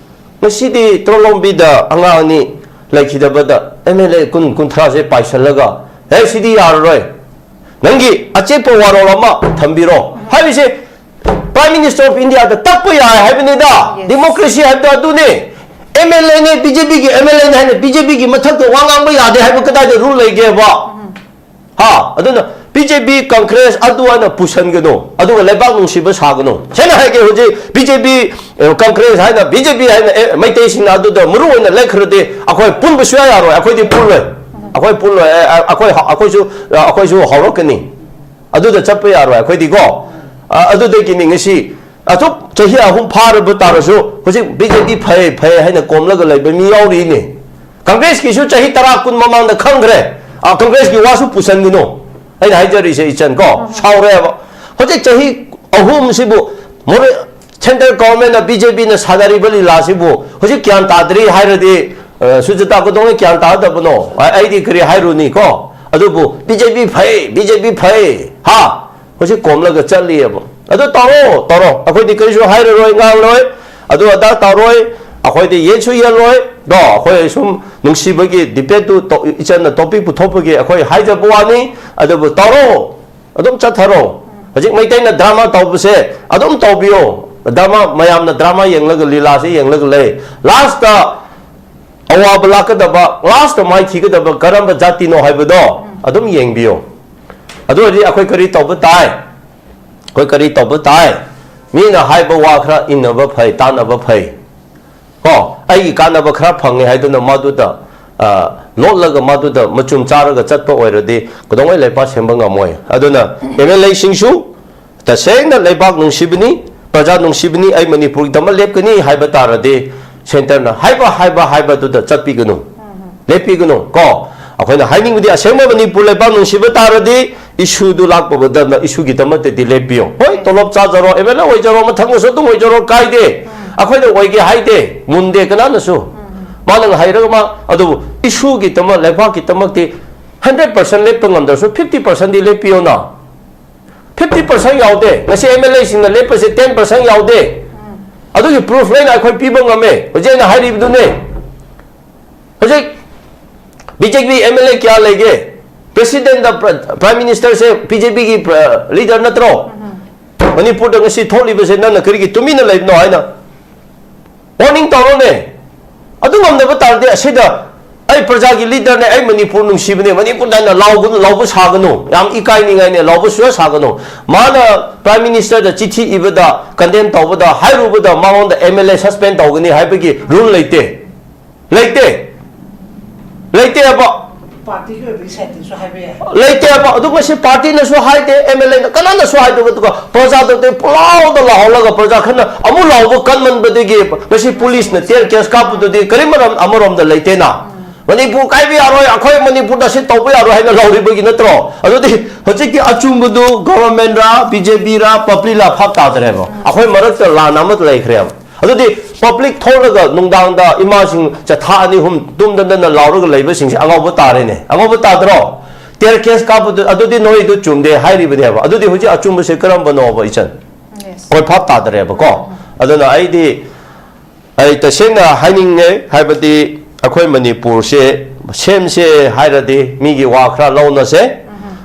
ꯉꯁꯤꯗꯤ ꯇ꯭ꯔꯣꯂꯣꯝꯕꯤꯗ ꯑꯉꯥꯡ ꯑꯅꯤ ꯂꯩꯈꯤꯗꯕꯗ ꯑꯦꯝ ꯑꯦꯜ ꯑꯦ ꯀꯨꯟ ꯀꯨꯟꯊ꯭ꯔꯥꯁꯦ ꯄꯥꯏꯁꯜꯂꯒ, "ꯑꯦ, ꯁꯤꯗꯤ ꯌꯥꯔꯔꯣꯏ, ꯅꯪꯒꯤ ꯑꯆꯦꯠꯄ ꯋꯥꯔꯣꯜ ꯑꯃ ꯊꯝꯕꯤꯔꯣ" ꯍꯥꯏꯕꯁꯦ Prime Minister of Indiaꯗ ꯇꯛꯄ ꯌꯥꯏ ꯍꯥꯏꯕꯅꯤꯗ꯫ Yes. Democracy ꯍꯥꯏꯕꯗꯣ ꯑꯗꯨꯅꯤ꯫ ꯑꯦꯝ ꯑꯦꯜ ꯑꯦꯅꯦ, ꯕꯤ ꯖꯦ ꯄꯤꯒꯤ ꯑꯦꯝ ꯑꯦꯜ ꯑꯦꯅꯦ ꯍꯥꯏꯅ ꯕꯤ ꯖꯦ ꯄꯤꯒꯤ ꯃꯊꯛꯇ ꯋꯥ ꯉꯥꯡꯕ ꯌꯥꯗꯦ ꯍꯥꯏꯕ ꯀꯗꯥꯏꯗ ꯔꯨꯜ ꯂꯩꯒꯦꯕ? ꯍꯥ? ꯑꯗꯨꯅ ꯕꯤ ꯖꯦ ꯄꯤ, ꯀꯪꯒ꯭ꯔꯦꯁ ꯑꯗꯨ ꯍꯥꯏꯅ ꯄꯨꯁꯟꯒꯅꯨ, ꯑꯗꯨꯒ ꯂꯩꯕꯥꯛ ꯅꯨꯡꯁꯤꯕ ꯁꯥꯒꯅꯨ꯫ ꯁꯦꯡꯅ ꯍꯥꯏꯒꯦ, ꯍꯧꯖꯤꯛ ꯕꯤ ꯖꯦ ꯄꯤ, ꯑ, ꯀꯪꯒ꯭ꯔꯦꯁ ꯍꯥꯏꯅ ꯕꯤ ꯖꯦ ꯄꯤ ꯍꯥꯏꯅ, ꯑꯦ, ꯃꯩꯇꯩꯁꯤꯡꯅ ꯑꯗꯨꯗ ꯃꯔꯨ ꯑꯣꯏꯅ ꯂꯩꯈ꯭ꯔꯗꯤ ꯑꯩꯈꯣꯏ ꯄꯨꯟꯕ ꯁꯨꯡꯌꯥ ꯌꯥꯔꯣꯏ꯫ ꯑꯩꯈꯣꯏꯗꯤ ꯄꯨꯜꯂꯣꯏ꯫ ꯑꯩꯈꯣꯏ ꯄꯨꯜꯂꯣꯏ꯫ ꯑꯦ, ꯑꯩꯈꯣꯏ, ꯑꯩꯈꯣꯏꯁꯨ, ꯑꯩꯈꯣꯏꯁꯨ ꯍꯧꯔꯛꯀꯅꯤ꯫ ꯑꯗꯨꯗ ꯆꯠꯄ ꯌꯥꯔꯣꯏ ꯑꯩꯈꯣꯏꯗꯤꯀꯣ꯫ ꯑ, ꯑꯗꯨꯗꯒꯤꯅꯤ ꯉꯁꯤ ꯑꯁꯨꯛ ꯆꯍꯤ ꯑꯍꯨꯝ ꯐꯥꯔꯕ ꯇꯥꯔꯁꯨ ꯍꯧꯖꯤꯛ ꯕꯤ ꯖꯦ ꯄꯤ ꯐꯩ, ꯐꯩ ꯍꯥꯏꯅ ꯀꯣꯝꯂꯒ ꯂꯩꯕ ꯃꯤ ꯌꯥꯎꯔꯤꯅꯦ꯫ ꯀꯪꯒ꯭ꯔꯦꯁꯀꯤꯁꯨ ꯆꯍꯤ ꯇꯔꯥ ꯀꯨꯟ ꯃꯃꯥꯡꯗ ꯈꯪꯈ꯭ꯔꯦ꯫ ꯑ, ꯀꯪꯒ꯭ꯔꯦꯁꯀꯤ ꯋꯥꯁꯨ ꯄꯨꯁꯟꯒꯅꯨ꯫ ꯑꯩꯅ ꯍꯥꯏꯖꯔꯤꯁꯦ ꯏꯆꯟ ꯀꯣ, ꯁꯥꯎꯔꯦꯕ꯫ ꯍꯧꯖꯤꯛ ꯆꯍꯤ ꯑꯍꯨꯝꯁꯤꯕꯨ ꯃꯣꯔꯦ-, central governmentꯅ, ꯕꯤ ꯖꯦ ꯄꯤꯅ ꯁꯥꯟꯅꯔꯤꯕ ꯂꯤꯂꯥꯁꯤꯕꯨ ꯍꯧꯖꯤꯛ ꯒ꯭ꯌꯥꯟ ꯇꯥꯗ꯭ꯔꯤ ꯍꯥꯏꯔꯗꯤ, ꯑ, ꯁꯨꯖꯥꯇꯥ ꯀꯩꯗꯧꯉꯩ ꯒ꯭ꯌꯥꯟ ꯇꯥꯗꯕꯅꯣ? ꯑ-, ꯑꯩꯗꯤ ꯀꯔꯤ ꯍꯥꯏꯔꯨꯅꯤ ꯀꯣ? ꯑꯗꯨꯕꯨ ꯕꯤ ꯖꯦ ꯄꯤ ꯐꯩ, ꯕꯤ ꯖꯦ ꯄꯤ ꯐꯩ, ꯍꯥ? ꯍꯧꯖꯤꯛ ꯀꯣꯝꯂꯒ ꯆꯠꯂꯤꯑꯕ꯫ ꯑꯗꯨ ꯇꯧꯔꯣ, ꯇꯧꯔꯣ꯫ ꯑꯩꯈꯣꯏꯗꯤ ꯀꯔꯤꯁꯨ ꯍꯥꯏꯔꯔꯣꯏ, ꯉꯥꯡꯂꯣꯏ, ꯑꯗꯨ ꯑꯗꯥ ꯇꯧꯔꯣꯏ꯫ ꯑꯩꯈꯣꯏꯗꯤ ꯌꯦꯠꯁꯨ ꯌꯦꯠꯂꯣꯏ꯫ ꯗꯣ, ꯑꯩꯈꯣꯏ ꯁꯨꯝ ꯅꯨꯡꯁꯤꯕꯒꯤ debateꯇꯨ ꯇꯣ-, ꯏꯆꯟꯅ topic ꯄꯨꯊꯣꯛꯄꯒꯤ ꯑꯩꯈꯣꯏ ꯍꯥꯏꯖꯕ ꯋꯥꯅꯤ꯫ ꯑꯗꯨꯕꯨ ꯇꯧꯔꯣ, ꯑꯗꯨꯝ ꯆꯠꯊꯔꯣ꯫ ꯍꯧꯖꯤꯛ ꯃꯩꯇꯩꯅ drama ꯇꯧꯕꯁꯦ ꯑꯗꯨꯝ ꯇꯧꯕꯤꯌꯣ꯫ Drama, ꯃꯌꯥꯝꯅ drama ꯌꯦꯡꯂꯒ, ꯂꯤꯂꯥꯁꯦ ꯌꯦꯡꯂꯒ ꯂꯩ꯫ Lastꯇ ꯑꯋꯥꯕ ꯂꯥꯛꯀꯗꯕ, lastꯇ ꯃꯥꯏꯊꯤꯒꯗꯕ ꯀꯔꯝꯕ ꯖꯥꯇꯤꯅꯣ ꯍꯥꯏꯕꯗꯣ ꯑꯗꯨꯝ ꯌꯦꯡꯕꯤꯌꯣ꯫ ꯑꯗꯨ ꯑꯣꯏꯔꯗꯤ ꯑꯩꯈꯣꯏ ꯀꯔꯤ ꯇꯧꯕ ꯇꯥꯏ? ꯑꯩꯈꯣꯏ ꯀꯔꯤ ꯇꯧꯕ ꯇꯥꯏ? ꯃꯤꯅ ꯍꯥꯏꯕ ꯋꯥ ꯈꯔ ꯏꯟꯅꯕ ꯐꯩ, ꯇꯥꯟꯅꯕ ꯐꯩ꯫ ꯀꯣ, ꯑꯩꯒꯤ ꯀꯥꯟꯅꯕ ꯈꯔ ꯐꯪꯉꯦ ꯍꯥꯏꯗꯨꯅ ꯃꯗꯨꯗ, ꯑ, ꯂꯣꯠꯂꯒ ꯃꯗꯨꯗ ꯃꯆꯨꯝ ꯆꯥꯔꯒ ꯆꯠꯄ ꯑꯣꯏꯔꯗꯤ ꯀꯩꯗꯧꯉꯩ ꯂꯩꯄꯥꯛ ꯁꯦꯝꯕ ꯉꯝꯃꯣꯏ꯫ ꯑꯗꯨꯅ ꯑꯦꯝ ꯑꯦꯜ ꯑꯦꯁꯤꯡꯁꯨ ꯇꯁꯦꯡꯅ ꯂꯩꯕꯥꯛ ꯅꯨꯡꯁꯤꯕꯅꯤ, ꯄ꯭ꯔꯖꯥ ꯅꯨꯡꯁꯤꯕꯅꯤ, ꯑꯩ ꯃꯅꯤꯄꯨꯔꯒꯤꯗꯃꯛ ꯂꯦꯞꯀꯅꯤ ꯍꯥꯏꯕ ꯇꯥꯔꯗꯤ centreꯅ ꯍꯥꯏꯕ, ꯍꯥꯏꯕ, ꯍꯥꯏꯕꯗꯨꯗ ꯆꯠꯄꯤꯒꯅꯨ, ꯂꯦꯞꯄꯤꯒꯅꯨ꯫ ꯀꯣ, ꯑꯩꯈꯣꯏꯅ ꯍꯥꯏꯅꯤꯡꯕꯗꯤ ꯑꯁꯦꯡꯕ ꯃꯅꯤꯄꯨꯔ ꯂꯩꯕꯥꯛ ꯅꯨꯡꯁꯤꯕ ꯇꯥꯔꯗꯤ issueꯗꯨ ꯂꯥꯛꯄ ꯃꯇꯝꯗ issueꯒꯤꯗꯃꯛꯇꯗꯤ ꯂꯦꯞꯄꯤꯌꯣ꯫ ꯍꯣꯏ, ꯇꯣꯂꯣꯞ ꯆꯥꯖꯔꯣ, ꯑꯦꯝ ꯑꯦꯜ ꯑꯦ ꯑꯣꯏꯖꯔꯣ, ꯃꯊꯪꯗꯁꯨ ꯑꯗꯨꯝ ꯑꯣꯏꯖꯔꯣ, ꯀꯥꯏꯗꯦ꯫ ꯑꯩꯈꯣꯏꯅ ꯑꯣꯏꯒꯦ ꯍꯥꯏꯗꯦ, ꯃꯨꯟꯗꯦ ꯀꯅꯥꯅꯁꯨ꯫ ꯃꯥꯅ ꯍꯩꯔꯒ ꯃꯥ, ꯑꯗꯨꯕꯨ issueꯒꯤꯗꯃꯛ, ꯂꯩꯕꯥꯛꯀꯤꯗꯃꯛꯇꯤ hundred percent ꯂꯦꯞꯄ ꯉꯝꯗ꯭ꯔꯁꯨ fifty percentꯗꯤ ꯂꯦꯞꯄꯤꯌꯣꯅ꯫ ꯐꯤꯐꯇꯤ ꯄꯥꯔꯁꯦꯟ ꯌꯥꯎꯗꯦ꯫ ꯉꯁꯤ ꯑꯦꯝ ꯑꯦꯜ ꯑꯦꯁꯤꯡꯅ ꯂꯦꯞꯄꯁꯦ ꯇꯦꯟ ꯄꯥꯔꯁꯦꯟ ꯌꯥꯎꯗꯦ꯫ ꯑꯗꯨꯒꯤ ꯄ꯭ꯔꯨꯐ ꯂꯣꯏꯅ ꯑꯩꯈꯣꯏ ꯄꯤꯕ ꯉꯝꯃꯦ꯫ ꯍꯧꯖꯤꯛ ꯑꯩꯅ ꯍꯥꯏꯔꯤꯕꯗꯨꯅꯦ꯫ ꯍꯧꯖꯤꯛ B J P M L ꯑꯦ ꯀꯌꯥ ꯂꯩꯒꯦ? ꯄ꯭ꯔꯦꯁꯤꯗꯦꯟꯗ, ꯄ꯭ꯔꯥꯏꯝ ꯃꯤꯅꯤꯁꯇꯔꯁꯦ ꯕꯤ ꯖꯦ ꯄꯤꯒꯤ ꯂꯤꯗꯔ ꯅꯠꯇ꯭ꯔꯣ? ꯃꯅꯤꯄꯨꯔꯗ ꯉꯁꯤ ꯊꯣꯛꯂꯤꯕꯁꯦ ꯅꯪꯅ ꯀꯔꯤꯒꯤ ꯇꯨꯃꯤꯟꯅ ꯂꯩꯕꯅꯣ ꯍꯥꯏꯅ ꯋꯥꯔꯅꯤꯡ ꯇꯧꯔꯣꯅꯦ꯫ ꯑꯗꯨ ꯉꯝꯗꯕ ꯇꯥꯔꯗꯤ ꯑꯁꯤꯗ ꯑꯩ ꯄ꯭ꯔꯖꯥꯒꯤ ꯂꯤꯗꯔꯅꯦ, ꯑꯩ ꯃꯅꯤꯄꯨꯔ ꯅꯨꯡꯁꯤꯕꯅꯦ, ꯃꯅꯤꯄꯨꯔꯗ ꯑꯩꯅ ꯂꯥꯎꯒꯅꯨ, ꯂꯥꯎꯕ ꯁꯥꯒꯅꯨ, ꯌꯥꯝ ꯏꯀꯥꯏꯅꯤꯡꯉꯥꯏꯅꯦ, ꯂꯥꯎꯕ ꯁꯨꯌꯥ ꯁꯥꯒꯅꯨ꯫ ꯃꯥꯅ ꯄ꯭ꯔꯥꯏꯝ ꯃꯤꯅꯤꯁꯇꯔꯗ ꯆꯤꯊꯤ ꯏꯕꯗ, ꯀꯟꯗꯦꯝ ꯇꯧꯕꯗ, ꯍꯥꯏꯔꯨꯕꯗ ꯃꯉꯣꯟꯗ ꯑꯦꯝ ꯑꯦꯜ ꯑꯦ ꯁꯁꯄꯦꯟ ꯇꯧꯒꯅꯤ ꯍꯥꯏꯕꯒꯤ ꯔꯨꯜ ꯂꯩꯇꯦ꯫ ꯂꯩꯇꯦ꯫ ꯂꯩꯇꯦ ꯍꯥꯏꯕ꯫ ꯄꯥꯔꯇꯤꯒꯤ ꯑꯣꯏꯕꯒꯤ ꯁꯥꯏꯠꯇꯁꯨ ꯍꯥꯏꯕ ꯌꯥꯏ꯫ ꯂꯩꯇꯦ ꯍꯥꯏꯕ꯫ ꯑꯗꯨ ꯉꯁꯤ ꯄꯥꯔꯇꯤꯅꯁꯨ ꯍꯥꯏꯗꯦ, ꯑꯦꯝ ꯑꯦꯜ ꯑꯦꯅ ꯀꯅꯥꯅꯁꯨ ꯍꯥꯏꯗꯕ, ꯑꯗꯨꯒ ꯄ꯭ꯔꯖꯥꯗꯨꯗꯤ ꯄꯨꯂꯥꯎꯗ ꯂꯥꯎꯍꯜꯂꯒ ꯄ꯭ꯔꯖꯥ ꯈꯔꯅ ꯑꯃꯨꯛ ꯂꯥꯎꯕ ꯀꯟꯃꯟꯕꯗꯒꯤ ꯉꯁꯤ ꯄꯨꯂꯤꯁꯅ ꯇꯤꯌꯔ ꯒ꯭ꯌꯥꯁ ꯀꯥꯞꯄꯗꯨꯗꯤ ꯀꯔꯤ ꯃꯔꯝ ꯑꯃꯔꯣꯝꯗ ꯂꯩꯇꯦꯅ꯫ ꯃꯅꯤꯄꯨꯔ ꯀꯥꯏꯕ ꯌꯥꯔꯣꯏ, ꯑꯩꯈꯣꯏ ꯃꯅꯤꯄꯨꯔꯗ ꯁꯤ ꯇꯧꯕ ꯌꯥꯔꯣꯏ ꯍꯥꯏꯅ ꯂꯥꯎꯔꯤꯕꯒꯤ ꯅꯠꯇ꯭ꯔꯣ? ꯑꯗꯨꯗꯤ ꯍꯧꯖꯤꯛꯀꯤ ꯑꯆꯨꯝꯕꯗꯨ ꯒꯣꯚꯔꯟꯃꯦꯟꯔ, ꯕꯤ ꯖꯦ ꯄꯤꯔ, ꯄꯕ꯭ꯂꯤꯛꯂ ꯚꯥꯞ ꯇꯥꯗ꯭ꯔꯦꯕ꯫ ꯑꯩꯈꯣꯏ ꯃꯔꯛꯇ ꯂꯥꯟ ꯑꯃ ꯂꯩꯈ꯭ꯔꯦꯕ꯫ ꯑꯗꯨꯗꯤ ꯄꯕ꯭ꯂꯤꯛ ꯊꯣꯛꯂꯒ ꯅꯨꯡꯗꯥꯡꯗ ꯏꯃꯥꯁꯤꯡ ꯆꯊꯥ ꯑꯅꯤ ꯑꯍꯨꯝ ꯇꯨꯝꯗꯗꯅ ꯂꯥꯎꯔꯒ ꯂꯩꯕꯁꯤꯡꯁꯦ ꯑꯉꯥꯎꯕ ꯇꯥꯔꯦꯅꯦ꯫ ꯑꯉꯥꯎꯕ ꯇꯥꯗ꯭ꯔꯣ? ꯇꯤꯌꯔ ꯒ꯭ꯌꯥꯁ ꯀꯥꯞꯄꯗꯨ ꯑꯗꯨꯗꯤ ꯅꯣꯏꯗꯨ ꯆꯨꯝꯗꯦ ꯍꯥꯏꯔꯤꯕꯅꯦꯕ꯫ ꯑꯗꯨꯗꯤ ꯍꯧꯖꯤꯛ ꯑꯆꯨꯝꯕꯁꯦ ꯀꯔꯝꯕꯅꯣꯕ, ꯏꯆꯟ? Yes. ꯑꯩꯈꯣꯏ ꯚꯥꯞ ꯇꯥꯗ꯭ꯔꯦꯕꯀꯣ꯫ ꯑꯗꯨꯅ ꯑꯩꯗꯤ ꯑꯩ ꯇꯁꯦꯡꯅ ꯍꯥꯏꯅꯤꯡꯉꯦ, ꯍꯥꯏꯕꯗꯤ ꯑꯩꯈꯣꯏ ꯃꯅꯤꯄꯨꯔꯁꯦ ꯁꯦꯝꯁꯦ ꯍꯥꯏꯔꯗꯤ ꯃꯤꯒꯤ ꯋꯥ ꯈꯔ ꯂꯧꯅꯁꯦ,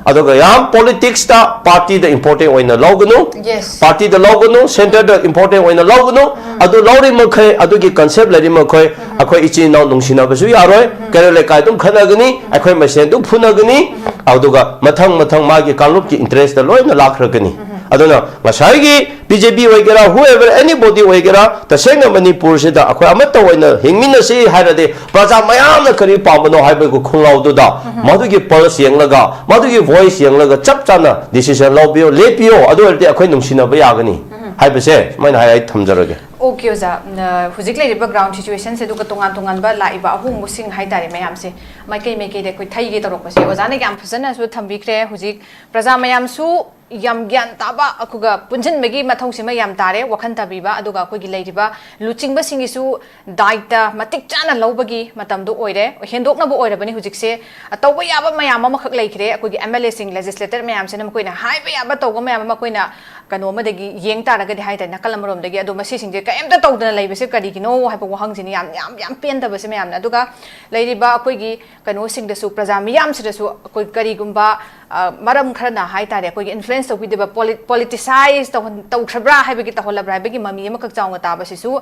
ꯑꯗꯨꯒ ꯌꯥꯝ ꯄꯣꯂꯤꯇꯤꯛꯁꯇ, ꯄꯥꯔꯇꯤꯗ ꯏꯝꯄꯣꯔꯇꯦꯟ ꯑꯣꯏꯅ ꯂꯧꯒꯅꯨ꯫ Yes. ꯄꯥꯔꯇꯤꯗ ꯂꯧꯒꯅꯨ, ꯁꯦꯟꯇꯔꯗ ꯏꯝꯄꯣꯔꯇꯦꯟ ꯑꯣꯏꯅ ꯂꯧꯒꯅꯨ꯫ ꯑꯗꯨ ꯂꯧꯔꯤ ꯃꯈꯩ, ꯑꯗꯨꯒꯤ ꯀꯟꯁꯦꯞ ꯂꯩꯔꯤ ꯃꯈꯩ, ꯑꯩꯈꯣꯏ ꯏꯆꯤꯟ ꯏꯅꯥꯎ ꯅꯨꯡꯁꯤꯅꯕꯁꯨ ꯌꯥꯔꯣꯏ, ꯀꯩꯔꯣꯜ ꯂꯩꯀꯥꯏ ꯑꯗꯨꯝ ꯈꯠꯅꯒꯅꯤ, ꯑꯩꯈꯣꯏ ꯃꯁꯦꯟ ꯑꯗꯨꯝ ꯐꯨꯅꯒꯅꯤ, ꯑꯗꯨꯒ ꯃꯊꯪ ꯃꯊꯪ ꯃꯥꯒꯤ ꯀꯥꯡꯂꯨꯞꯀꯤ ꯏꯟꯇꯔꯦꯁꯇ ꯂꯣꯏꯅ ꯂꯥꯛꯈ꯭ꯔꯒꯅꯤ꯫ ꯑꯗꯨꯅ ꯉꯁꯥꯏꯒꯤ ꯕꯤ ꯖꯦ ꯄꯤ ꯑꯣꯏꯒꯦꯔꯥ, whoever, anybody ꯑꯣꯏꯒꯦꯔꯥ, ꯇꯁꯦꯡꯅ ꯃꯅꯤꯄꯨꯔꯁꯤꯗ ꯑꯩꯈꯣꯏ ꯑꯃꯠꯇ ꯑꯣꯏꯅ ꯍꯤꯡꯃꯤꯟꯅꯁꯤ ꯍꯥꯏꯔꯗꯤ, ꯄ꯭ꯔꯖꯥ ꯃꯌꯥꯝꯅ ꯀꯔꯤ ꯄꯥꯝꯕꯅꯣ ꯍꯥꯏꯕꯒꯤ ꯈꯣꯡꯂꯥꯎꯗꯨꯗ, ꯃꯗꯨꯒꯤ ꯄꯜꯁ ꯌꯦꯡꯂꯒ, ꯃꯗꯨꯒꯤ ꯚꯣꯏꯁ ꯌꯦꯡꯂꯒ ꯆꯞ ꯆꯥꯅ ꯗꯤꯁꯤꯖꯟ ꯂꯧꯕꯤꯌꯣ, ꯂꯦꯞꯄꯤꯌꯣ꯫ ꯑꯗꯨ ꯑꯣꯏꯔꯗꯤ ꯑꯩꯈꯣꯏ ꯅꯨꯡꯁꯤꯅꯕ ꯌꯥꯒꯅꯤ ꯍꯥꯏꯕꯁꯦ ꯁꯨꯃꯥꯏꯅ ꯍꯥꯏ, ꯑꯩ ꯊꯝꯖꯔꯒꯦ꯫ ꯑꯣꯀꯦ ꯑꯣꯖꯥ, ꯅ-, ꯍꯧꯖꯤꯛ ꯂꯩꯔꯤꯕ ꯒ꯭ꯔꯥꯎꯟ ꯁꯤꯆꯨꯋꯦꯁꯟꯁꯦ, ꯑꯗꯨꯒ ꯇꯣꯉꯥꯟ ꯇꯣꯉꯥꯟꯕ ꯂꯥꯛꯏꯕ ꯑꯍꯣꯡꯕꯁꯤꯡ ꯍꯥꯏꯇꯥꯔꯦ ꯃꯌꯥꯝꯁꯦ, ꯃꯥꯏꯀꯩ ꯃꯥꯏꯀꯩꯗ ꯑꯩꯈꯣꯏ ꯊꯩꯒꯦ ꯇꯧꯔꯛꯄꯁꯦ ꯑꯣꯖꯥꯅ ꯌꯥꯝ ꯐꯖꯅꯁꯨ ꯊꯝꯕꯤꯈ꯭ꯔꯦ꯫ ꯍꯧꯖꯤꯛ ꯄ꯭ꯔꯖꯥ ꯃꯌꯥꯝꯁꯨ ꯌꯥꯝ ꯒ꯭ꯌꯥꯟ ꯇꯥꯕ, ꯑꯗꯨꯒ ꯄꯨꯟꯁꯤꯟꯕꯒꯤ ꯃꯊꯧꯁꯤꯃ ꯌꯥꯝ ꯇꯥꯔꯦ꯫ ꯋꯥꯈꯜ ꯇꯥꯕꯤꯕ, ꯑꯗꯨꯒ ꯑꯩꯈꯣꯏꯒꯤ ꯂꯩꯔꯤꯕ ꯂꯨꯆꯤꯡꯕꯁꯤꯡꯒꯤꯁꯨ ꯗꯥꯏꯇ ꯃꯇꯤꯛ ꯆꯥꯅ ꯂꯧꯕꯒꯤ ꯃꯇꯝꯗꯣ ꯑꯣꯏꯔꯦ꯫ ꯍꯦꯟꯗꯣꯛꯅꯕ ꯑꯣꯏꯔꯕꯅꯤ ꯍꯧꯖꯤꯛꯁꯦ꯫ ꯇꯧꯕ ꯌꯥꯕ ꯃꯌꯥꯝ ꯑꯃꯈꯛ ꯂꯩꯈ꯭ꯔꯦ꯫ ꯑꯩꯈꯣꯏꯒꯤ ꯑꯦꯝ ꯑꯦꯜ ꯑꯦꯁꯤꯡ, ꯂꯦꯖꯤꯁꯂꯦꯇꯔ ꯃꯌꯥꯝꯁꯤꯅ ꯃꯈꯣꯏꯅ ꯍꯥꯏꯕ ꯌꯥꯕ, ꯇꯧꯕ ꯃꯌꯥꯝ ꯑꯃ ꯑꯩꯈꯣꯏꯅ ꯀꯩꯅꯣ ꯑꯃꯗꯒꯤ ꯌꯦꯡ ꯇꯥꯔꯒꯗꯤ ꯍꯥꯏꯇꯥꯔꯦ, ꯅꯥꯀꯜ ꯑꯃꯔꯣꯝꯗꯒꯤ꯫ ꯑꯗꯣ ꯃꯁꯤꯁꯤꯡꯁꯦ ꯀꯔꯤꯝꯇ ꯇꯧꯗꯅ ꯂꯩꯕꯁꯦ ꯀꯔꯤꯒꯤꯅꯣ ꯍꯥꯏꯕ ꯋꯥꯍꯪꯁꯤꯅꯤ ꯌꯥꯝ, ꯌꯥꯝ, ꯌꯥꯝ ꯄꯦꯟꯗꯕꯁꯦ ꯃꯌꯥꯝꯅ꯫ ꯑꯗꯨꯒ ꯂꯩꯔꯤꯕ ꯑꯩꯈꯣꯏꯒꯤ ꯀꯩꯅꯣꯁꯤꯡꯗꯁꯨ, ꯄ꯭ꯔꯖꯥ ꯃꯤꯌꯥꯝꯁꯤꯗꯁꯨ ꯑꯩꯈꯣꯏ ꯀꯔꯤꯒꯨꯝꯕ, ꯑ, ꯃꯔꯝ ꯈꯔꯅ ꯍꯥꯏꯇꯥꯔꯦ, ꯑꯩꯈꯣꯏꯒꯤ ꯏꯟꯐ꯭ꯂꯨꯌꯦꯟꯁ ꯇꯧꯕꯤꯗꯕ, ꯄꯣꯂꯤ-, ꯄꯣꯂꯤꯇꯤꯁꯥꯏꯁ ꯇꯧꯍꯟ-, ꯇꯧꯈ꯭ꯔꯕ꯭ꯔꯥ ꯍꯥꯏꯕꯒꯤ, ꯇꯧꯍꯜꯂꯕ꯭ꯔꯥ ꯍꯥꯏꯕꯒꯤ ꯃꯃꯤ ꯑꯃꯈꯛ ꯆꯥꯎꯅ ꯇꯥꯕꯁꯤꯁꯨ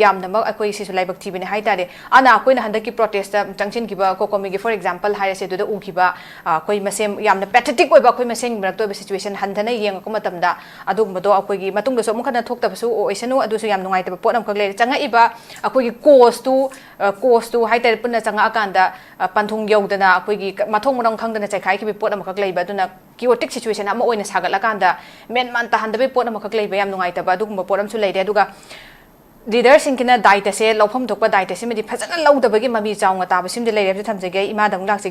ꯌꯥꯝꯅꯃꯛ ꯑꯩꯈꯣꯏ ꯁꯤꯁꯨ ꯂꯥꯏꯕꯛ ꯊꯤꯕꯅꯤ ꯍꯥꯏꯇꯥꯔꯦ꯫ ꯑꯅ ꯑꯩꯈꯣꯏꯅ ꯍꯟꯗꯛꯀꯤ ꯄ꯭ꯔꯣꯇꯦꯁꯇ ꯆꯪꯁꯤꯟꯈꯤꯕ ꯀꯣꯀꯣꯃꯤꯒꯤ, ꯐꯣꯔ ꯑꯦꯛꯖꯥꯝꯄꯜ ꯍꯥꯏꯔꯁꯦ, ꯑꯗꯨꯗ ꯎꯈꯤꯕ, ꯑ, ꯑꯩꯈꯣꯏ ꯃꯁꯦꯟ ꯌꯥꯝꯅ ꯄꯦꯊꯦꯇꯤꯛ ꯑꯣꯏꯕ ꯑꯩꯈꯣꯏ ꯃꯁꯦꯟꯒꯤ ꯃꯔꯛꯇ ꯑꯣꯏꯕ ꯁꯤꯆꯨꯋꯦꯁꯟ ꯍꯟꯊꯅ ꯌꯦꯡꯉꯛꯄ ꯃꯇꯝꯗ, ꯑꯗꯨꯒꯨꯝꯕꯗꯣ ꯑꯩꯈꯣꯏꯒꯤ ꯃꯇꯨꯡꯗꯁꯨ ꯑꯃꯨꯛ ꯍꯟꯅ ꯊꯣꯛꯇꯕꯁꯨ ꯑꯣꯏꯁꯅꯨ꯫ ꯑꯗꯨꯁꯨ ꯌꯥꯝ ꯅꯨꯡꯉꯥꯏꯇꯕ ꯄꯣꯠ ꯑꯃꯈꯛ ꯂꯩꯔꯦ꯫ ꯆꯪꯉꯛꯏꯕ ꯑꯩꯈꯣꯏꯒꯤ ꯀꯣꯁꯇꯨ, ꯑ, ꯀꯣꯁꯇꯨ ꯍꯥꯏꯇꯥꯔꯦ, ꯄꯨꯟꯅ ꯆꯪꯉꯛꯑꯀꯥꯟꯗ, ꯑ, ꯄꯟꯊꯨꯡ ꯌꯧꯗꯅ ꯑꯩꯈꯣꯏꯒꯤ ꯀ-, ꯃꯊꯣꯡ ꯃꯔꯝ ꯈꯪꯗꯅ ꯆꯩꯈꯥꯏꯈꯤꯕ ꯄꯣꯠ ꯑꯃꯈꯛ ꯂꯩꯕ꯫ ꯑꯗꯨꯅ ꯀꯤꯑꯣꯇꯤꯛ ꯁꯤꯆꯨꯋꯦꯁꯟ ꯑꯃ ꯑꯣꯏꯅ ꯁꯥꯒꯠꯂꯀꯥꯟꯗ ꯃꯦꯟ ꯃꯥꯟ ꯇꯥꯍꯟꯗꯕꯒꯤ ꯄꯣꯠ ꯑꯃꯈꯛ ꯂꯩꯕ, ꯌꯥꯝ ꯅꯨꯡꯉꯥꯏꯇꯕ ꯑꯗꯨꯒꯨꯝꯕ ꯄꯣꯠ ꯑꯃꯁꯨ ꯂꯩꯔꯦ꯫ ꯑꯗꯨꯒ ꯂꯤꯗꯔꯁꯤꯡꯁꯤꯅ ꯗꯥꯏꯇꯁꯦ, ꯂꯧꯐꯝ ꯊꯣꯛꯄ ꯗꯥꯏꯇꯁꯤꯃꯗꯤ ꯐꯖꯅ ꯂꯧꯗꯕꯒꯤ ꯃꯃꯤ ꯆꯥꯎꯅ ꯇꯥꯕꯁꯤꯃꯗꯤ ꯂꯩꯔꯦ ꯍꯥꯏꯕꯁꯤ ꯊꯝꯖꯒꯦ꯫ ꯏꯃꯥꯗ ꯑꯃꯨꯛ ꯂꯥꯛꯆꯒꯦ꯫